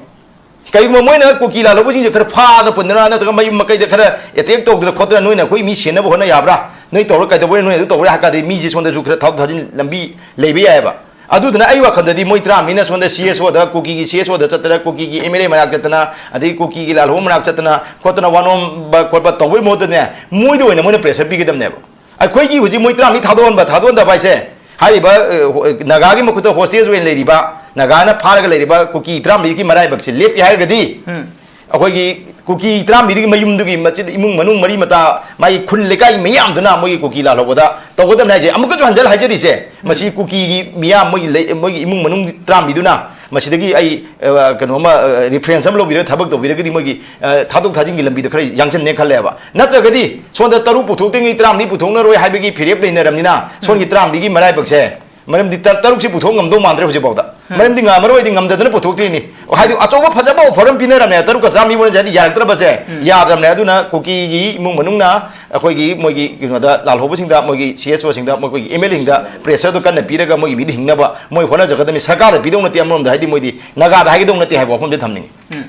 ꯀꯩꯒꯨꯝꯕ ꯃꯣꯏꯅ ꯀꯨꯀꯤ ꯂꯥꯜꯍꯧꯕꯁꯤꯡꯁꯦ ꯈꯔ ꯐꯥꯗꯅ ꯄꯨꯟꯗꯅ ꯅꯠꯇ꯭ꯔꯒ ꯃꯌꯨꯝ ꯃꯀꯩꯗ ꯈꯔ ꯑꯦꯇꯦꯛ ꯇꯧꯗꯅ ꯈꯣꯠꯇꯅ ꯅꯣꯏꯅ ꯑꯩꯈꯣꯏ ꯃꯤ ꯁꯤꯅꯕ ꯍꯣꯠꯅ ꯌꯥꯕ꯭ꯔꯥ? ꯅꯣꯏ ꯇꯧꯔ ꯀꯩꯗꯧꯕꯩ ꯅꯣꯏ ꯑꯗꯨ ꯇꯧꯔꯦ ꯍꯥꯏ ꯀꯥꯟꯗ ꯃꯤꯁꯦ ꯁꯣꯝꯗꯁꯨ ꯈꯔ ꯊꯥꯗꯣꯛ ꯊꯥꯖꯤꯟ ꯂꯝꯕꯤ ꯂꯩꯕ ꯌꯥꯏꯑꯕ꯫ ꯑꯗꯨꯗꯨꯅ ꯑꯩ ꯋꯥꯈꯜꯗꯗꯤ ꯃꯣꯏ ꯇꯔꯥꯃꯔꯤꯅ ꯁꯣꯝꯗ ꯁꯤ ꯑꯦꯁ ꯑꯣꯗ, ꯀꯨꯀꯤꯒꯤ ꯁꯤ ꯑꯦꯁ ꯑꯣꯗ ꯆꯠꯇꯅ, ꯀꯨꯀꯤꯒꯤ ꯑꯦꯝ ꯑꯦꯜ ꯑꯦ ꯃꯅꯥꯛ ꯆꯠꯇꯅ, ꯑꯗꯩ ꯀꯨꯀꯤꯒꯤ ꯂꯥꯜꯍꯧꯕ ꯃꯅꯥꯛ ꯆꯠꯇꯅ ꯈꯣꯠꯇꯅ ꯋꯥꯅꯣꯝꯕ ꯈꯣꯠꯄ ꯇꯧꯕꯩ ꯃꯍꯨꯠꯇꯅꯦ, ꯃꯣꯏꯗ ꯑꯣꯏꯅ ꯃꯣꯏꯅ ꯄ꯭ꯔꯦꯁꯔ ꯄꯤꯒꯗꯕꯅꯦꯕ꯫ ꯑꯩꯈꯣꯏꯒꯤ ꯍꯧꯖꯤꯛ ꯃꯣꯏ ꯇꯔꯥꯃꯔꯤ ꯊꯥꯗꯣꯛꯍꯟꯕ, ꯊꯥꯗꯣꯛꯍꯟꯗꯕ ꯍꯥꯏꯁꯦ, ꯍꯥꯏꯔꯤꯕ, ꯑ, ꯍꯣ-, ꯅꯥꯒꯥꯒꯤ ꯃꯈꯨꯠꯇ ꯍꯣꯁꯇꯦꯖ ꯑꯣꯏꯅ ꯂꯩꯔꯤꯕ, ꯅꯥꯒꯥꯅ ꯐꯥꯔꯒ ꯂꯩꯔꯤꯕ ꯀꯨꯀꯤ ꯇꯔꯥꯃꯔꯤꯒꯤ ꯃꯔꯥꯏꯕꯛꯁꯦ ꯂꯦꯞꯀꯦ ꯍꯥꯏꯔꯒꯗꯤ, ꯎꯝ꯫ ꯑꯩꯈꯣꯏꯒꯤ ꯀꯨꯀꯤ ꯇꯔꯥꯃꯔꯤꯗꯨꯒꯤ ꯃꯌꯨꯝꯗꯨꯒꯤ ꯃꯆꯤꯟ, ꯏꯃꯨꯡ ꯃꯅꯨꯡ ꯃꯔꯤ ꯃꯇꯥ, ꯃꯥꯒꯤ ꯈꯨꯟ ꯂꯩꯀꯥꯏꯒꯤ ꯃꯤꯌꯥꯝꯗꯨꯅ ꯃꯣꯏꯒꯤ ꯀꯨꯀꯤ ꯂꯥꯜꯍꯧꯕꯗ ꯇꯧꯒꯗꯕꯅꯤ ꯍꯥꯏꯁꯦ꯫ ꯑꯃꯨꯛꯀꯁꯨ ꯍꯟꯖꯜ ꯍꯥꯏꯖꯔꯤꯁꯦ, ꯎꯝ꯫ ꯃꯁꯤ ꯀꯨꯀꯤꯒꯤ ꯃꯤꯌꯥꯝ, ꯃꯣꯏꯒꯤ ꯂꯩ-, ꯃꯣꯏꯒꯤ ꯏꯃꯨꯡ ꯃꯅꯨꯡ ꯇꯔꯥꯃꯔꯤꯗꯨꯅ ꯃꯁꯤꯗꯒꯤ ꯑꯩ, ꯑ, ꯀꯩꯅꯣꯝꯃ, ꯑ, ꯔꯤꯐꯔꯦꯟꯁ ꯑꯃ ꯂꯧꯕꯤꯔꯒ ꯊꯕꯛ ꯇꯧꯕꯤꯔꯒꯗꯤ ꯃꯣꯏꯒꯤ, ꯑ, ꯊꯥꯗꯣꯛ ꯊꯥꯖꯤꯟꯒꯤ ꯂꯝꯕꯤꯗꯣ ꯈꯔ ꯌꯥꯡꯁꯟꯅꯦ ꯈꯜꯂꯦꯕ꯫ ꯅꯠꯇ꯭ꯔꯒꯗꯤ ꯁꯣꯝꯗ ꯇꯔꯨꯛ ꯄꯨꯊꯣꯛꯇ꯭ꯔꯤꯉꯩ ꯇꯔꯥꯃꯔꯤ ꯄꯨꯊꯣꯛꯅꯔꯣꯏ ꯍꯥꯏꯕꯒꯤ ꯐꯤꯔꯦꯞ ꯂꯩꯅꯔꯕꯅꯤꯅ ꯁꯣꯝꯒꯤ ꯎꯝ꯫ ꯇꯔꯥꯃꯔꯤꯒꯤ ꯃꯔꯥꯏꯕꯛꯁꯦ ꯃꯔꯝꯗꯤ ꯇ-, ꯇꯔꯨꯛꯁꯤ ꯄꯨꯊꯣꯛ ꯉꯝꯗꯧ ꯃꯥꯟꯗ꯭ꯔꯦ ꯍꯧꯖꯤꯛꯐꯥꯎꯗ꯫ ꯃꯔꯝꯗꯤ ꯉꯝꯃꯔꯣꯏꯗꯤ ꯉꯝꯗꯗꯅ ꯄꯨꯊꯣꯛꯇꯣꯏꯅꯤ꯫ ꯍꯥꯏꯗꯤ ꯑꯆꯧꯕ ꯐꯖꯕ offer ꯑꯃ ꯄꯤꯅꯔꯝꯅꯦ, ꯇꯔꯨꯛꯀ ꯆꯥꯝꯃ ꯄꯤꯕꯅ ꯍꯥꯏꯗꯤ ꯌꯥꯔꯛꯇ꯭ꯔꯕꯁꯦ, ꯌꯥꯗ꯭ꯔꯕꯅꯦ꯫ ꯑꯗꯨꯅ ꯀꯨꯀꯤꯒꯤ ꯏꯃꯨꯡ ꯃꯅꯨꯡꯅ ꯑꯩꯈꯣꯏꯒꯤ ꯃꯣꯏꯒꯤ ꯀꯩꯅꯣꯗ ꯂꯥꯜꯍꯧꯕꯁꯤꯡꯗ, ꯃꯣꯏꯒꯤ C S O ꯁꯤꯡꯗ, ꯃꯈꯣꯏꯒꯤ M L A ꯁꯤꯡꯗ pressure ꯗꯣ ꯀꯟꯅ ꯄꯤꯔꯒ ꯃꯣꯏꯒꯤ ꯃꯤꯗꯤ ꯍꯤꯡꯅꯕ ꯃꯣꯏ ꯍꯣꯠꯅꯖꯒꯗꯕꯅꯤ꯫ ꯁꯔꯀꯥꯔꯗ ꯄꯤꯗꯧ ꯅꯠꯇꯦ, ꯑꯃꯔꯣꯝꯗ ꯍꯥꯏꯗꯤ ꯃꯣꯏꯗꯤ ꯅꯥꯒꯥꯗ ꯍꯥꯏꯒꯗꯧ ꯅꯠꯇꯦ ꯍꯥꯏꯕ ꯋꯥꯐꯝꯁꯦ ꯊꯝꯅꯤꯡꯉꯤ꯫ ꯎꯝ,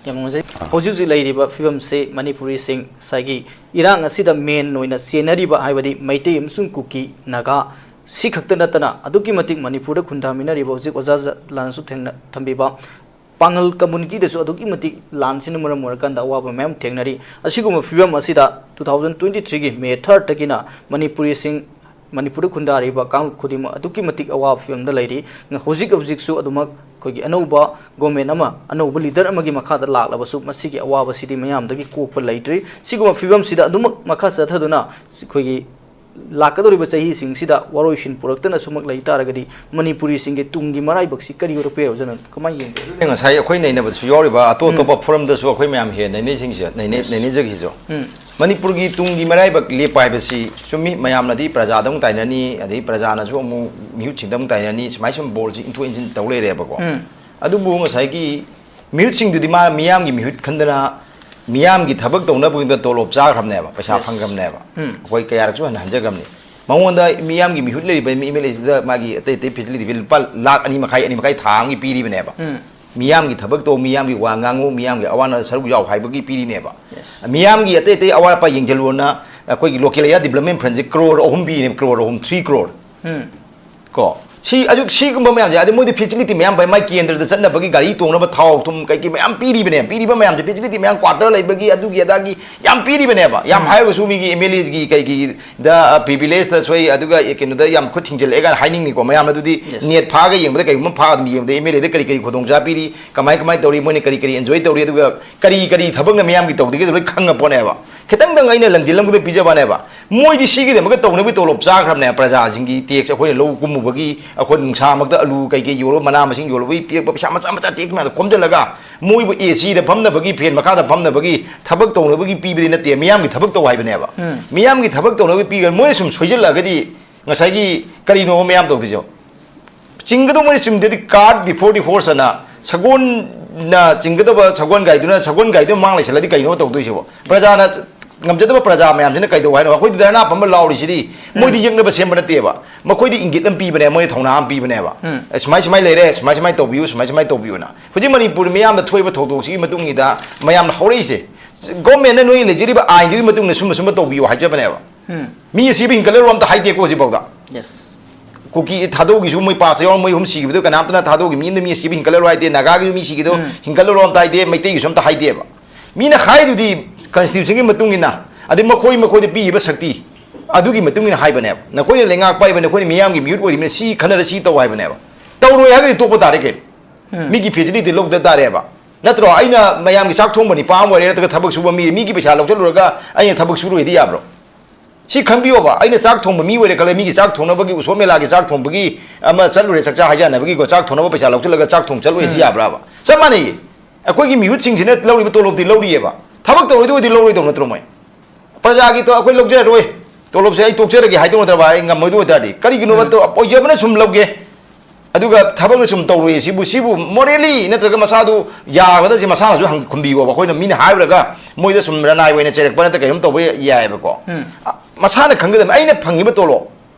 ꯌꯥꯝ ꯅꯨꯡꯉꯥꯏꯖꯩ꯫ ꯍꯧꯖꯤꯛ ꯍꯧꯖꯤꯛ ꯂꯩꯔꯤꯕ ꯐꯤꯕꯝꯁꯦ ꯃꯅꯤꯄꯨꯔꯤꯁꯤꯡ ꯉꯁꯥꯏꯒꯤ ꯏꯔꯥꯡ ꯑꯁꯤꯗ main ꯑꯣꯏꯅ ꯆꯦꯟꯅꯔꯤꯕ, ꯍꯥꯏꯕꯗꯤ ꯃꯩꯇꯩ ꯑꯃꯁꯨꯡ ꯀꯨꯀꯤ, ꯅꯥꯒꯥ, ꯁꯤ ꯈꯛꯇ ꯅꯠꯇꯅ ꯑꯗꯨꯛꯀꯤ ꯃꯇꯤꯛ ꯃꯅꯤꯄꯨꯔꯗ ꯈꯨꯟꯗꯥꯃꯤꯟꯅꯔꯤꯕ ꯍꯧꯖꯤꯛ ꯑꯣꯖꯥ ꯖ-, ꯂꯥꯟꯁꯨ ꯊꯦꯡꯅ-, ꯊꯝꯕꯤꯕ ꯄꯥꯉꯜ community ꯗꯁꯨ ꯑꯗꯨꯛꯀꯤ ꯃꯇꯤꯛ ꯂꯥꯟꯁꯤꯅ ꯃꯔꯝ ꯑꯣꯏꯔꯀꯥꯟꯗ ꯑꯋꯥꯕ ꯃꯌꯥꯝ ꯊꯦꯡꯅꯔꯤ꯫ ꯑꯁꯤꯒꯨꯝꯕ ꯐꯤꯕꯝ ꯑꯁꯤꯗ two thousand twenty three ꯒꯤ May third ꯇꯒꯤꯅ ꯃꯅꯤꯄꯨꯔꯤꯁꯤꯡ, ꯃꯅꯤꯄꯨꯔꯗ ꯈꯨꯟꯗꯥꯔꯤꯕ ꯀꯥꯡꯂꯨꯞ ꯈꯨꯗꯤꯡꯃꯛ ꯑꯗꯨꯛꯀꯤ ꯃꯇꯤꯛ ꯑꯋꯥꯕ ꯐꯤꯕꯝꯗ ꯂꯩꯔꯤ꯫ ꯉ-, ꯍꯧꯖꯤꯛ ꯍꯧꯖꯤꯛꯁꯨ ꯑꯗꯨꯃꯛ ꯑꯩꯈꯣꯏꯒꯤ ꯑꯅꯧꯕ government ꯑꯃ, ꯑꯅꯧꯕ leader ꯑꯃꯒꯤ ꯃꯈꯥꯗ ꯂꯥꯛꯂꯕꯁꯨ ꯃꯁꯤꯒꯤ ꯑꯋꯥꯕꯁꯤꯗꯤ ꯃꯌꯥꯝꯗꯒꯤ ꯀꯣꯛꯄ ꯂꯩꯇ꯭ꯔꯤ꯫ ꯁꯤꯒꯨꯝꯕ ꯐꯤꯕꯝꯁꯤꯗ ꯑꯗꯨꯃꯛ ꯃꯈꯥ ꯆꯠꯊꯗꯨꯅ ꯑꯩꯈꯣꯏꯒꯤ ꯂꯥꯛꯀꯗꯧꯔꯤꯕ ꯆꯍꯤꯁꯤꯡꯁꯤꯗ ꯋꯥꯔꯣꯏꯁꯤꯟ ꯄꯨꯔꯛꯇꯅ ꯁꯨꯃꯛ ꯂꯩ ꯇꯥꯔꯒꯗꯤ ꯃꯅꯤꯄꯨꯔꯤꯁꯤꯡꯒꯤ ꯇꯨꯡꯒꯤ ꯃꯔꯥꯏꯕꯛꯁꯤ ꯀꯔꯤ ꯑꯣꯏꯔꯛꯄ ꯌꯥꯏ ꯑꯣꯖꯥꯅ ꯀꯃꯥꯏꯅ ꯌꯦꯡꯒꯦ? ꯉꯁꯥꯏ ꯑꯩꯈꯣꯏ ꯅꯩꯅꯕꯗꯁꯨ ꯌꯥꯎꯔꯤꯕ ꯑꯇꯣꯞ ꯑꯇꯣꯞꯄ forum ꯗꯁꯨ ꯑꯩꯈꯣꯏ ꯃꯌꯥꯝ ꯍꯦꯟꯅ ꯅꯩꯅꯩꯁꯤꯡꯁꯦ, ꯅꯩꯅꯩ-, Yes. ꯅꯩꯅꯖꯈꯤꯁꯤꯁꯨ꯫ ꯎꯝ꯫ ꯃꯅꯤꯄꯨꯔꯒꯤ ꯇꯨꯡꯒꯤ ꯃꯔꯥꯏꯕꯛ ꯂꯦꯞꯄ ꯍꯥꯏꯕꯁꯤ ꯆꯨꯝꯃꯤ, ꯃꯌꯥꯝꯅꯗꯤ ꯄ꯭ꯔꯖꯥꯗ ꯑꯃꯨꯛ ꯇꯥꯏꯅꯅꯤ, ꯑꯗꯩ ꯄ꯭ꯔꯖꯥꯅꯁꯨ ꯑꯃꯨꯛ ꯃꯤꯍꯨꯠꯁꯤꯡꯗ ꯑꯃꯨꯛ ꯇꯥꯏꯅꯅꯤ, ꯁꯨꯃꯥꯏ ꯁꯨꯝ ꯕꯣꯜꯁꯤ ꯏꯟꯊꯣꯛ ꯏꯟꯁꯤꯟ ꯇꯧ ꯂꯩꯔꯦꯕꯀꯣ꯫ ꯎꯝ꯫ ꯑꯗꯨꯕꯨ ꯉꯁꯥꯏꯒꯤ ꯃꯤꯍꯨꯠꯁꯤꯡꯗꯨꯗꯤ ꯃꯥ ꯃꯤꯌꯥꯝꯒꯤ ꯃꯤꯍꯨꯠ ꯈꯟꯗꯅ ꯃꯤꯌꯥꯝꯒꯤ ꯊꯕꯛ ꯇꯧꯅꯕꯒꯤꯗꯃꯛꯇ ꯇꯣꯂꯣꯞ ꯆꯥꯈ꯭ꯔꯕꯅꯦꯕ, ꯄꯩꯁꯥ Yes. ꯐꯪꯈ꯭ꯔꯕꯅꯦꯕ꯫ ꯎꯝ꯫ ꯑꯩꯈꯣꯏ ꯀꯌꯥꯔꯛꯁꯨ ꯍꯟꯅ ꯍꯟꯖꯈ꯭ꯔꯕꯅꯤ꯫ ꯃꯉꯣꯟꯗ ꯃꯤꯌꯥꯝꯒꯤ ꯃꯤꯍꯨꯠ ꯂꯩꯔꯤꯕ M L A ꯁꯤꯗ ꯃꯥꯒꯤ ꯑꯇꯩ ꯑꯇꯩ facility ꯐꯤ ꯂꯨꯄꯥ ꯂꯥꯈ ꯑꯅꯤ ꯃꯈꯥꯏ, ꯑꯅꯤ ꯃꯈꯥꯏ ꯊꯥ ꯑꯃꯒꯤ ꯄꯤꯔꯤꯕꯅꯦꯕ꯫ ꯎꯝ꯫ ꯃꯤꯌꯥꯝꯒꯤ ꯊꯕꯛ ꯇꯧ, ꯃꯤꯌꯥꯝꯒꯤ ꯋꯥ ꯉꯥꯡꯉꯨ, ꯃꯤꯌꯥꯝꯒꯤ ꯑꯋꯥ ꯑꯅꯥꯗ ꯁꯔꯨꯛ ꯌꯥꯎ ꯍꯥꯏꯕꯒꯤ ꯄꯤꯔꯤꯅꯦꯕ꯫ Yes. ꯃꯤꯌꯥꯝꯒꯤ ꯑꯇꯩ ꯑꯇꯩ ꯑꯋꯥꯠ ꯑꯄꯥ ꯌꯦꯡꯁꯤꯜꯂꯣꯅ ꯑꯩꯈꯣꯏꯒꯤ local area development fund ꯁꯦ ꯀ꯭ꯔꯣꯔ ꯑꯍꯨꯝ ꯄꯤꯔꯤꯅꯦꯕ, ꯀ꯭ꯔꯣꯔ ꯑꯍꯨꯝ, three crore꯫ ꯎꯝ꯫ ꯀꯣ? ꯁꯤ ꯑꯗꯨ ꯁꯤꯒꯨꯝꯕ ꯃꯌꯥꯝꯁꯦ, ꯑꯗꯩ ꯃꯣꯏꯗꯤ facility ꯃꯌꯥꯝ ꯐꯩ, ꯃꯥꯏ ꯀꯦꯟꯗ꯭ꯔꯗ ꯆꯠꯅꯕꯒꯤ ꯒꯥꯔꯤ ꯇꯣꯡꯅꯕ ꯊꯥꯎ ꯊꯨꯝ ꯀꯩ ꯀꯩ ꯃꯌꯥꯝ ꯄꯤꯔꯤꯕꯅꯦ꯫ ꯄꯤꯔꯤꯕ ꯃꯌꯥꯝꯁꯦ facility ꯃꯌꯥꯝ, quarter ꯂꯩꯕꯒꯤ, ꯑꯗꯨꯒꯤ ꯑꯗꯥꯒꯤ ꯌꯥꯝ ꯄꯤꯔꯤꯕꯅꯦꯕ꯫ ꯌꯥꯝ ꯎꯝ꯫ ꯍꯥꯏꯔꯒꯁꯨ ꯃꯤꯒꯤ M L A ꯒꯤ ꯀꯩꯒꯤ ꯗ, ꯑ, privilege ꯇ ꯁꯣꯏ, ꯑꯗꯨꯒ ꯀꯩꯅꯣꯗ ꯌꯥꯝ ꯈꯨꯠ ꯊꯤꯡꯖꯤꯜꯂꯛꯑꯦ ꯀꯥꯏꯅ ꯍꯥꯏꯅꯤꯡꯅꯤꯀꯣ꯫ ꯃꯌꯥꯝ ꯑꯗꯨꯗꯤ Yes. net ꯐꯥꯒ ꯌꯦꯡꯕꯗ ꯀꯩꯒꯨꯝꯕ ꯐꯥ ꯑꯗꯨꯝ ꯌꯦꯡꯕꯗ M L A ꯗ ꯀꯔꯤ ꯀꯔꯤ ꯈꯨꯗꯣꯡꯆꯥ ꯄꯤꯔꯤ, ꯀꯃꯥꯏ ꯀꯃꯥꯏ ꯇꯧꯔꯤ, ꯃꯣꯏꯅ ꯀꯔꯤ ꯀꯔꯤ enjoy ꯇꯧꯔꯤ, ꯑꯗꯨꯒ ꯀꯔꯤ ꯀꯔꯤ ꯊꯕꯛꯅ ꯃꯤꯌꯥꯝꯒꯤ ꯇꯧꯗꯒꯦꯗꯣ ꯂꯣꯏ ꯈꯪꯉ ꯄꯣꯠꯅꯦꯕ꯫ ꯈꯤꯇꯪꯗꯪ ꯑꯩꯅ ꯂꯪꯁꯤꯜꯂꯝꯕꯗ ꯄꯤꯖꯕꯅꯦꯕ꯫ ꯃꯣꯏꯗꯤ ꯁꯤꯒꯤꯗꯃꯛꯇ ꯇꯧꯅꯕꯒꯤ ꯇꯣꯂꯣꯞ ꯆꯥꯈ꯭ꯔꯕꯅꯦ꯫ ꯄ꯭ꯔꯖꯥꯁꯤꯡꯒꯤ tax, ꯑꯩꯈꯣꯏꯅ ꯂꯧ ꯀꯨꯝꯃꯨꯕꯒꯤ, ꯑꯩꯈꯣꯏ ꯅꯨꯡꯁꯥꯃꯛꯇ ꯑꯂꯨ ꯀꯩꯀꯩ ꯌꯣꯜꯂꯨ, ꯃꯅꯥ ꯃꯁꯤꯡ ꯌꯣꯜꯂꯨꯕꯒꯤ ꯄꯤꯔꯛꯄ ꯄꯩꯁꯥ ꯃꯆꯥ ꯃꯆꯥ tax ꯃꯌꯥꯝꯗꯣ ꯈꯣꯝꯖꯤꯜꯂꯒ ꯃꯣꯏꯕꯨ A C ꯗ ꯐꯝꯅꯕꯒꯤ, fan ꯃꯈꯥꯗ ꯐꯝꯅꯕꯒꯤ ꯊꯕꯛ ꯇꯧꯅꯕꯒꯤ ꯄꯤꯕꯗꯤ ꯅꯠꯇꯦ, ꯃꯤꯌꯥꯝꯒꯤ ꯊꯕꯛ ꯇꯧ ꯍꯥꯏꯕꯅꯦꯕ꯫ ꯎꯝ꯫ ꯃꯤꯌꯥꯝꯒꯤ ꯊꯕꯛ ꯇꯧꯅꯕꯒꯤ ꯄꯤꯒ ꯃꯣꯏꯅ ꯁꯨꯝ ꯁꯣꯏꯖꯤꯜꯂꯛꯑꯒꯗꯤ ꯉꯁꯥꯏꯒꯤ ꯀꯔꯤꯅꯣ ꯃꯌꯥꯝ ꯇꯧꯗꯣꯏꯁꯦ? ꯆꯤꯡꯒꯗꯧꯕ ꯃꯣꯏꯅ ꯆꯨꯝꯗ꯭ꯔꯗꯤ, cart before the horse ꯑꯅ, ꯁꯒꯣꯜꯅ ꯆꯤꯡꯒꯗꯕ ꯁꯒꯣꯜ ꯒꯥꯔꯤꯗꯨꯅ ꯁꯒꯣꯜ ꯒꯥꯔꯤꯗꯨ ꯃꯥꯡ ꯂꯩꯁꯜꯂꯗꯤ ꯀꯩꯅꯣ ꯇꯧꯗꯣꯏꯁꯤꯕꯣ? ꯄ꯭ꯔꯖꯥꯅ ꯉꯝꯖꯗꯕ ꯄ꯭ꯔꯖꯥ ꯃꯌꯥꯝꯁꯤꯅ ꯀꯩꯗꯧ ꯍꯥꯏꯅꯣ? ꯑꯩꯈꯣꯏꯗꯤ ꯙꯔꯅꯥ ꯐꯝꯕ ꯂꯥꯎꯔꯤꯁꯤꯗꯤ ꯃꯣꯏꯗꯤ ꯌꯦꯛꯅꯕ ꯁꯦꯝꯕ ꯅꯠꯇꯦꯕ, ꯃꯈꯣꯏꯗꯤ ꯏꯪꯒꯤꯠ ꯑꯃ ꯄꯤꯕꯅꯦ, ꯃꯣꯏꯗꯤ ꯊꯧꯅꯥ ꯑꯃ ꯄꯤꯕꯅꯦꯕ꯫ ꯎꯝ꯫ "ꯑꯦ, ꯁꯨꯃꯥꯏ ꯁꯨꯃꯥꯏ ꯂꯩꯔꯦ, ꯁꯨꯃꯥꯏ ꯁꯨꯃꯥꯏ ꯇꯧꯕꯤꯌꯨ, ꯁꯨꯃꯥꯏ ꯁꯨꯃꯥꯏ ꯇꯧꯕꯤꯌꯨꯅ"꯫ ꯍꯧꯖꯤꯛ ꯃꯅꯤꯄꯨꯔ ꯃꯤꯌꯥꯝꯗ ꯊꯣꯛꯏꯕ ꯊꯧꯗꯣꯛꯁꯤꯒꯤ ꯃꯇꯨꯡ ꯏꯟꯅ ꯃꯌꯥꯝꯅ ꯍꯧꯔꯛꯏꯁꯦ꯫ ꯒꯣꯔꯃꯦꯟꯅ ꯅꯣꯏꯅ ꯂꯩꯖꯔꯤꯕ ꯑꯥꯏꯟꯗꯨꯒꯤ ꯃꯇꯨꯡ ꯏꯟꯅ ꯁꯨꯝꯕ ꯁꯨꯝꯕ ꯇꯧꯕꯤꯌꯨ ꯍꯥꯏꯖꯕꯅꯦꯕ꯫ ꯎꯝ꯫ ꯃꯤ ꯑꯁꯤꯕ ꯍꯤꯡꯒꯠꯂꯔꯣ ꯑꯝꯇ ꯍꯥꯏꯗꯦꯀꯣ ꯍꯧꯖꯤꯛꯐꯥꯎꯗ꯫ Yes꯫ ꯀꯨꯀꯤ ꯊꯥꯗꯧꯒꯤꯁꯨ ꯃꯣꯏ ꯄꯥꯁꯇ ꯌꯥꯎꯔ ꯃꯣꯏ ꯑꯍꯨꯝ ꯁꯤꯈꯤꯕꯗꯣ ꯀꯅꯥꯝꯇꯅ ꯊꯥꯗꯧꯒꯤ ꯃꯤ ꯑꯃꯗ ꯃꯤ ꯑꯁꯤꯕ ꯍꯤꯡꯒꯠꯂꯔꯣ ꯍꯥꯏꯗꯦ, ꯅꯥꯒꯥꯒꯤꯁꯨ ꯃꯤ ꯁꯤꯈꯤꯗꯣ ꯎꯝ꯫ ꯍꯤꯡꯒꯠꯂꯔꯣ ꯑꯝꯇ ꯍꯥꯏꯗꯦ, ꯃꯩꯇꯩꯒꯤꯁꯨ ꯑꯝꯇ ꯍꯥꯏꯗꯦꯕ꯫ ꯃꯤꯅ ꯍꯥꯏꯗꯨꯗꯤ constitutionꯒꯤ ꯃꯇꯨꯡ ꯏꯟꯅ, ꯑꯗꯩ ꯃꯈꯣꯏ ꯃꯈꯣꯏꯗ ꯄꯤꯔꯤꯕ ꯁꯛꯇꯤ ꯑꯗꯨꯒꯤ ꯃꯇꯨꯡ ꯏꯟꯅ ꯍꯥꯏꯕꯅꯦꯕ꯫ ꯅꯈꯣꯏꯅ ꯂꯩꯉꯥꯛ ꯄꯥꯏꯕ, ꯅꯈꯣꯏꯅ ꯃꯤꯌꯥꯝꯒꯤ ꯃꯤꯍꯨꯠ ꯑꯣꯏꯔꯤꯕꯅꯤꯅ ꯁꯤ ꯈꯟꯅꯔ ꯁꯤ ꯇꯧ ꯍꯥꯏꯕꯅꯦꯕ꯫ ꯇꯧꯔꯣꯏ ꯍꯥꯏꯔꯒꯗꯤ ꯇꯣꯛꯄ ꯇꯥꯔꯦ ꯀꯩꯅꯣ꯫ ꯎꯝ꯫ ꯃꯤꯒꯤ facility ꯂꯧꯗ ꯇꯥꯔꯦꯕ꯫ ꯅꯠꯇ꯭ꯔꯣ? ꯑꯩꯅ ꯃꯌꯥꯝꯒꯤ ꯆꯥꯛ ꯊꯣꯡꯕ ꯅꯤꯄꯥ ꯑꯃ ꯑꯣꯏꯔꯦ, ꯅꯠꯇ꯭ꯔꯒ ꯊꯕꯛ ꯁꯨꯕ ꯃꯤ, ꯃꯤꯒꯤ ꯄꯩꯁꯥ ꯂꯧꯁꯜꯂꯨꯔꯒ ꯑꯩꯅ ꯊꯕꯛ ꯁꯨꯔꯣꯏꯗꯤ ꯌꯥꯕ꯭ꯔꯣ? ꯁꯤ ꯈꯟꯕꯤꯌꯣꯕ, ꯑꯩꯅ ꯆꯥꯛ ꯊꯣꯡꯕ ꯃꯤ ꯑꯣꯏꯔꯦ ꯈꯜꯂꯦ, ꯃꯤꯒꯤ ꯆꯥꯛ ꯊꯣꯡꯅꯕꯒꯤ, ꯎꯁꯣꯞ ꯃꯦꯂꯥꯒꯤ ꯆꯥꯛ ꯊꯣꯡꯕꯒꯤ ꯑꯃ ꯆꯠꯂꯨꯔꯦ, ꯆꯥꯛꯆꯥ ꯍꯩꯖꯥꯟꯅꯕꯒꯤꯀꯣ, ꯆꯥꯛ ꯊꯣꯡꯅꯕ ꯄꯩꯁꯥ ꯂꯧꯁꯤꯜꯂꯒ ꯆꯥꯛ ꯊꯣꯡ ꯆꯠꯂꯨꯔꯦ, ꯁꯤ ꯎꯝ꯫ ꯌꯥꯕ꯭ꯔꯥꯕ? ꯆꯞ ꯃꯥꯟꯅꯩꯌꯦ꯫ ꯑꯩꯈꯣꯏꯒꯤ ꯃꯤꯍꯨꯠꯁꯤꯡꯁꯤꯅ ꯂꯧꯔꯤꯕ ꯇꯣꯂꯣꯞꯇꯤ ꯂꯧꯔꯤꯑꯕ, ꯊꯕꯛ ꯇꯧꯔꯣꯏꯗꯣꯏꯗꯤ ꯂꯧꯔꯣꯏꯗꯧ ꯅꯠꯇ꯭ꯔꯣ ꯃꯣꯏ? ꯄ꯭ꯔꯖꯥꯒꯤ ꯇꯣ-, "ꯑꯩꯈꯣꯏ ꯂꯧꯖꯔꯔꯣꯏ, ꯇꯣꯂꯣꯞꯁꯦ ꯑꯩ ꯇꯣꯛꯆꯔꯒꯦ" ꯍꯥꯏꯗꯧ ꯅꯠꯇ꯭ꯔꯕ, ꯑꯩ ꯉꯝꯃꯣꯏꯗꯧ ꯑꯣꯏꯇꯥꯔꯗꯤ? ꯀꯔꯤꯒꯤꯅꯣꯕ? ꯎꯝ꯫ ꯇꯣ-, ꯑꯣꯏꯖꯕꯅ ꯁꯨꯝ ꯂꯧꯒꯦ, ꯑꯗꯨꯒ ꯊꯕꯛꯅ ꯁꯨꯝ ꯇꯧꯔꯣꯏ, ꯁꯤꯕꯨ, ꯁꯤꯕꯨ morally ꯅꯠꯇ꯭ꯔꯒ ꯃꯁꯥꯗꯨ ꯌꯥꯒꯗ꯭ꯔꯁꯤ ꯃꯁꯥꯅꯁꯨ ꯍꯪ-, ꯈꯨꯝꯕꯤꯌꯣꯕ꯫ ꯑꯩꯈꯣꯏꯅ ꯃꯤꯅ ꯍꯥꯏꯔꯨꯔꯒ ꯃꯣꯏꯗ ꯁꯨꯝ ꯔꯅꯥꯏ ꯑꯣꯏꯅ ꯆꯩꯔꯛꯄ ꯅꯠꯇ ꯀꯩꯅꯣꯝ ꯇꯧꯕ ꯌꯥꯏꯑꯕꯀꯣ꯫ ꯎꯝ꯫ ꯑ, ꯃꯁꯥꯅ ꯈꯪꯒꯗꯕꯅꯤ, ꯑꯩꯅ ꯐꯪꯉꯤꯕ ꯇꯣꯂꯣꯞ,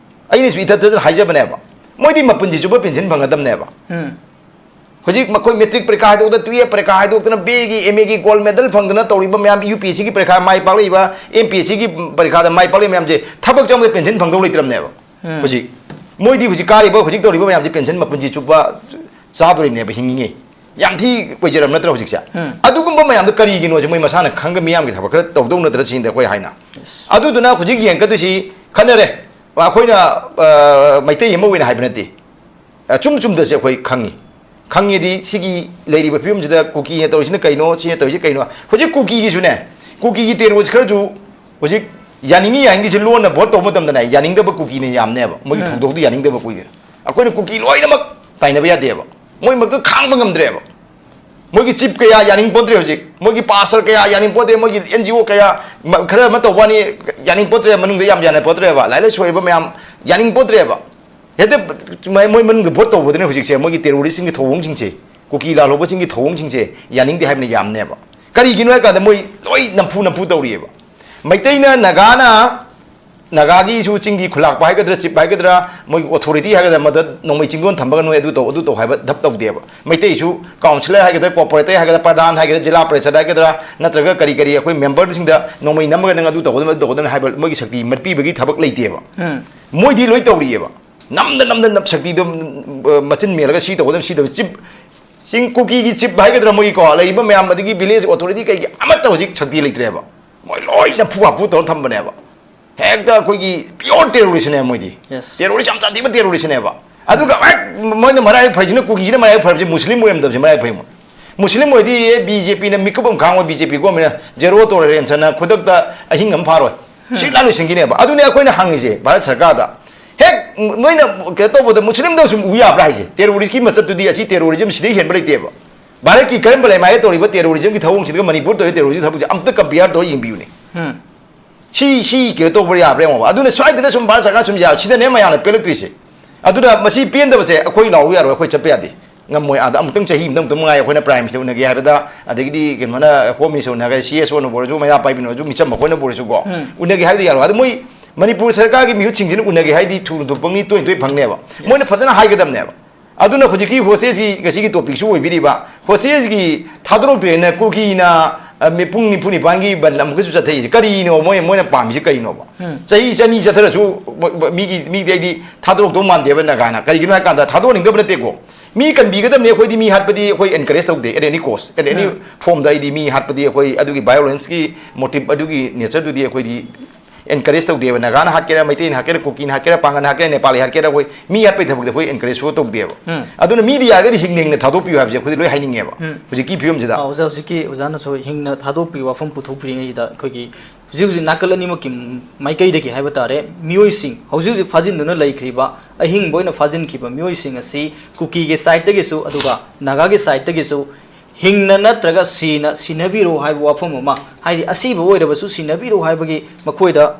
ꯑꯩꯅꯁꯨ ꯏꯊꯠ ꯊꯠꯇꯅ ꯍꯥꯏꯖꯕꯅꯦꯕ, ꯃꯣꯏꯗꯤ ꯃꯄꯨꯟꯁꯤ ꯆꯨꯞꯄ ꯄꯦꯟꯁꯤꯟ ꯐꯪꯒꯗꯕꯅꯦꯕ꯫ ꯎꯝ꯫ ꯍꯧꯖꯤꯛ ꯃꯈꯣꯏ ꯃꯦꯇ꯭ꯔꯤꯛ ꯄꯔꯤꯈꯥ ꯍꯥꯏꯗꯣꯛꯇꯅ, ꯇꯨꯌꯦꯞ ꯄꯔꯤꯈꯥ ꯍꯥꯏꯗꯣꯛꯇꯅ, ꯕꯦꯒꯤ, ꯑꯦꯝ ꯑꯦꯒꯤ ꯒꯣꯜ ꯃꯦꯗꯜ ꯐꯪꯗꯅ ꯇꯧꯔꯤꯕ ꯃꯌꯥꯝ, ꯌꯨ ꯄꯤ ꯑꯦꯁ ꯁꯤꯒꯤ ꯄꯔꯤꯈꯥ ꯃꯥꯏ ꯄꯥꯛꯂꯛꯏꯕ, ꯑꯦꯝ ꯄꯤ ꯑꯦꯁ ꯁꯤꯒꯤ ꯄꯔꯤꯈꯥꯗ ꯃꯥꯏ ꯄꯥꯛꯂꯛꯏꯕ ꯃꯌꯥꯝꯁꯦ ꯊꯕꯛ ꯆꯪꯕꯗ ꯄꯦꯟꯁꯤꯟ ꯐꯪꯗꯧ ꯂꯩꯇ꯭ꯔꯕꯅꯦꯕ꯫ ꯎꯝ꯫ ꯍꯧꯖꯤꯛ ꯃꯣꯏꯗꯤ ꯍꯧꯖꯤꯛ ꯀꯥꯔꯤꯕ, ꯍꯧꯖꯤꯛ ꯇꯧꯔꯤꯕ ꯃꯌꯥꯝꯁꯦ ꯄꯦꯟꯁꯤꯟ ꯃꯄꯨꯟꯁꯤ ꯆꯨꯞꯄ ꯆꯥꯗꯣꯔꯤꯕꯅꯦꯕ, ꯍꯤꯡꯉꯤꯉꯩ꯫ ꯌꯥꯝ ꯊꯤ ꯑꯣꯏꯖꯔꯕ ꯅꯠꯇ꯭ꯔꯣ ꯍꯧꯖꯤꯛꯁꯦ? ꯎꯝ꯫ ꯑꯗꯨꯒꯨꯝꯕ ꯃꯌꯥꯝꯗꯣ ꯀꯔꯤꯒꯤꯅꯣꯁꯦ ꯃꯣꯏ ꯃꯁꯥꯅ ꯈꯪꯒ ꯃꯤꯌꯥꯝꯒꯤ ꯊꯕꯛ ꯈꯔ ꯇꯧꯗꯧ ꯅꯠꯇ꯭ꯔ ꯁꯤꯅꯤꯗ ꯑꯩꯈꯣꯏ ꯍꯥꯏꯅ꯫ Yes꯫ ꯑꯗꯨꯗꯨꯅ ꯍꯧꯖꯤꯛ ꯌꯦꯡꯉꯛꯀꯗꯣꯏꯁꯤ ꯈꯟꯅꯔꯦ꯫ ꯑꯩꯈꯣꯏꯅ, ꯑ, ꯃꯩꯇꯩ ꯑꯃ ꯑꯣꯏꯅ ꯍꯥꯏꯕ ꯅꯠꯇꯦ꯫ ꯑꯆꯨꯝ ꯆꯨꯝꯗꯁꯦ ꯑꯩꯈꯣꯏ ꯈꯪꯉꯤ꯫ ꯈꯪꯉꯦꯗꯤ ꯁꯤꯒꯤ ꯂꯩꯔꯤꯕ ꯐꯤꯕꯝꯁꯤꯗ ꯀꯨꯀꯤꯅ ꯇꯧꯔꯤꯁꯤꯅ ꯀꯩꯅꯣ, ꯁꯤꯅ ꯇꯧꯔꯤꯁꯤ ꯀꯩꯅꯣ? ꯍꯧꯖꯤꯛ ꯀꯨꯀꯤꯒꯤꯁꯨꯅꯦ, ꯀꯨꯀꯤꯒꯤ ꯇꯦꯔꯣꯁꯤ ꯈꯔꯁꯨ ꯍꯧꯖꯤꯛ ꯌꯥꯅꯤꯡꯉꯤ ꯌꯥꯅꯤꯡꯗꯦꯁꯤ ꯂꯣꯟꯅ ꯚꯣꯠ ꯇꯧꯕ ꯃꯇꯝꯗꯅꯦ, ꯌꯥꯅꯤꯡꯗꯕ ꯀꯨꯀꯤꯅ ꯌꯥꯝꯅꯦꯕ꯫ ꯃꯣꯏꯒꯤ ꯎꯝ꯫ ꯊꯧꯗꯣꯛꯇꯨ ꯌꯥꯅꯤꯡꯗꯕ ꯀꯨꯀꯤꯅ꯫ ꯑꯩꯈꯣꯏꯅ ꯀꯨꯀꯤ ꯂꯣꯏꯅꯃꯛ ꯇꯥꯏꯅꯕ ꯌꯥꯗꯦꯕ꯫ ꯃꯣꯏ ꯃꯔꯛꯇ ꯈꯥꯡꯕ ꯉꯝꯗ꯭ꯔꯦꯕ꯫ ꯃꯣꯏꯒꯤ ꯆꯤꯞ ꯀꯌꯥ ꯌꯥꯅꯤꯡ ꯄꯣꯠꯇ꯭ꯔꯦ ꯍꯧꯖꯤꯛ꯫ ꯃꯣꯏꯒꯤ ꯄꯥꯁꯇꯔ ꯀꯌꯥ ꯌꯥꯅꯤꯡ ꯄꯣꯠꯇ꯭ꯔꯦ꯫ ꯃꯣꯏꯒꯤ ꯑꯦꯟ ꯖꯤ ꯑꯣ ꯀꯌꯥ, ꯃ-, ꯈꯔ ꯑꯃ ꯇꯧꯕ ꯋꯥꯅꯤ, ꯌꯥꯅꯤꯡ ꯄꯣꯠꯇ꯭ꯔꯦ꯫ ꯃꯅꯨꯡꯗ ꯌꯥꯝ ꯌꯥꯅ ꯄꯣꯠꯇ꯭ꯔꯦꯕ꯫ ꯂꯥꯏꯔꯤꯛ ꯂꯥꯏꯁꯨ ꯍꯩꯕ ꯃꯌꯥꯝ ꯌꯥꯅꯤꯡ ꯄꯣꯠꯇ꯭ꯔꯦꯕ꯫ ꯍꯦꯛꯇ ꯃꯣꯏ, ꯃꯣꯏ ꯃꯅꯨꯡꯗ ꯚꯣꯠ ꯇꯧꯕꯗꯨꯅ ꯍꯧꯖꯤꯛꯁꯦ ꯃꯣꯏꯒꯤ ꯇꯦꯔꯣꯔꯤꯁꯁꯤꯡꯒꯤ ꯊꯧꯑꯣꯡꯁꯤꯡꯁꯦ, ꯀꯨꯀꯤ ꯂꯥꯜꯍꯧꯕꯁꯤꯡꯒꯤ ꯊꯧꯑꯣꯡꯁꯤꯡꯁꯦ ꯌꯥꯅꯤꯡꯗꯦ ꯍꯥꯏꯕꯅ ꯌꯥꯝꯅꯦꯕ꯫ ꯀꯔꯤꯒꯤꯅꯣ ꯍꯥꯏ ꯀꯥꯟꯗ ꯃꯣꯏ ꯂꯣꯏ ꯅꯝꯐꯨ ꯅꯝꯐꯨ ꯇꯧꯔꯤꯑꯕ꯫ ꯃꯩꯇꯩꯅ, ꯅꯥꯒꯥꯅ, ꯅꯥꯒꯥꯒꯤꯁꯨ ꯆꯤꯡꯒꯤ ꯈꯨꯂꯥꯛꯄ ꯍꯥꯏꯒꯗ꯭ꯔꯥ, ꯆꯤꯞ ꯍꯥꯏꯒꯗ꯭ꯔꯥ, ꯃꯣꯏꯒꯤ ꯑꯣꯊꯣꯔꯤꯇꯤ ꯍꯥꯏꯒꯗ꯭ꯔꯥ, ꯃꯗ ꯅꯣꯡꯃꯩ ꯆꯤꯡꯗꯣꯟ ꯊꯝꯕꯒ ꯅꯣꯏ ꯑꯗꯨ ꯇꯧ, ꯑꯗꯨ ꯇꯧ ꯍꯥꯏꯕ ꯙꯞ ꯇꯧꯗꯦꯕ꯫ ꯃꯩꯇꯩꯁꯨ ꯀꯥꯎꯟꯁꯤꯂꯔ ꯍꯥꯏꯒꯗ꯭ꯔꯥ, ꯀꯣꯔꯄꯣꯔꯦꯇꯔ ꯍꯥꯏꯒꯗ꯭ꯔꯥ, ꯄ꯭ꯔꯙꯥꯟ ꯍꯥꯏꯒꯗ꯭ꯔꯥ, ꯖꯤꯂꯥ ꯄꯔꯤꯁꯗ ꯍꯥꯏꯒꯗ꯭ꯔꯥ, ꯅꯠꯇ꯭ꯔꯒ ꯀꯔꯤ ꯀꯔꯤ ꯑꯩꯈꯣꯏ ꯃꯦꯝꯕꯔꯁꯤꯡꯗ ꯅꯣꯡꯃꯩ ꯅꯝꯃꯒ ꯅꯪ ꯑꯗꯨ ꯇꯧꯒꯗꯕꯅꯤ, ꯑꯗꯨ ꯇꯧꯒꯗꯕꯅꯤ ꯍꯥꯏꯕ ꯃꯣꯏꯒꯤ ꯁꯛꯇꯤ ꯃꯠꯄꯤꯕꯒꯤ ꯊꯕꯛ ꯂꯩꯇꯦꯕ꯫ ꯎꯝ꯫ ꯃꯣꯏꯗꯤ ꯂꯣꯏ ꯇꯧꯔꯤꯑꯕ꯫ ꯅꯝꯗ ꯅꯝꯗ ꯅꯝ ꯁꯛꯇꯤꯗꯣ, ꯎꯝ, ꯃꯆꯤꯟ ꯃꯦꯜꯂꯒ ꯁꯤ ꯇꯧꯒꯗꯕ, ꯁꯤ ꯇꯧꯒꯗꯕ, ꯆꯤꯞ, ꯆꯤꯡ ꯀꯨꯀꯤꯒꯤ ꯆꯤꯞ ꯍꯥꯏꯒꯗ꯭ꯔꯥ, ꯃꯣꯏꯒꯤ ꯀꯣ, ꯂꯩꯔꯤꯕ ꯃꯌꯥꯝ, ꯑꯗꯒꯤ ꯚꯤꯂꯦꯖ ꯑꯣꯊꯣꯔꯤꯇꯤ ꯀꯩꯒꯤ ꯑꯃꯠꯇ ꯍꯧꯖꯤꯛ ꯁꯛꯇꯤ ꯂꯩꯇ꯭ꯔꯦꯕ꯫ ꯃꯣꯏ ꯂꯣꯏ ꯅꯝꯐꯨ ꯍꯥꯐꯨ ꯇꯧꯔ ꯊꯝꯕꯅꯦꯕ꯫ ꯍꯦꯛꯇ ꯑꯩꯈꯣꯏꯒꯤ pure terroristꯅꯦ ꯃꯣꯏꯗꯤ꯫ Yes. Terrorist ꯌꯥꯝ ꯁꯥꯊꯤꯕ terroristꯅꯦꯕ꯫ ꯑꯗꯨꯒ ꯍꯦꯛ ꯃꯣꯏꯅ ꯃꯔꯥꯏ ꯐꯔꯤꯁꯤꯅ, ꯀꯨꯀꯤꯁꯤꯅ ꯃꯔꯥꯏ ꯐꯔꯤꯁꯦ ꯃꯨꯁꯂꯤꯝ ꯑꯣꯏꯔꯝꯗꯕꯁꯦ ꯃꯔꯥꯏ ꯐꯩ ꯃꯣꯏ꯫ ꯃꯨꯁꯂꯤꯝ ꯑꯣꯏꯗꯤ ꯑꯦ, ꯕꯤ ꯖꯦ ꯄꯤꯅ ꯃꯤꯀꯨꯞ ꯑꯃ ꯈꯥꯡꯉꯣꯏ, ꯕꯤ ꯖꯦ ꯄꯤ governmentꯅ zero toleranceꯅ ꯈꯨꯗꯛꯇ ꯑꯍꯤꯡ ꯑꯃ ꯐꯥꯔꯣꯏ꯫ ꯁꯤ ꯂꯥ ꯂꯣꯏꯁꯤꯟꯈꯤꯅꯦꯕ꯫ ꯑꯗꯨꯅꯦ ꯑꯩꯈꯣꯏꯅ ꯍꯪꯉꯤꯁꯦ ꯚꯥꯔꯠ ꯁꯔꯀꯥꯔꯗ꯫ ꯍꯦꯛ ꯃꯣꯏꯅ ꯀꯩꯅꯣ ꯇꯧꯕꯗ ꯃꯨꯁꯂꯤꯝꯗ ꯁꯨꯝ ꯎ ꯌꯥꯕ꯭ꯔꯥ ꯍꯥꯏꯁꯦ? Terroristꯀꯤ ꯃꯆꯠꯇꯨꯗꯤ ꯑꯁꯤ terrorism ꯁꯤꯗꯩ ꯍꯦꯟꯕ ꯂꯩꯇꯦꯕ꯫ ꯚꯥꯔꯠꯀꯤ ꯀꯔꯝꯕ ꯂꯩꯃꯥꯏꯗ ꯇꯧꯔꯤꯕ terrorismꯒꯤ ꯊꯧꯑꯣꯡꯁꯤꯗꯒ ꯃꯅꯤꯄꯨꯔ ꯇꯧꯔꯤꯕ terrorism ꯊꯕꯛꯁꯦ ꯑꯝꯇ compare ꯇꯧꯔ ꯌꯦꯡꯕꯤꯌꯨꯅꯦ꯫ ꯎꯝ꯫ ꯁꯤ, ꯁꯤ ꯀꯩꯅꯣ ꯇꯧꯕ ꯌꯥꯕ꯭ꯔꯥ ꯌꯦꯡꯉꯣꯕ꯫ ꯑꯗꯨꯅ ꯁ꯭ꯋꯥꯏꯗꯅ ꯁꯨꯝ ꯚꯥꯔꯠ ꯁꯔꯀꯥꯔ ꯁꯨꯝ ꯌꯥ-, ꯁꯤꯗꯅꯦ ꯃꯌꯥꯝꯅ ꯄꯦꯜꯂꯛꯇ꯭ꯔꯤꯁꯦ꯫ ꯑꯗꯨꯅ ꯃꯁꯤ ꯄꯦꯟꯗꯕꯁꯦ ꯑꯩꯈꯣꯏ ꯂꯥꯎꯕ ꯌꯥꯔꯣꯏ, ꯑꯩꯈꯣꯏ ꯆꯠꯄ ꯌꯥꯗꯦ꯫ ꯉꯝꯃꯣꯏ꯫ ꯑꯥꯗ ꯑꯃꯨꯛꯇꯪ, ꯆꯍꯤ ꯑꯃꯗ ꯑꯃꯨꯛꯇꯪ ꯃꯉꯥꯏ ꯑꯩꯈꯣꯏꯅ Prime Minister ꯎꯅꯒꯦ ꯍꯥꯏꯕꯗ, ꯑꯗꯒꯤꯗꯤ ꯀꯩꯅꯣꯅ Home Minister ꯎꯅꯒꯦ, ꯁꯤ ꯑꯦꯁ ꯑꯣꯅꯕꯨ ꯑꯣꯏꯔꯁꯨ, ꯃꯩꯔꯥ ꯄꯥꯏꯕꯤꯅ ꯑꯣꯏꯔꯁꯨ, ꯃꯤꯆꯝ ꯑꯩꯈꯣꯏꯅꯕꯨ ꯑꯣꯏꯔꯁꯨꯀꯣ, ꯎꯝ꯫ ꯎꯅꯒꯦ ꯍꯥꯏꯕꯗ ꯌꯥꯔꯣꯏ꯫ ꯑꯗꯨ ꯃꯣꯏ ꯃꯅꯤꯄꯨꯔ ꯁꯔꯀꯥꯔꯒꯤ ꯃꯤꯍꯨꯠꯁꯤꯡꯁꯤꯅ ꯎꯅꯒꯦ ꯍꯥꯏꯗꯤ ꯊꯨꯅ ꯊꯨꯞꯄꯪꯅꯤ, ꯇꯣꯏꯅ ꯇꯣꯏꯅ ꯐꯪꯅꯦꯕ꯫ Yes. ꯃꯣꯏꯅ ꯐꯖꯅ ꯍꯥꯏꯒꯗꯕꯅꯦꯕ꯫ ꯑꯗꯨꯅ ꯍꯧꯖꯤꯛꯀꯤ hostage ꯁꯤ ꯉꯁꯤꯒꯤ topic ꯁꯨ ꯑꯣꯏꯕꯤꯔꯤꯕ, hostage ꯒꯤ ꯊꯥꯗꯣꯔꯛꯇ꯭ꯔꯦꯅ ꯀꯨꯀꯤꯅ, ꯑ, ꯃꯤ ꯄꯨꯡ ꯅꯤꯐꯨ ꯅꯤꯄꯥꯟꯒꯤ ꯕꯟ ꯑꯃꯨꯛꯀꯁꯨ ꯆꯠꯊꯩꯁꯦ ꯀꯔꯤꯅꯣ? ꯃꯣꯏ, ꯃꯣꯏꯅ ꯄꯥꯝꯃꯤꯁꯦ ꯀꯔꯤꯅꯣꯕ? ꯎꯝ꯫ ꯆꯍꯤ ꯆꯅꯤ ꯆꯠꯊꯔꯁꯨ ꯃ-, ꯃ-, ꯃꯤꯒꯤ, ꯃꯤꯗꯤ ꯑꯩꯗꯤ ꯊꯥꯗꯣꯔꯛꯇꯧ ꯃꯥꯟꯗꯦꯕ ꯅꯥꯒꯥꯅ꯫ ꯀꯔꯤꯒꯤꯅꯣ ꯍꯥꯏ ꯀꯥꯟꯗ ꯊꯥꯗꯣꯛꯍꯟꯅꯤꯡꯗꯕ ꯅꯠꯇꯦꯀꯣ꯫ ꯃꯤ ꯀꯟꯕꯤꯒꯗꯕꯅꯤ꯫ ꯑꯩꯈꯣꯏꯗꯤ ꯃꯤ ꯍꯥꯠꯄꯗꯤ ꯑꯩꯈꯣꯏ encourage ꯇꯧꯗꯦ, at any cost, at any um. form ꯗ ꯑꯩꯗꯤ ꯃꯤ ꯍꯥꯠꯄꯗꯤ ꯑꯩꯈꯣꯏ ꯑꯗꯨꯒꯤ violence ꯀꯤ motive ꯑꯗꯨꯒꯤ nature ꯗꯨꯗꯤ ꯑꯩꯈꯣꯏꯗꯤ encourage ꯇꯧꯗꯦꯕ꯫ ꯅꯥꯒꯥꯅ ꯍꯥꯠꯀꯦꯔꯥ, ꯃꯩꯇꯩꯅ ꯍꯥꯠꯀꯦꯔꯥ, ꯀꯨꯀꯤꯅ ꯍꯥꯠꯀꯦꯔꯥ, ꯄꯥꯡꯒꯜꯅ ꯍꯥꯠꯀꯦꯔꯥ, ꯅꯦꯄꯥꯂꯤ ꯍꯥꯠꯀꯦꯔꯥ, ꯑꯩꯈꯣꯏ ꯃꯤ ꯍꯥꯠꯄꯒꯤ ꯊꯕꯛꯇꯤ ꯑꯩꯈꯣꯏ encourage ꯁꯨꯡꯇꯧ ꯇꯧꯗꯦꯕ꯫ ꯎꯝ꯫ ꯑꯗꯨꯅ ꯃꯤꯗꯤ ꯌꯥꯔꯒꯗꯤ ꯍꯤꯡꯅ ꯍꯤꯡꯅ ꯊꯥꯗꯣꯛꯄꯤꯌꯨ ꯍꯥꯏꯕꯁꯦ ꯑꯩꯈꯣꯏꯗꯤ ꯂꯣꯏ ꯍꯥꯏꯅꯤꯡꯉꯦꯕ꯫ ꯎꯝ꯫ ꯍꯧꯖꯤꯛꯀꯤ ꯐꯤꯕꯝꯁꯤꯗ꯫ ꯑꯥ, ꯑꯣꯖꯥ, ꯍꯧꯖꯤꯛꯀꯤ ꯑꯣꯖꯥꯅꯁꯨ ꯍꯤꯡꯅ ꯊꯥꯗꯣꯛꯄꯤꯌꯨ ꯋꯥꯐꯝ ꯄꯨꯊꯣꯛꯄꯤꯔꯤꯉꯩꯁꯤꯗ ꯑꯩꯈꯣꯏꯒꯤ ꯍꯧꯖꯤꯛ ꯍꯧꯖꯤꯛ ꯅꯥꯀꯜ ꯑꯅꯤꯃꯛꯀꯤ ꯃꯥꯏꯀꯩꯗꯒꯤ ꯍꯥꯏꯕ ꯇꯥꯔꯦ, ꯃꯤꯑꯣꯏꯁꯤꯡ, ꯍꯧꯖꯤꯛ ꯍꯧꯖꯤꯛ ꯐꯥꯖꯤꯟꯗꯨꯅ ꯂꯩꯈ꯭ꯔꯤꯕ, ꯑꯍꯤꯡꯕ ꯑꯣꯏꯅ ꯐꯥꯖꯤꯟꯈꯤꯕ ꯃꯤꯑꯣꯏꯁꯤꯡ ꯑꯁꯤ ꯀꯨꯀꯤꯒꯤ side ꯇꯒꯤꯁꯨ, ꯑꯗꯨꯒ ꯅꯥꯒꯥꯒꯤ side ꯇꯒꯤꯁꯨ ꯍꯤꯡꯅ ꯅꯠꯇ꯭ꯔꯒ ꯁꯤꯅ ꯁꯤꯟꯅꯕꯤꯔꯣ ꯍꯥꯏꯕ ꯋꯥꯐꯝ ꯑꯃ, ꯍꯥꯏꯗꯤ ꯑꯁꯤꯕ ꯑꯣꯏꯔꯕꯁꯨ ꯁꯤꯟꯅꯕꯤꯔꯣ ꯍꯥꯏꯕꯒꯤ ꯃꯈꯣꯏꯗ,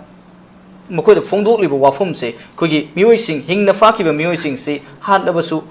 ꯃꯈꯣꯏꯗ ꯐꯣꯡꯗꯣꯛꯂꯤꯕ ꯋꯥꯐꯝꯁꯦ, ꯑꯩꯈꯣꯏꯒꯤ ꯃꯤꯑꯣꯏꯁꯤꯡ, ꯍꯤꯡꯅ ꯐꯥꯈꯤꯕ ꯃꯤꯑꯣꯏꯁꯤꯡꯁꯤ ꯍꯥꯠꯂꯕꯁꯨ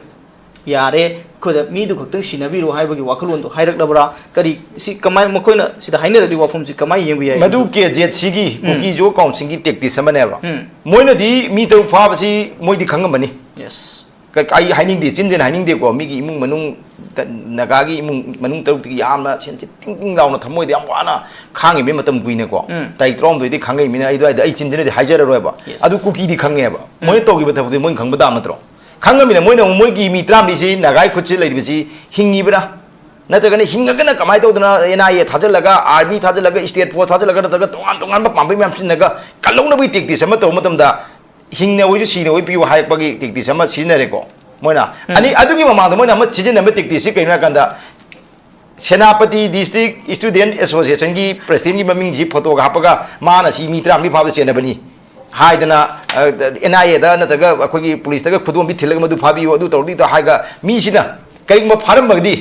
ꯌꯥꯔꯦ, ꯑꯩꯈꯣꯏꯗ ꯃꯤꯗꯨ ꯈꯛꯇꯪ ꯁꯤꯟꯅꯕꯤꯔꯣ ꯍꯥꯏꯕꯒꯤ ꯋꯥꯈꯜꯂꯣꯟꯗꯣ ꯍꯥꯏꯔꯛꯂꯕ꯭ꯔꯥ? ꯀꯔꯤ, ꯁꯤ ꯀꯃꯥꯏ, ꯃꯈꯣꯏꯅ ꯁꯤꯗ ꯍꯥꯏꯅꯔꯛꯂꯤꯕ ꯋꯥꯐꯝꯁꯤ ꯀꯃꯥꯏꯅ ꯌꯦꯡꯕ ꯌꯥꯏ? ꯃꯗꯨ ꯀꯦ ꯖꯦꯠ ꯁꯤꯒꯤ ꯎꯝ꯫ ꯀꯨꯀꯤ ꯖꯣ ꯀꯥꯎꯟꯁꯤꯜꯒꯤ ꯇꯦꯛꯇꯤꯁ ꯑꯃꯅꯦꯕ꯫ ꯎꯝ꯫ ꯃꯣꯏꯅꯗꯤ ꯃꯤ ꯇꯔꯨꯛ ꯐꯥꯕꯁꯤ ꯃꯣꯏꯗꯤ ꯈꯪꯉꯝꯃꯅꯤ꯫ Yes꯫ ꯀ-, ꯑꯩ ꯍꯥꯏꯅꯤꯡꯗꯦ, ꯆꯤꯟꯁꯤꯅ ꯍꯥꯏꯅꯤꯡꯗꯦꯀꯣ, ꯃꯤꯒꯤ ꯏꯃꯨꯡ ꯃꯅꯨꯡ, ꯇ-, ꯅꯥꯒꯥꯒꯤ ꯏꯃꯨꯡ ꯃꯅꯨꯡ ꯇꯔꯨꯛꯇꯒꯤ ꯌꯥꯝꯅ ꯁꯦꯟꯁꯤ ꯇꯤꯡ ꯇꯤꯡ ꯂꯥꯎꯅ ꯊꯃꯣꯏꯗ ꯌꯥꯝ ꯋꯥꯅ ꯈꯥꯡꯉꯤꯕ ꯃꯇꯝ ꯀꯨꯏꯅꯀꯣ꯫ ꯎꯝ꯫ ꯆꯍꯤ ꯇꯔꯥꯍꯨꯝꯗꯣꯏꯗꯤ ꯈꯪꯉꯛꯏꯃꯤꯅ ꯑꯩ ꯑꯗꯨꯋꯥꯏꯗ ꯑꯩ ꯆꯤꯟꯁꯤꯅꯗꯤ ꯍꯥꯏꯖꯔꯔꯣꯏꯕ꯫ Yes꯫ ꯑꯗꯨ ꯀꯨꯀꯤꯗꯤ ꯈꯪꯉꯦꯕ꯫ ꯎꯝ꯫ ꯃꯣꯏꯅ ꯇꯧꯈꯤꯕ ꯊꯕꯛꯇꯤ ꯃꯣꯏꯅ ꯈꯪꯕ ꯇꯥꯕ ꯅꯠꯇ꯭ꯔꯣ? ꯈꯪꯉꯃꯤꯅ ꯃꯣꯏꯅ ꯑꯃꯨꯛ ꯃꯣꯏꯒꯤ ꯃꯤ ꯇꯔꯥꯃꯔꯤꯁꯤ ꯅꯥꯒꯥꯒꯤ ꯈꯨꯠꯁꯤ ꯂꯩꯔꯤꯕꯁꯤ ꯍꯤꯡꯉꯤꯕ꯭ꯔꯥ? ꯅꯠꯇ꯭ꯔꯒꯅ ꯍꯤꯡꯉꯒꯅ ꯀꯃꯥꯏꯅ ꯇꯧꯗꯅ ꯑꯦꯟ ꯑꯥꯏ ꯑꯦ ꯊꯥꯖꯤꯜꯂꯒ, ꯑꯥꯔꯃꯤ ꯊꯥꯖꯤꯜꯂꯒ, ꯁ꯭ꯇꯦꯠ ꯐꯣꯔꯁ ꯊꯥꯖꯤꯜꯂꯒ, ꯅꯠꯇ꯭ꯔꯒ ꯇꯣꯉꯥꯟ ꯇꯣꯉꯥꯟꯕ ꯄꯥꯝꯕꯩ ꯃꯌꯥꯝ ꯁꯤꯖꯤꯟꯅꯔꯒ ꯀꯜꯍꯧꯅꯕꯒꯤ ꯇꯦꯛꯇꯤꯁ ꯑꯃ ꯇꯧꯕ ꯃꯇꯝꯗ ꯍꯤꯡꯅ ꯑꯣꯏꯁꯨ ꯁꯤꯅ ꯑꯣꯏ ꯄꯤꯌꯨ ꯍꯥꯏꯔꯛꯄꯒꯤ ꯇꯦꯛꯇꯤꯁ ꯑꯃ ꯁꯤꯖꯤꯟꯅꯔꯦꯀꯣ ꯃꯣꯏꯅ꯫ ꯎꯝ꯫ ꯑꯅꯤ, ꯑꯗꯨꯒꯤ ꯃꯃꯥꯡꯗ ꯃꯣꯏꯅ ꯑꯃ ꯁꯤꯖꯤꯟꯅꯕ ꯇꯦꯛꯇꯤꯁꯁꯤ ꯀꯩꯅꯣ ꯍꯥꯏ ꯀꯥꯟꯗ, ꯁꯦꯅꯥꯄꯇꯤ ꯗꯤꯁꯇ꯭ꯔꯤꯛ ꯁ꯭ꯇꯨꯗꯦꯟꯠ ꯑꯦꯁꯣꯁꯤꯌꯦꯁꯟꯒꯤ ꯄ꯭ꯔꯁꯤꯗꯦꯟꯠꯀꯤ ꯃꯃꯤꯡꯁꯤ ꯐꯣꯇꯣꯒ ꯍꯥꯞꯄꯒ ꯃꯥꯅ ꯁꯤ ꯃꯤ ꯇꯔꯥꯃꯔꯤ ꯐꯥꯕꯗ ꯆꯦꯟꯅꯕꯅꯤ ꯍꯥꯏꯗꯅ, ꯑ, ꯑꯦꯟ ꯑꯥꯏ ꯑꯦꯗ ꯅꯠꯇ꯭ꯔꯒ ꯑꯩꯈꯣꯏꯒꯤ ꯄꯨꯂꯤꯁꯇꯒ ꯈꯨꯗꯣꯝꯕꯤ ꯊꯤꯜꯂꯒ ꯃꯗꯨ ꯐꯥꯕꯤꯌꯨ, ꯑꯗꯨ ꯇꯧꯔꯗꯤ ꯇꯧ ꯍꯥꯏꯔꯒ ꯃꯤꯁꯤꯅ ꯀꯔꯤꯒꯨꯝꯕ ꯐꯥꯔꯝꯃꯒꯗꯤ,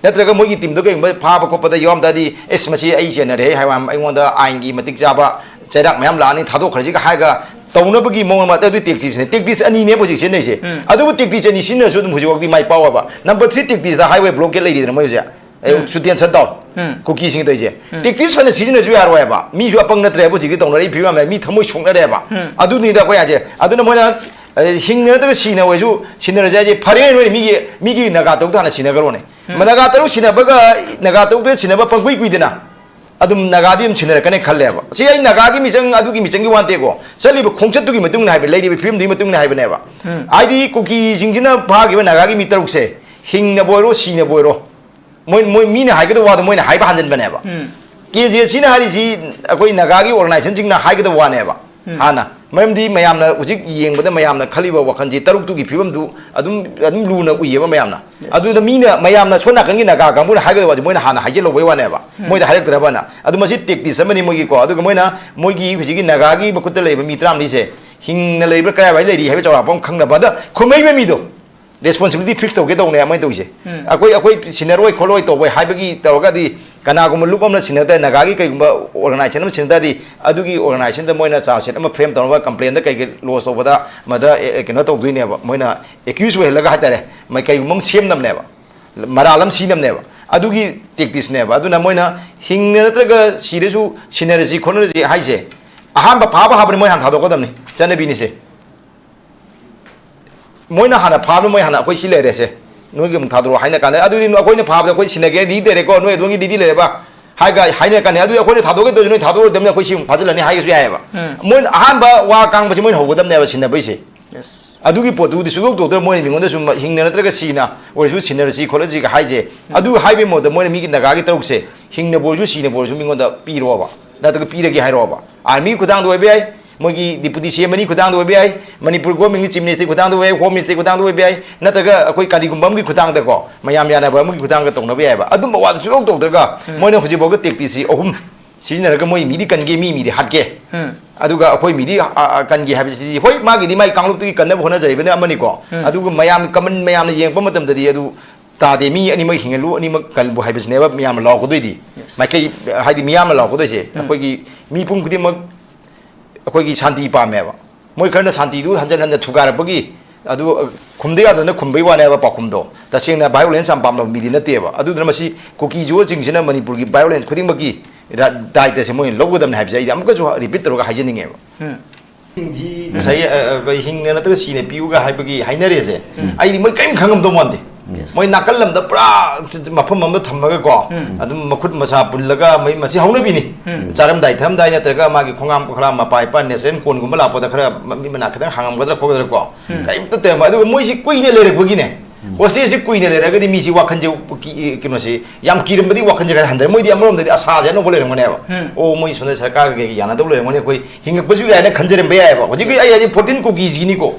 ꯅꯠꯇ꯭ꯔꯒ ꯃꯣꯏꯒꯤ ꯇꯤꯝꯗꯣ ꯀꯔꯤꯒꯨꯝꯕ ꯐꯥꯕ ꯈꯣꯠꯄꯗ ꯌꯥꯎꯔꯝ ꯇꯥꯔꯗꯤ, "ꯑꯦꯁ, ꯃꯁꯤ ꯑꯩ ꯆꯦꯟꯅꯔꯦ" ꯍꯥꯏꯕ ꯑꯃ, ꯑꯩꯉꯣꯟꯗ ꯑꯥꯏꯟꯒꯤ ꯃꯇꯤꯛ ꯆꯥꯕ ꯆꯩꯔꯥꯛ ꯃꯌꯥꯝ ꯂꯥꯛꯑꯅꯤ, ꯊꯥꯗꯣꯛꯈ꯭ꯔꯁꯤꯒ ꯍꯥꯏꯔꯒ ꯇꯧꯅꯕꯒꯤ ꯃꯑꯣꯡ ꯑꯃ, ꯑꯗꯨ ꯇꯦꯛꯇꯤꯁꯅꯦ꯫ ꯇꯦꯛꯇꯤꯁ ꯑꯅꯤꯅꯦꯕ ꯍꯧꯖꯤꯛ ꯁꯤꯖꯤꯟꯅꯔꯤꯁꯦ꯫ ꯎꯝ꯫ ꯑꯗꯨꯕꯨ ꯇꯦꯛꯇꯤꯁ ꯑꯅꯤ ꯁꯤꯖꯤꯟꯅꯔꯁꯨ ꯑꯗꯨꯝ ꯍꯧꯖꯤꯛꯐꯥꯎꯗꯤ ꯃꯥꯏ ꯄꯥꯛꯑꯣꯏꯕ꯫ ꯅꯝꯕꯔ ꯊ꯭ꯔꯤ ꯇꯦꯛꯇꯤꯁꯇ highway blockade ꯂꯩꯔꯤꯗꯅ ꯃꯣꯏ ꯍꯧꯖꯤꯛ꯫ ꯑꯦ, ꯎꯝ꯫ Shoot and shut down꯫ ꯎꯝ꯫ ꯀꯨꯀꯤꯁꯤꯡ ꯇꯧꯔꯤꯁꯦ꯫ ꯎꯝ꯫ ꯇꯦꯛꯇꯤꯁ ꯐꯅ ꯁꯤꯖꯤꯟꯅꯁꯨ ꯌꯥꯔꯣꯏ ꯍꯥꯏꯕ꯫ ꯃꯤꯁꯨ ꯑꯄꯪ ꯅꯠꯇ꯭ꯔꯦ ꯍꯥꯏꯕ ꯍꯧꯖꯤꯛꯇꯤ ꯇꯧꯅꯔꯛꯏ ꯐꯤꯕꯝ ꯑꯃ꯫ ꯃꯤ ꯊꯃꯣꯏ ꯁꯣꯛꯅꯔꯦ ꯍꯥꯏꯕ꯫ ꯎꯝ꯫ ꯑꯗꯨꯅꯤꯗ ꯑꯩꯈꯣꯏ ꯍꯥꯏꯁꯦ꯫ ꯑꯗꯨꯅ ꯃꯣꯏꯅ, ꯑꯦ, ꯍꯤꯡꯅ ꯅꯠꯇ꯭ꯔꯒ ꯁꯤꯅ ꯑꯣꯏꯔꯁꯨ ꯁꯤꯟꯅꯔꯁꯦ ꯍꯥꯏꯁꯦ꯫ ꯐꯔꯦ, ꯅꯣꯏꯅ ꯃꯤꯒꯤ, ꯃꯤꯒꯤ ꯅꯥꯒꯥ ꯇꯔꯨꯛꯇ ꯍꯥꯟꯅ ꯁꯤꯟꯅꯈ꯭ꯔꯣꯅꯦ꯫ ꯎꯝ꯫ ꯅꯥꯒꯥ ꯇꯔꯨꯛ ꯁꯤꯟꯅꯕꯒ, ꯅꯥꯒꯥ ꯇꯔꯨꯛꯇ ꯁꯤꯟꯅꯕ ꯄꯪꯀꯨꯏ ꯀꯨꯏꯗꯅ ꯑꯗꯨꯝ ꯅꯥꯒꯥꯗꯤ ꯑꯗꯨꯝ ꯁꯤꯟꯅꯔꯛꯀꯅꯤ ꯈꯜꯂꯦꯕ꯫ ꯁꯤ ꯑꯩ ꯅꯥꯒꯥꯒꯤ ꯃꯤꯆꯪ, ꯑꯗꯨꯒꯤ ꯃꯤꯆꯪꯒꯤ ꯋꯥ ꯅꯠꯇꯦꯀꯣ꯫ ꯆꯠꯂꯤꯕ ꯈꯣꯡꯆꯠꯇꯨꯒꯤ ꯃꯇꯨꯡ ꯏꯟꯅ ꯍꯥꯏꯕ, ꯂꯩꯔꯤꯕ ꯐꯤꯕꯝꯗꯨꯒꯤ ꯃꯇꯨꯡ ꯏꯟꯅ ꯍꯥꯏꯕꯅꯦꯕ꯫ ꯎꯝ꯫ ꯍꯥꯏꯗꯤ ꯀꯨꯀꯤꯁꯤꯡꯁꯤꯅ ꯐꯥꯈꯤꯕ ꯅꯥꯒꯥꯒꯤ ꯃꯤ ꯇꯔꯨꯛꯁꯦ ꯍꯤꯡꯅꯕ ꯑꯣꯏꯔꯣ, ꯁꯤꯅꯕ ꯑꯣꯏꯔꯣ, ꯃꯣꯏ, ꯃꯣꯏ ꯃꯤꯅ ꯍꯥꯏꯒꯗꯕ ꯋꯥꯗꯣ ꯃꯣꯏꯅ ꯍꯥꯏꯕ ꯍꯟꯖꯤꯟꯕꯅꯦꯕ꯫ ꯎꯝ꯫ ꯀꯦ ꯖꯦ ꯁꯤꯅ ꯍꯥꯏꯔꯤꯁꯤ ꯑꯩꯈꯣꯏ ꯅꯥꯒꯥꯒꯤ organisationꯁꯤꯡꯅ ꯍꯥꯏꯒꯗꯕ ꯋꯥꯅꯦꯕ꯫ ꯎꯝ꯫ ꯍꯥꯟꯅ, ꯃꯔꯝꯗꯤ ꯃꯌꯥꯝꯅ ꯍꯧꯖꯤꯛ ꯌꯦꯡꯕꯗ ꯃꯌꯥꯝꯅ ꯈꯜꯂꯤꯕ ꯋꯥꯈꯜꯁꯤ ꯇꯔꯨꯛꯇꯨꯒꯤ ꯐꯤꯕꯝꯗꯨ ꯑꯗꯨꯝ, ꯑꯗꯨꯝ ꯂꯨꯅ ꯎꯏꯌꯦꯕ ꯃꯌꯥꯝꯅ꯫ Yes꯫ ꯑꯗꯨꯗ ꯃꯤꯅ, ꯃꯌꯥꯝꯅ ꯁꯣꯝ ꯅꯥꯀꯟꯒꯤ ꯅꯥꯒꯥ ꯀꯥꯡꯕꯨꯅ ꯍꯥꯏꯒꯗꯕ ꯋꯥꯁꯦ ꯃꯣꯏꯅ ꯍꯥꯟꯅ ꯍꯥꯏꯖꯤꯜꯍꯧꯕꯩ ꯋꯥꯅꯦꯕ꯫ ꯎꯝ꯫ ꯃꯣꯏꯗ ꯍꯥꯏꯔꯛꯇꯅꯕꯅ꯫ ꯑꯗꯨ ꯃꯁꯤ ꯇꯦꯛꯇꯤꯁ ꯑꯃꯅꯤ ꯃꯣꯏꯒꯤꯀꯣ꯫ ꯑꯗꯨꯒ ꯃꯣꯏꯅ ꯃꯣꯏꯒꯤ ꯍꯧꯖꯤꯛꯀꯤ ꯅꯥꯒꯥꯒꯤ ꯃꯈꯨꯠꯇ ꯂꯩꯕ ꯃꯤ ꯇꯔꯥꯃꯔꯤꯁꯦ ꯍꯤꯡꯅ ꯂꯩꯕ꯭ꯔꯥ, ꯀꯗꯥꯏꯋꯥꯏ ꯂꯩꯔꯤ ꯍꯥꯏꯕ ꯆꯥꯎꯔꯥꯛꯄ ꯑꯃ ꯈꯪꯅꯕ꯫ ꯑꯗ ꯈꯨꯝꯃꯛꯏꯕ ꯃꯤꯗꯣ, ꯔꯦꯁꯄꯣꯟꯁꯤꯕꯤꯂꯤꯇꯤ ꯐꯤꯛꯁ ꯇꯧꯒꯦ ꯇꯧꯅꯦ ꯃꯣꯏꯅ ꯇꯧꯔꯤꯁꯦ꯫ ꯑꯩꯈꯣꯏ ꯑꯩꯈꯣꯏ ꯁꯤꯟꯅꯔꯣꯏ ꯈꯣꯠꯂꯣꯏ ꯇꯧꯕꯩ ꯍꯥꯏꯕꯒꯤ ꯇꯧꯔꯒꯗꯤ, ꯀꯅꯥꯒꯨꯝꯕ ꯂꯨꯞ ꯑꯃꯅ ꯁꯤꯟꯅ ꯇꯥꯔꯦ, ꯅꯥꯒꯥꯒꯤ ꯀꯩꯒꯨꯝꯕ ꯑꯣꯔꯒꯅꯥꯏꯖꯦꯁꯟ ꯑꯃ ꯁꯤꯟꯅ ꯇꯥꯔꯗꯤ, ꯑꯗꯨꯒꯤ ꯑꯣꯔꯒꯅꯥꯏꯖꯦꯁꯟꯗ ꯃꯣꯏꯅ ꯆꯥꯔꯖ ꯁꯤꯠ ꯑꯃ ꯐ꯭ꯔꯦꯝ ꯇꯧꯅꯕ, ꯀꯝꯄ꯭ꯂꯦꯟꯗ ꯀꯩꯀꯩ ꯂꯣꯖ ꯇꯧꯕꯗ ꯃꯗ ꯑꯦ, ꯑꯦ, ꯀꯩꯅꯣ ꯇꯧꯗꯣꯏꯅꯦꯕ, ꯃꯣꯏꯅ ꯑꯦꯀ꯭ꯌꯨꯁ ꯑꯣꯏꯍꯜꯂꯒ ꯍꯥꯏꯇꯥꯔꯦ, ꯃꯩ ꯀꯩꯒꯨꯝꯕ ꯑꯃ ꯁꯦꯝꯅꯕꯅꯦꯕ, ꯃꯔꯥꯜ ꯑꯃ ꯁꯤꯅꯕꯅꯦꯕ꯫ ꯑꯗꯨꯒꯤ ꯇꯦꯛꯇꯤꯛꯁꯅꯦꯕ꯫ ꯑꯗꯨꯅ ꯃꯣꯏꯅ ꯍꯤꯡꯅ ꯅꯠꯇ꯭ꯔꯒ ꯁꯤꯔꯁꯨ ꯁꯤꯟꯅꯔꯁꯤ ꯈꯣꯠꯅꯔꯁꯤ ꯍꯥꯏꯁꯦ, ꯑꯍꯥꯟꯕ ꯐꯥꯕ ꯍꯥꯞꯄꯅꯤ ꯃꯣꯏ ꯍꯥꯟꯅ ꯊꯥꯗꯣꯛꯀꯗꯕꯅꯤ, ꯆꯠꯅꯕꯤꯅꯤꯁꯦ꯫ ꯃꯣꯏꯅ ꯍꯥꯟꯅ ꯐꯥꯕꯅ ꯃꯣꯏ ꯍꯥꯟꯅ ꯑꯩꯈꯣꯏ ꯁꯤ ꯂꯩꯔꯦꯁꯦ, ꯅꯣꯏꯒꯤ ꯑꯃꯨꯛ ꯊꯥꯗꯣꯔꯛꯑꯣ ꯍꯥꯏꯅ ꯀꯥꯟꯗ, ꯑꯗꯨꯗꯤ ꯑꯩꯈꯣꯏꯅ ꯐꯥꯕꯗ ꯑꯩꯈꯣꯏ ꯁꯤꯟꯅꯒꯦ ꯔꯦꯗꯤ ꯂꯩꯔꯦꯀꯣ, ꯅꯣꯏ ꯑꯗꯣꯝꯒꯤ ꯔꯦꯗꯤ ꯂꯩꯔꯕ ꯍꯥꯏꯒ ꯍꯥꯏꯅ ꯀꯥꯟꯗ, ꯑꯗꯨꯗꯤ ꯑꯩꯈꯣꯏꯅ ꯊꯥꯗꯣꯛꯀꯦ ꯇꯧꯔꯁꯨ ꯅꯣꯏ ꯊꯥꯗꯣꯛꯑꯣꯏꯗꯕꯅꯤ, ꯑꯩꯈꯣꯏ ꯁꯤ ꯑꯃꯨꯛ ꯐꯥꯖꯤꯜꯂꯅꯤ ꯍꯥꯏꯒꯦꯁꯨ ꯌꯥꯏꯑꯕ꯫ ꯃꯣꯏꯅ ꯑꯍꯥꯟꯕ ꯋꯥ ꯀꯥꯡꯕꯁꯤ ꯃꯣꯏꯅ ꯍꯧꯒꯗꯕꯅꯦꯕ ꯁꯤꯟꯅꯕꯩꯁꯦ꯫ ꯑꯗꯨꯒꯤ ꯄꯣꯠꯇꯨꯗꯤ ꯁꯨꯡꯇꯧ ꯇꯧꯗ꯭ꯔ ꯃꯣꯏꯅ ꯃꯤꯉꯣꯟꯗ ꯁꯨꯝ ꯍꯤꯡꯅ ꯅꯠꯇ꯭ꯔꯒ ꯁꯤꯅ ꯑꯣꯏꯔꯁꯨ ꯁꯤꯟꯅꯔꯁꯤ ꯈꯣꯠꯂꯁꯤꯒ ꯍꯥꯏꯁꯦ꯫ ꯑꯗꯨ ꯍꯥꯏꯕꯒꯤ ꯃꯍꯨꯠꯇ ꯃꯣꯏꯅ ꯃꯤꯒꯤ ꯅꯥꯒꯥꯒꯤ ꯇꯔꯨꯛꯁꯦ ꯍꯤꯡꯅꯕꯨ ꯑꯣꯏꯔꯁꯨ ꯁꯤꯅꯕꯨ ꯑꯣꯏꯔꯁꯨ ꯃꯤꯉꯣꯟꯗ ꯄꯤꯔꯣꯕ, ꯅꯠꯇ꯭ꯔꯒ ꯄꯤꯔꯒꯦ ꯍꯥꯏꯔꯣꯕ꯫ ꯑꯥꯔꯃꯤꯒꯤ ꯈꯨꯊꯥꯡꯗ ꯑꯣꯏꯕ ꯌꯥꯏ, ꯃꯣꯏꯒꯤ ꯗꯤꯄꯨꯇꯤ ꯁꯤ ꯑꯦꯝ ꯑꯅꯤ ꯈꯨꯊꯥꯡꯗ ꯑꯣꯏꯕ ꯌꯥꯏ, ꯃꯅꯤꯄꯨꯔ ꯒꯣꯔꯃꯦꯟꯒꯤ ꯆꯤꯐ ꯃꯤꯅꯤꯁꯇꯔ ꯈꯨꯊꯥꯡꯗ ꯑꯣꯏꯕ ꯌꯥꯏ, ꯍꯣꯝ ꯃꯤꯅꯤꯁꯇꯔ ꯈꯨꯊꯥꯡꯗ ꯑꯣꯏꯕ ꯌꯥꯏ, ꯅꯠꯇ꯭ꯔꯒ ꯑꯩꯈꯣꯏ ꯀꯔꯤꯒꯨꯝꯕ ꯑꯃꯒꯤ ꯈꯨꯊꯥꯡꯗꯀꯣ, ꯃꯌꯥꯝ ꯌꯥꯅꯕ ꯑꯃꯒꯤ ꯈꯨꯊꯥꯡꯗ ꯇꯧꯅꯕ ꯌꯥꯏꯑꯕ꯫ ꯑꯗꯨꯝꯕ ꯋꯥꯗꯨ ꯁꯨꯡꯇꯧ ꯇꯧꯗ꯭ꯔꯒ ꯃꯣꯏꯅ ꯍꯧꯖꯤꯛꯐꯥꯎꯒ ꯇꯦꯛꯇꯤꯛꯁꯤ ꯑꯍꯨꯝ ꯁꯤꯖꯤꯟꯅꯔꯒ ꯃꯣꯏ ꯃꯤꯗꯤ ꯀꯟꯒꯦ, ꯃꯤ ꯃꯤꯗꯤ ꯍꯥꯠꯀꯦ꯫ ꯑꯗꯨꯒ ꯑꯩꯈꯣꯏ ꯃꯤꯗꯤ ꯑ, ꯑ, ꯀꯟꯒꯦ ꯍꯥꯏꯕꯁꯤꯗꯤ, ꯍꯣꯏ, ꯃꯥꯒꯤꯗꯤ ꯃꯥꯒꯤ ꯀꯥꯡꯂꯨꯞꯇꯨꯒꯤ ꯀꯟꯅꯕ ꯍꯣꯠꯅꯖꯔꯤꯕꯅ ꯑꯃꯅꯤꯀꯣ꯫ ꯑꯗꯨꯒ ꯃꯌꯥꯝ, ꯀꯃꯟ ꯃꯌꯥꯝꯅ ꯌꯦꯡꯉꯛꯄ ꯃꯇꯝꯗꯗꯤ ꯑꯗꯨ ꯇꯥꯗꯦ꯫ ꯃꯤ ꯑꯅꯤꯃꯛ ꯍꯤꯡꯍꯜꯂꯨ, ꯑꯅꯤꯃꯛ ꯀꯜꯂꯨ ꯍꯥꯏꯕꯁꯤꯅꯦꯕ ꯃꯌꯥꯝꯅ ꯂꯥꯎꯔꯛꯀꯗꯣꯏꯗꯤ꯫ ꯃꯥꯏꯀꯩ, ꯍꯥꯏꯗꯤ ꯃꯤꯌꯥꯝꯅ ꯂꯥꯎꯔꯛꯀꯗꯣꯏꯁꯦ, ꯑꯩꯈꯣꯏꯒꯤ ꯃꯤꯄꯨꯝ ꯈꯨꯗꯤꯡꯃꯛ ꯑꯩꯈꯣꯏꯒꯤ ꯁꯥꯟꯇꯤ ꯄꯥꯝꯃꯦꯕ꯫ ꯃꯣꯏ ꯈꯔꯅ ꯁꯥꯟꯇꯤꯗꯨ ꯍꯟꯖꯟ ꯍꯟꯖꯟ ꯊꯨꯒꯥꯏꯔꯛꯄꯒꯤ, ꯑꯗꯨ, ꯑ, ꯈꯨꯝꯗ ꯌꯥꯗꯅ ꯈꯨꯝꯕꯩ ꯋꯥꯅꯦꯕ ꯄꯥꯎꯈꯨꯝꯗꯣ꯫ ꯇꯁꯦꯡꯅ violence ꯌꯥꯝ ꯄꯥꯝꯕ ꯃꯤꯗꯤ ꯅꯠꯇꯦꯕ꯫ ꯑꯗꯨꯗꯨꯅ ꯃꯁꯤ ꯀꯨꯀꯤꯁꯨꯁꯤꯡꯁꯤꯅ ꯃꯅꯤꯄꯨꯔꯒꯤ violence ꯈꯨꯗꯤꯡꯃꯛꯀꯤ ꯔ-, ꯗꯥꯏꯇꯁꯦ ꯃꯣꯏꯅ ꯂꯧꯒꯗꯕꯅꯤ ꯍꯥꯏꯕꯁꯦ ꯑꯩꯗꯤ ꯑꯃꯨꯛꯀꯁꯨ ꯔꯤꯄꯤꯠ ꯇꯧꯔꯒ ꯍꯥꯏꯖꯅꯤꯡꯉꯦꯕ꯫ ꯉꯁꯥꯏ, ꯑ, ꯑ, ꯍꯤꯡꯅ ꯅꯠꯇ꯭ꯔꯒ ꯁꯤꯅ ꯄꯤꯌꯨꯒ ꯍꯥꯏꯕꯒꯤ ꯍꯥꯏꯅꯔꯤꯁꯦ, ꯑꯩꯗꯤ ꯃꯣꯏ ꯀꯔꯤꯝ ꯈꯪꯉꯝꯗꯧ ꯃꯥꯟꯗꯦ꯫ ꯃꯣꯏ ꯅꯥꯀꯜ ꯂꯝꯗ ꯄꯨꯔꯥ ꯃꯐꯝ ꯑꯃꯗ ꯊꯝꯃꯒꯀꯣ, ꯑꯗꯨꯝ ꯃꯈꯨꯠ ꯃꯁꯥ ꯄꯨꯜꯂꯒ ꯃꯣꯏ ꯃꯁꯤ ꯍꯧꯅꯕꯤꯅꯤ꯫ ꯆꯥꯔꯝꯗꯥꯏ ꯊꯛꯑꯝꯗꯥꯏ ꯅꯠꯇ꯭ꯔꯒ ꯃꯥꯒꯤ ꯈꯣꯡꯉꯥꯝ ꯈꯣꯡꯂꯥꯝ ꯃꯄꯥ ꯏꯄꯥ ꯅꯦꯆꯔꯦꯜ ꯀꯣꯟꯒꯨꯝꯕ ꯂꯥꯛꯄꯗ ꯈꯔ ꯃ-, ꯃꯤ ꯃꯅꯥ ꯈꯤꯇꯪ ꯍꯥꯡꯉꯝꯒꯗ꯭ꯔꯥ ꯈꯣꯠꯀꯗ꯭ꯔꯥ ꯀꯣ, ꯀꯔꯤꯝꯇ ꯇꯧꯔꯝꯃꯣꯏ꯫ ꯑꯗꯨꯒ ꯃꯣꯏꯁꯤ ꯀꯨꯏꯅ ꯂꯩꯔꯛꯄꯒꯤꯅꯦ, ꯍꯣꯁꯇꯦꯜꯁꯤ ꯀꯨꯏꯅ ꯂꯩꯔꯒꯗꯤ ꯃꯤꯁꯤ ꯋꯥꯈꯜꯁꯦ ꯀꯤ-, ꯀꯩꯅꯣꯁꯤ ꯌꯥꯝ ꯀꯤꯔꯝꯕꯗꯤ ꯋꯥꯈꯜꯁꯦ ꯈꯔ ꯍꯟꯊꯔꯦ꯫ ꯃꯣꯏꯗꯤ ꯑꯃꯔꯣꯝꯗꯗꯤ ꯑꯁꯥꯁꯦ ꯑꯅꯧꯕ ꯂꯩꯔꯝꯒꯅꯦꯕ꯫ ꯑꯣ, ꯃꯣꯏ ꯁꯣꯝꯗ ꯁꯔꯀꯥꯔꯒ ꯀꯩꯒ ꯌꯥꯅꯗꯧ ꯂꯩꯔꯝꯒꯅꯤ, ꯑꯩꯈꯣꯏ ꯍꯤꯡꯉꯛꯄꯁꯨ ꯌꯥꯏꯅ ꯈꯟꯖꯔꯝꯕ ꯌꯥꯏꯑꯕ꯫ ꯍꯧꯖꯤꯛꯀꯤ ꯑꯩ ꯍꯥꯏꯁꯦ ꯐꯣꯔꯇꯤꯟ ꯀꯨꯀꯤꯁꯤꯅꯤꯀꯣ꯫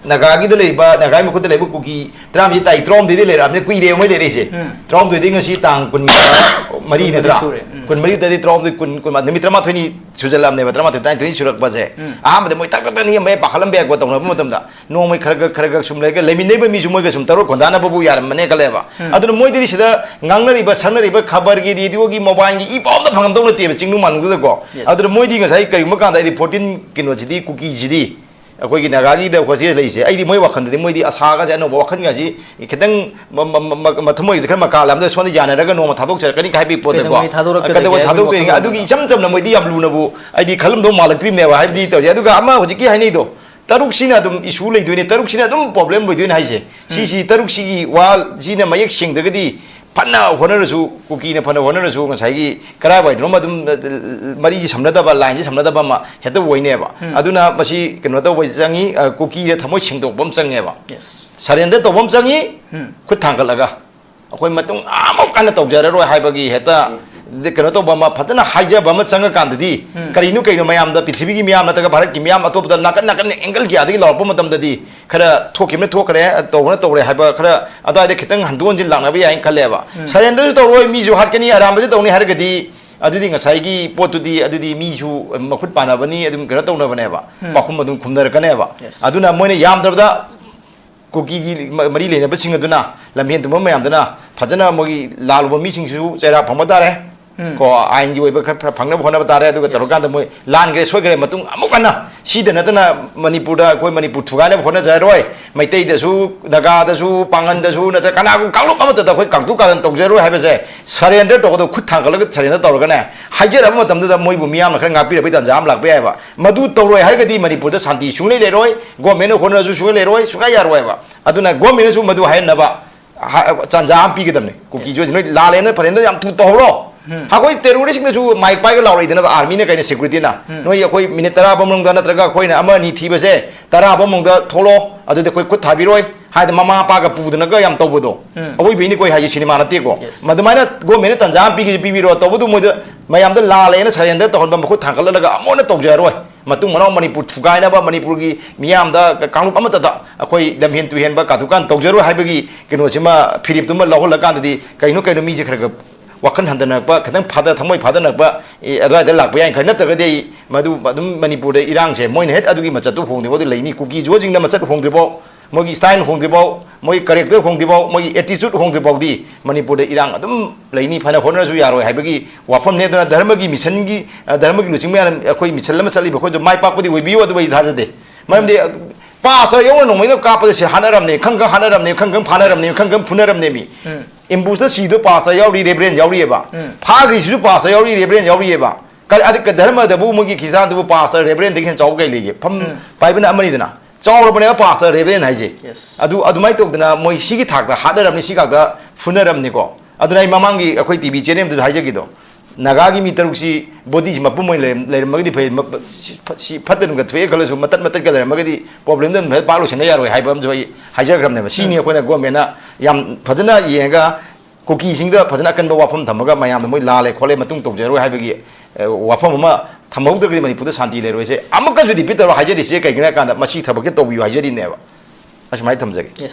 ꯅꯥꯒꯥꯒꯤꯗ ꯂꯩꯕ, ꯅꯥꯒꯥꯒꯤ ꯃꯈꯨꯠꯇ ꯂꯩꯕ ꯀꯨꯀꯤ ꯇꯔꯥꯃꯔꯤ ꯇꯥꯏ, ꯇꯔꯥꯍꯨꯝꯗꯣꯏꯗꯤ ꯂꯩꯔꯛꯑꯕꯅꯤ, ꯀꯨꯏꯔꯦ ꯃꯣꯏ ꯂꯩꯔꯛꯏꯁꯦ꯫ ꯎꯝ꯫ ꯇꯔꯥꯍꯨꯝꯗꯣꯏꯗꯤ ꯉꯁꯤ ꯇꯥꯡ ꯀꯨꯟ ꯃꯔꯤ ꯅꯠꯇ꯭ꯔꯥ? ꯁꯨꯔꯦ꯫ ꯎꯝ꯫ ꯀꯨꯟꯃꯔꯤꯗꯗꯤ ꯇꯔꯥꯍꯨꯝꯗꯣꯏ, ꯀꯨꯟ, ꯀꯨꯟ, ꯅꯨꯃꯤꯠ ꯇꯔꯥꯃꯥꯊꯣꯏꯅꯤ ꯁꯨꯖꯜꯂꯛꯑꯕꯅꯦꯕ, ꯇꯔꯥꯃꯥꯊꯣꯏ, ꯇꯔꯥꯅꯤꯊꯣꯏꯅꯤ ꯁꯨꯔꯛꯄꯁꯦ꯫ ꯎꯝ꯫ ꯑꯍꯥꯟꯕꯗ ꯃꯣꯏ ꯇꯛ ꯇꯛ ꯇꯛ ꯅꯤꯛꯑꯝꯕ ꯌꯥꯏ, ꯄꯥꯈꯠꯂꯝꯕ ꯌꯥꯏꯀꯣ, ꯇꯧꯅꯕ ꯃꯇꯝꯗ꯫ ꯅꯣꯡꯃꯩ ꯈꯔ ꯈꯔ, ꯈꯔ ꯈꯔ ꯁꯨꯝ ꯂꯩꯔꯒ ꯂꯩꯃꯤꯟꯅꯩꯕ ꯃꯤꯁꯨ ꯃꯣꯏꯒ ꯁꯨꯝ ꯇꯔꯨꯛ ꯈꯣꯟꯗꯥꯅꯕꯕꯨ ꯌꯥꯔꯝꯕꯅꯦ ꯈꯜꯂꯦꯕ꯫ ꯎꯝ꯫ ꯑꯗꯨꯅ ꯃꯣꯏꯗꯗꯤ ꯁꯤꯗ ꯉꯥꯡꯅꯔꯤꯕ, ꯁꯛꯅꯔꯤꯕ, ꯈꯕꯔꯒꯤ, ꯔꯦꯗꯤꯑꯣꯒꯤ, ꯃꯣꯕꯥꯏꯜꯒꯤ ꯏ ꯄꯥꯎ ꯑꯝꯇ ꯐꯪꯉꯝꯗꯧ ꯅꯠꯇꯦꯕ, ꯆꯤꯡꯅꯨꯡ ꯃꯥꯅꯨꯡꯗꯨꯗꯀꯣ꯫ Yes꯫ ꯑꯗꯨꯅ ꯃꯣꯏꯗꯤ ꯉꯁꯥꯏ ꯀꯔꯤꯒꯨꯝꯕ ꯀꯥꯟꯗ ꯑꯩꯗꯤ ꯐꯣꯔꯇꯤꯟ ꯀꯩꯅꯣꯁꯤꯗꯤ, ꯀꯨꯀꯤꯁꯤꯗꯤ, ꯑꯩꯈꯣꯏꯒꯤ ꯅꯥꯒꯥꯒꯤꯗ ꯍꯣꯁꯇꯦꯜ ꯂꯩꯔꯤꯁꯦ, ꯑꯩꯗꯤ ꯃꯣꯏ ꯋꯥꯈꯜꯗꯗꯤ ꯃꯣꯏꯗꯤ ꯑꯁꯥꯒꯁꯦ, ꯑꯅꯧꯕ ꯋꯥꯈꯜꯒꯁꯤ ꯈꯤꯇꯪ ꯃ-, ꯃ-, ꯃ-, ꯃ-, ꯃꯊꯃꯣꯏꯁꯦ ꯈꯔ ꯃꯀꯥ ꯂꯥꯝꯗ ꯁꯣꯝꯗ ꯌꯥꯅꯔꯒ ꯅꯣꯡꯃ ꯊꯥꯗꯣꯛꯆꯔꯛꯀꯅꯤ ꯍꯥꯏꯕꯒꯤ ꯄꯣꯠꯇꯀꯣ꯫ ꯀꯩꯗꯧꯉꯩ ꯊꯥꯗꯣꯔꯛꯀꯗꯒꯦ ꯀꯩꯗꯧꯉꯩ ꯍꯥꯏꯕꯒꯤ ꯊꯥꯗꯣꯛꯇꯣꯏꯅꯤ? ꯋꯥꯈꯜꯂꯣꯟꯗ꯫ ꯑꯗꯨꯒꯤ ꯏꯆꯝ ꯆꯝꯅ ꯃꯣꯏꯗꯤ ꯌꯥꯝ ꯂꯨꯅꯕꯨ ꯑꯩꯗꯤ ꯈꯜꯂꯝꯗꯧ ꯃꯥꯜꯂꯛꯇ꯭ꯔꯤꯕꯅꯦꯕ, ꯍꯥꯏꯕꯗꯤ ꯇꯧꯔꯤꯁꯦ꯫ ꯑꯗꯨꯒ ꯑꯃ ꯍꯧꯖꯤꯛꯀꯤ ꯍꯥꯏꯅꯩꯗꯣ, ꯇꯔꯨꯛꯁꯤꯅ ꯑꯗꯨꯝ ꯏꯁꯨ ꯂꯩꯗꯣꯏꯅꯦ, ꯇꯔꯨꯛꯁꯤꯅ ꯑꯗꯨꯝ ꯄ꯭ꯔꯣꯕ꯭ꯂꯦꯝ ꯑꯣꯏꯗꯣꯏꯅꯦ ꯍꯥꯏꯁꯦ꯫ ꯁꯤꯁꯤ, ꯇꯔꯨꯛꯁꯤꯒꯤ ꯋꯥꯁꯤꯅ ꯃꯌꯦꯛ ꯁꯦꯡꯗ꯭ꯔꯒꯗꯤ ꯐꯅ ꯍꯣꯠꯅꯔꯁꯨ, ꯀꯨꯀꯤꯅ ꯐꯅ ꯍꯣꯠꯅꯔꯁꯨ, ꯉꯁꯥꯏꯒꯤ ꯀꯔꯥꯏꯋꯥꯏꯗꯅꯣꯃ ꯑꯗꯨꯝ, ꯑ, ꯃꯔꯤꯁꯤ ꯁꯝꯅꯗꯕ, ꯂꯥꯏꯟꯁꯤ ꯁꯝꯅꯗꯕ ꯑꯃ ꯍꯦꯛꯇ ꯑꯣꯏꯅꯦꯕ꯫ ꯎꯝ꯫ ꯑꯗꯨꯅ ꯃꯁꯤ ꯀꯩꯅꯣ ꯇꯧꯕ ꯆꯪꯉꯤ, ꯑ, ꯀꯨꯀꯤꯗ ꯊꯃꯣꯏ ꯁꯦꯡꯗꯣꯛꯄ ꯑꯃ ꯆꯪꯉꯦꯕ꯫ Yes꯫ ꯁꯔꯦꯟꯗꯔ ꯇꯧꯕ ꯑꯃ ꯆꯪꯉꯤ, ꯎꯝ꯫ ꯈꯨꯠ ꯊꯥꯡꯒꯠꯂꯒ꯫ ꯑꯩꯈꯣꯏ ꯃꯇꯨꯡ ꯑꯃꯨꯛ ꯀꯟꯅ ꯇꯧꯖꯔꯔꯣꯏ ꯍꯥꯏꯕꯒꯤ ꯍꯦꯛꯇ ꯀꯩꯅꯣ ꯇꯧꯕ ꯑꯃ, ꯐꯖꯅ ꯍꯥꯏꯖꯕ ꯑꯃ ꯆꯪꯉꯀꯥꯟꯗꯗꯤ, ꯎꯝ꯫ ꯀꯔꯤꯅꯣ ꯀꯩꯅꯣ ꯃꯌꯥꯝꯗ, ꯄ꯭ꯔꯤꯊꯤꯕꯤꯒꯤ ꯃꯤꯌꯥꯝ ꯅꯠꯇ꯭ꯔꯒ ꯚꯥꯔꯠꯀꯤ ꯃꯤꯌꯥꯝ, ꯑꯇꯣꯞꯄꯗ ꯅꯥꯀꯟ ꯅꯥꯀꯟ ꯑꯦꯡꯒꯜ ꯀꯌꯥꯗꯒꯤ ꯂꯥꯎꯔꯛꯄ ꯃꯇꯝꯗꯗꯤ, ꯈꯔ ꯊꯣꯛꯈꯤꯕꯅ ꯊꯣꯛꯈ꯭ꯔꯦ, ꯇꯧꯕꯅ ꯇꯧꯔꯦ ꯍꯥꯏꯕ ꯈꯔ ꯑꯗꯨꯋꯥꯏꯗ ꯈꯤꯇꯪ ꯍꯟꯗꯣꯛ ꯍꯟꯖꯤꯟ ꯂꯥꯛꯅꯕ ꯌꯥꯏꯅ ꯈꯜꯂꯦꯕ꯫ ꯎꯝ꯫ ꯁꯔꯦꯟꯗꯔꯁꯨ ꯇꯧꯔꯣꯏ, ꯃꯤꯁꯨ ꯍꯥꯠꯀꯅꯤ, ꯑꯔꯥꯟꯕꯁꯨ ꯇꯧꯅꯤ ꯍꯥꯏꯔꯒꯗꯤ, ꯑꯗꯨꯗꯤ ꯉꯁꯥꯏꯒꯤ ꯄꯣꯠꯇꯨꯗꯤ, ꯑꯗꯨꯗꯤ ꯃꯤꯁꯨ ꯃꯈꯨꯠ ꯄꯥꯟꯅꯕꯅꯤ, ꯑꯗꯨꯝ ꯀꯩꯅꯣ ꯇꯧꯅꯕꯅꯦꯕ, ꯎꯝ꯫ ꯄꯥꯎꯈꯨꯝ ꯑꯗꯨꯝ ꯈꯨꯝꯅꯔꯛꯀꯅꯦꯕ꯫ Yes꯫ ꯑꯗꯨꯅ ꯃꯣꯏꯅ ꯌꯥꯝꯗ꯭ꯔꯕꯗ ꯀꯨꯀꯤꯒꯤ ꯃ-, ꯃꯔꯤ ꯂꯩꯅꯕꯁꯤꯡ ꯑꯗꯨꯅ, ꯂꯝꯍꯦꯟ ꯇꯨꯝꯕ ꯃꯌꯥꯝꯗꯨꯅ ꯐꯖꯅ ꯃꯣꯏꯒꯤ ꯂꯥꯜꯂꯨꯕ ꯃꯤꯁꯤꯡꯁꯤꯁꯨ ꯆꯩꯔꯥꯛ ꯐꯪꯕ ꯇꯥꯔꯦ꯫ ꯎꯝ꯫ ꯀꯣ, ꯑꯥꯏꯟꯒꯤ ꯑꯣꯏꯕ ꯈꯔ, ꯈꯔ ꯐꯪꯅꯕ ꯍꯣꯠꯅꯕ ꯇꯥꯔꯦ꯫ ꯑꯗꯨꯒ Yes꯫ ꯇꯧꯔꯀꯥꯟꯗ ꯃꯣꯏ ꯂꯥꯟꯈ꯭ꯔꯦ, ꯁꯣꯏꯈ꯭ꯔꯦ, ꯃꯇꯨꯡ ꯑꯃꯨꯛ ꯍꯟꯅ ꯁꯤꯗ ꯅꯠꯇꯅ ꯃꯅꯤꯄꯨꯔꯗ ꯑꯩꯈꯣꯏ ꯃꯅꯤꯄꯨꯔ ꯊꯨꯒꯥꯏꯅꯕ ꯍꯣꯠꯅꯖꯔꯣꯏ꯫ ꯃꯩꯇꯩꯗꯁꯨ, ꯅꯥꯒꯥꯗꯁꯨ, ꯄꯥꯡꯒꯟꯗꯁꯨ ꯅꯠꯇ꯭ꯔꯒ ꯀꯅꯥꯒꯨꯝꯕ ꯀꯥꯡꯂꯨꯞ ꯑꯃꯠꯇꯗ ꯑꯩꯈꯣꯏ ꯀꯥꯡꯇꯨ ꯀꯥꯔꯟ ꯇꯧꯖꯔꯣꯏ ꯍꯥꯏꯕꯁꯦ, ꯁꯔꯦꯟꯗꯔ ꯇꯧꯒꯗꯕ, ꯈꯨꯠ ꯊꯥꯡꯒꯠꯂꯒ ꯁꯔꯦꯟꯗꯔ ꯇꯧꯔꯒꯅꯦ, ꯍꯥꯏꯖꯔꯕ ꯃꯇꯝꯗꯨꯗ ꯃꯣꯏꯕꯨ ꯃꯤꯌꯥꯝꯅ ꯈꯔ ꯉꯥꯛꯄꯤꯔꯛꯄꯒꯤ ꯇꯥꯟꯖꯥ ꯑꯃ ꯂꯥꯛꯄ ꯌꯥꯏꯑꯕ꯫ ꯃꯗꯨ ꯇꯧꯔꯣꯏ ꯍꯥꯏꯔꯒꯗꯤ ꯃꯅꯤꯄꯨꯔꯗ ꯁꯥꯟꯇꯤ ꯁꯨꯡꯂꯩ ꯂꯩꯔꯣꯏ, ꯒꯣꯔꯃꯦꯟꯅ ꯍꯣꯠꯅꯔꯁꯨ ꯁꯨꯡꯂꯩ ꯂꯩꯔꯣꯏ, ꯁꯨꯡꯌꯥ ꯌꯥꯔꯣꯏꯕ꯫ ꯑꯗꯨꯅ ꯒꯣꯔꯃꯦꯟꯅꯁꯨ ꯃꯗꯨ ꯍꯥꯏꯍꯟꯅꯕ ꯍꯥ-, ꯇꯥꯟꯖꯥ ꯑꯃ ꯄꯤꯒꯗꯕꯅꯤ꯫ ꯀꯨꯀꯤꯁꯨ Yes꯫ ꯅꯣꯏ ꯂꯥꯜꯂꯦꯅ ꯐꯔꯦꯅ ꯌꯥꯝ ꯊꯨ ꯇꯧꯍꯧꯔꯣ꯫ ꯎꯝ꯫ ꯑꯩꯈꯣꯏ ꯇꯦꯔꯣꯔꯤꯁꯁꯤꯡꯗꯁꯨ ꯃꯥꯏꯛ ꯄꯥꯏꯔꯒ ꯂꯥꯎꯔꯛꯏꯗꯅꯕ, ꯑꯥꯔꯃꯤꯅ ꯀꯩꯅ, ꯁꯦꯀ꯭ꯌꯨꯔꯤꯇꯤꯅ꯫ ꯎꯝ꯫ ꯅꯣꯏ ꯑꯩꯈꯣꯏ ꯃꯤꯅꯤꯠ ꯇꯔꯥ ꯐꯥꯎ ꯃꯅꯨꯡꯗ ꯅꯠꯇ꯭ꯔꯒ ꯑꯩꯈꯣꯏꯅ ꯑꯃ ꯑꯅꯤ ꯊꯤꯕꯁꯦ, ꯇꯔꯥ ꯐꯥꯎ ꯃꯅꯨꯡꯗ ꯊꯣꯛꯂꯛꯑꯣ, ꯑꯗꯨꯗꯤ ꯑꯩꯈꯣꯏ ꯈꯨꯠ ꯊꯥꯕꯤꯔꯣꯏ ꯍꯥꯏꯗꯅ ꯃꯃꯥ ꯃꯄꯥꯒ ꯄꯨꯗꯅꯒ ꯌꯥꯝ ꯇꯧꯕꯗꯣ꯫ ꯎꯝ꯫ ꯑꯋꯣꯏꯕꯩꯅꯤꯀꯣ ꯑꯩ ꯍꯥꯏꯁꯦ, ꯁꯤꯅꯦꯃꯥ ꯅꯠꯇꯦꯀꯣ꯫ Yes꯫ ꯃꯗꯨꯃꯥꯏꯅ ꯒꯣꯔꯃꯦꯟꯅ ꯇꯥꯟꯖꯥ ꯑꯃ ꯄꯤꯒꯦꯁꯨ ꯄꯤꯕꯤꯔꯣ, ꯇꯧꯕꯗꯨ ꯃꯣꯏꯗ ꯃꯌꯥꯝꯗ ꯂꯥꯜꯂꯦꯅ ꯁꯔꯦꯟꯗꯔ ꯇꯧꯍꯟꯕ, ꯃꯈꯨꯠ ꯊꯥꯡꯒꯠꯂꯒ ꯑꯃꯨꯛ ꯍꯟꯅ ꯇꯧꯖꯔꯔꯣꯏ꯫ ꯃꯇꯨꯡ ꯃꯅꯥꯎ ꯃꯅꯤꯄꯨꯔ ꯊꯨꯒꯥꯏꯅꯕ, ꯃꯅꯤꯄꯨꯔꯒꯤ ꯃꯤꯌꯥꯝꯗ, ꯀꯥꯡꯂꯨꯞ ꯑꯃꯠꯇꯗ ꯑꯩꯈꯣꯏ ꯂꯝꯍꯦꯟ ꯇꯨꯍꯦꯟꯕ ꯀꯥꯊꯣꯛꯀꯥꯟ ꯇꯧꯖꯔꯣꯏ ꯍꯥꯏꯕꯒꯤ ꯀꯩꯅꯣꯁꯤꯃ, ꯐꯤꯔꯦꯞꯇꯨꯃ ꯂꯧꯍꯜꯂꯀꯥꯟꯗꯗꯤ ꯀꯩꯅꯣ ꯀꯩꯅꯣ ꯃꯤꯁꯦ ꯈꯔ ꯈꯔ ꯋꯥꯈꯜ ꯍꯟꯊꯅꯔꯛꯄ, ꯈꯤꯇꯪ ꯐꯥꯗ-, ꯊꯃꯣꯏ ꯐꯥꯗꯅꯔꯛꯄ, ꯑꯦ, ꯑꯗꯨꯋꯥꯏꯗ ꯂꯥꯛꯄ ꯌꯥꯏ ꯈꯔ꯫ ꯅꯠꯇ꯭ꯔꯒꯗꯤ ꯑꯩ ꯃꯗꯨ ꯑꯗꯨꯝ ꯃꯅꯤꯄꯨꯔꯗ ꯏꯔꯥꯡꯁꯦ ꯃꯣꯏꯅ ꯍꯦꯛ ꯑꯗꯨꯒꯤ ꯃꯆꯠꯇꯨ ꯍꯣꯡꯗ꯭ꯔꯤꯐꯥꯎꯗꯤ ꯂꯩꯅꯤ꯫ ꯀꯨꯀꯤ ꯖꯣꯁꯤꯡꯅ ꯃꯆꯠ ꯍꯣꯡꯗ꯭ꯔꯤꯐꯥꯎ, ꯃꯣꯏꯒꯤ style ꯍꯣꯡꯗ꯭ꯔꯤꯐꯥꯎ, ꯃꯣꯏꯒꯤ character ꯍꯣꯡꯗ꯭ꯔꯤꯐꯥꯎ, ꯃꯣꯏꯒꯤ attitude ꯍꯣꯡꯗ꯭ꯔꯤꯐꯥꯎꯗꯤ ꯃꯅꯤꯄꯨꯔꯗ ꯏꯔꯥꯡ ꯑꯗꯨꯝ ꯂꯩꯅꯤ꯫ ꯐꯅ ꯍꯣꯠꯅꯔꯁꯨ ꯌꯥꯔꯣꯏ ꯍꯥꯏꯕꯒꯤ ꯋꯥꯐꯝꯅꯤ꯫ ꯑꯗꯨꯅ ꯙꯔꯃꯒꯤ mission ꯒꯤ, ꯑ, ꯙꯔꯃꯒꯤ ꯂꯨꯆꯤꯡꯕ ꯃꯌꯥꯝ, ꯑꯩꯈꯣꯏ mission ꯑꯃ ꯆꯠꯂꯤꯕ ꯑꯩꯈꯣꯏꯗꯣ ꯃꯥꯏ ꯄꯥꯛꯄꯗꯤ ꯑꯣꯏꯕꯤꯌꯨ, ꯑꯗꯨꯕꯨ ꯑꯩ ꯊꯥꯖꯗꯦ꯫ ꯃꯔꯝꯗꯤ pastor ꯌꯧꯅ ꯅꯣꯡꯃꯩꯅ ꯀꯥꯞꯄꯗ ꯁꯤ ꯍꯥꯠꯅꯔꯝꯅꯤ, ꯈꯪ ꯈꯪ ꯍꯥꯠꯅꯔꯝꯅꯤ, ꯈꯪ ꯈꯪ ꯐꯥꯅꯔꯝꯅꯤ, ꯈꯪ ꯈꯪ ꯐꯨꯅꯔꯝꯅꯦ ꯃꯤ꯫ Ambush ꯇ ꯁꯤꯗꯣ pastor ꯌꯥꯎꯔꯤ, reverend ꯌꯥꯎꯔꯤꯑꯕ꯫ ꯐꯥꯈ꯭ꯔꯤꯁꯤꯁꯨ pastor ꯌꯥꯎꯔꯤ, reverend ꯌꯥꯎꯔꯤꯑꯕ꯫ ꯀꯔꯤ, ꯑꯗꯤ ꯙꯔꯃꯗꯕꯨ ꯃꯣꯏꯒꯤ ꯈ꯭ꯔꯤꯁꯇꯥꯟꯗꯨꯕꯨ pastor, reverend ꯗꯒꯤ ꯍꯦꯟꯅ ꯆꯥꯎꯕ ꯀꯩ ꯂꯩꯒꯦ? ꯐꯝ ꯄꯥꯏꯕꯅ ꯑꯃꯅꯤꯗꯅ꯫ ꯆꯥꯎꯔꯕꯅꯦꯕ pastor, reverend ꯍꯥꯏꯁꯦ꯫ ꯑꯗꯨ ꯑꯗꯨꯃꯥꯏꯅ ꯇꯧꯗꯅ ꯃꯣꯏ ꯁꯤꯒꯤ ꯊꯥꯛꯇ ꯍꯥꯠꯅꯔꯝꯅꯤ, ꯁꯤ ꯊꯥꯛꯇ ꯐꯨꯅꯔꯝꯅꯤꯀꯣ꯫ ꯑꯗꯨꯅ ꯑꯩ ꯃꯃꯥꯡꯒꯤ ꯑꯩꯈꯣꯏ T V channel ꯑꯃꯗꯁꯨ ꯍꯥꯏꯖꯈꯤꯗꯣ, ꯅꯥꯒꯥꯒꯤ ꯃꯤ ꯇꯔꯨꯛꯁꯤ body ꯁꯤ ꯃꯄꯨꯝ ꯑꯣꯏꯅ ꯂꯩꯔꯝ-, ꯂꯩꯔꯝꯃꯒꯗꯤ ꯐꯩ, ꯃ-, ꯁꯤ ꯐ-, ꯁꯤ ꯐꯠꯇꯅꯨꯡꯗ ꯊꯣꯛꯑꯦ ꯈꯜꯂꯁꯨ, ꯃꯇꯠ ꯃꯇꯠꯀ ꯂꯩꯔꯝꯃꯒꯗꯤ problem ꯗꯣ ꯑꯗꯨꯝ ꯐꯖꯅ ꯄꯥꯛ ꯂꯣꯏꯁꯤꯟꯕ ꯌꯥꯔꯣꯏ ꯍꯥꯏꯕ ꯑꯃꯁꯨ ꯑꯩ ꯍꯥꯏꯖꯈ꯭ꯔꯕꯅꯦꯕ꯫ ꯁꯤꯅꯤ ꯑꯩꯈꯣꯏꯅ government ꯅ ꯌꯥꯝ ꯐꯖꯅ ꯌꯦꯡꯉꯒ ꯀꯨꯀꯤꯁꯤꯡꯗ ꯐꯖꯅ ꯑꯀꯟꯕ ꯋꯥꯐꯝ ꯊꯝꯃꯒ ꯃꯌꯥꯝꯗ ꯃꯣꯏ ꯂꯥꯜꯂꯦ ꯈꯣꯠꯂꯦ ꯃꯇꯨꯡ ꯇꯧꯖꯔꯣꯏ ꯍꯥꯏꯕꯒꯤ, ꯑ, ꯋꯥꯐꯝ ꯑꯃ ꯊꯝꯍꯧꯗ꯭ꯔꯒꯗꯤ ꯃꯅꯤꯄꯨꯔꯗ ꯁꯥꯟꯇꯤ ꯂꯩꯔꯣꯏꯁꯦ꯫ ꯑꯃꯨꯛꯀꯁꯨ repeat ꯇꯧꯔ ꯍꯥꯏꯖꯔꯤꯁꯦ ꯀꯩꯒꯤꯅꯣ ꯍꯥꯏ ꯀꯥꯟꯗ ꯃꯁꯤ ꯊꯕꯛꯁꯦ ꯇꯧꯕꯤꯌꯨ ꯍꯥꯏꯖꯔꯤꯅꯦꯕ꯫ ꯑꯁꯨꯃꯥꯏꯅ ꯊꯝꯖꯒꯦ꯫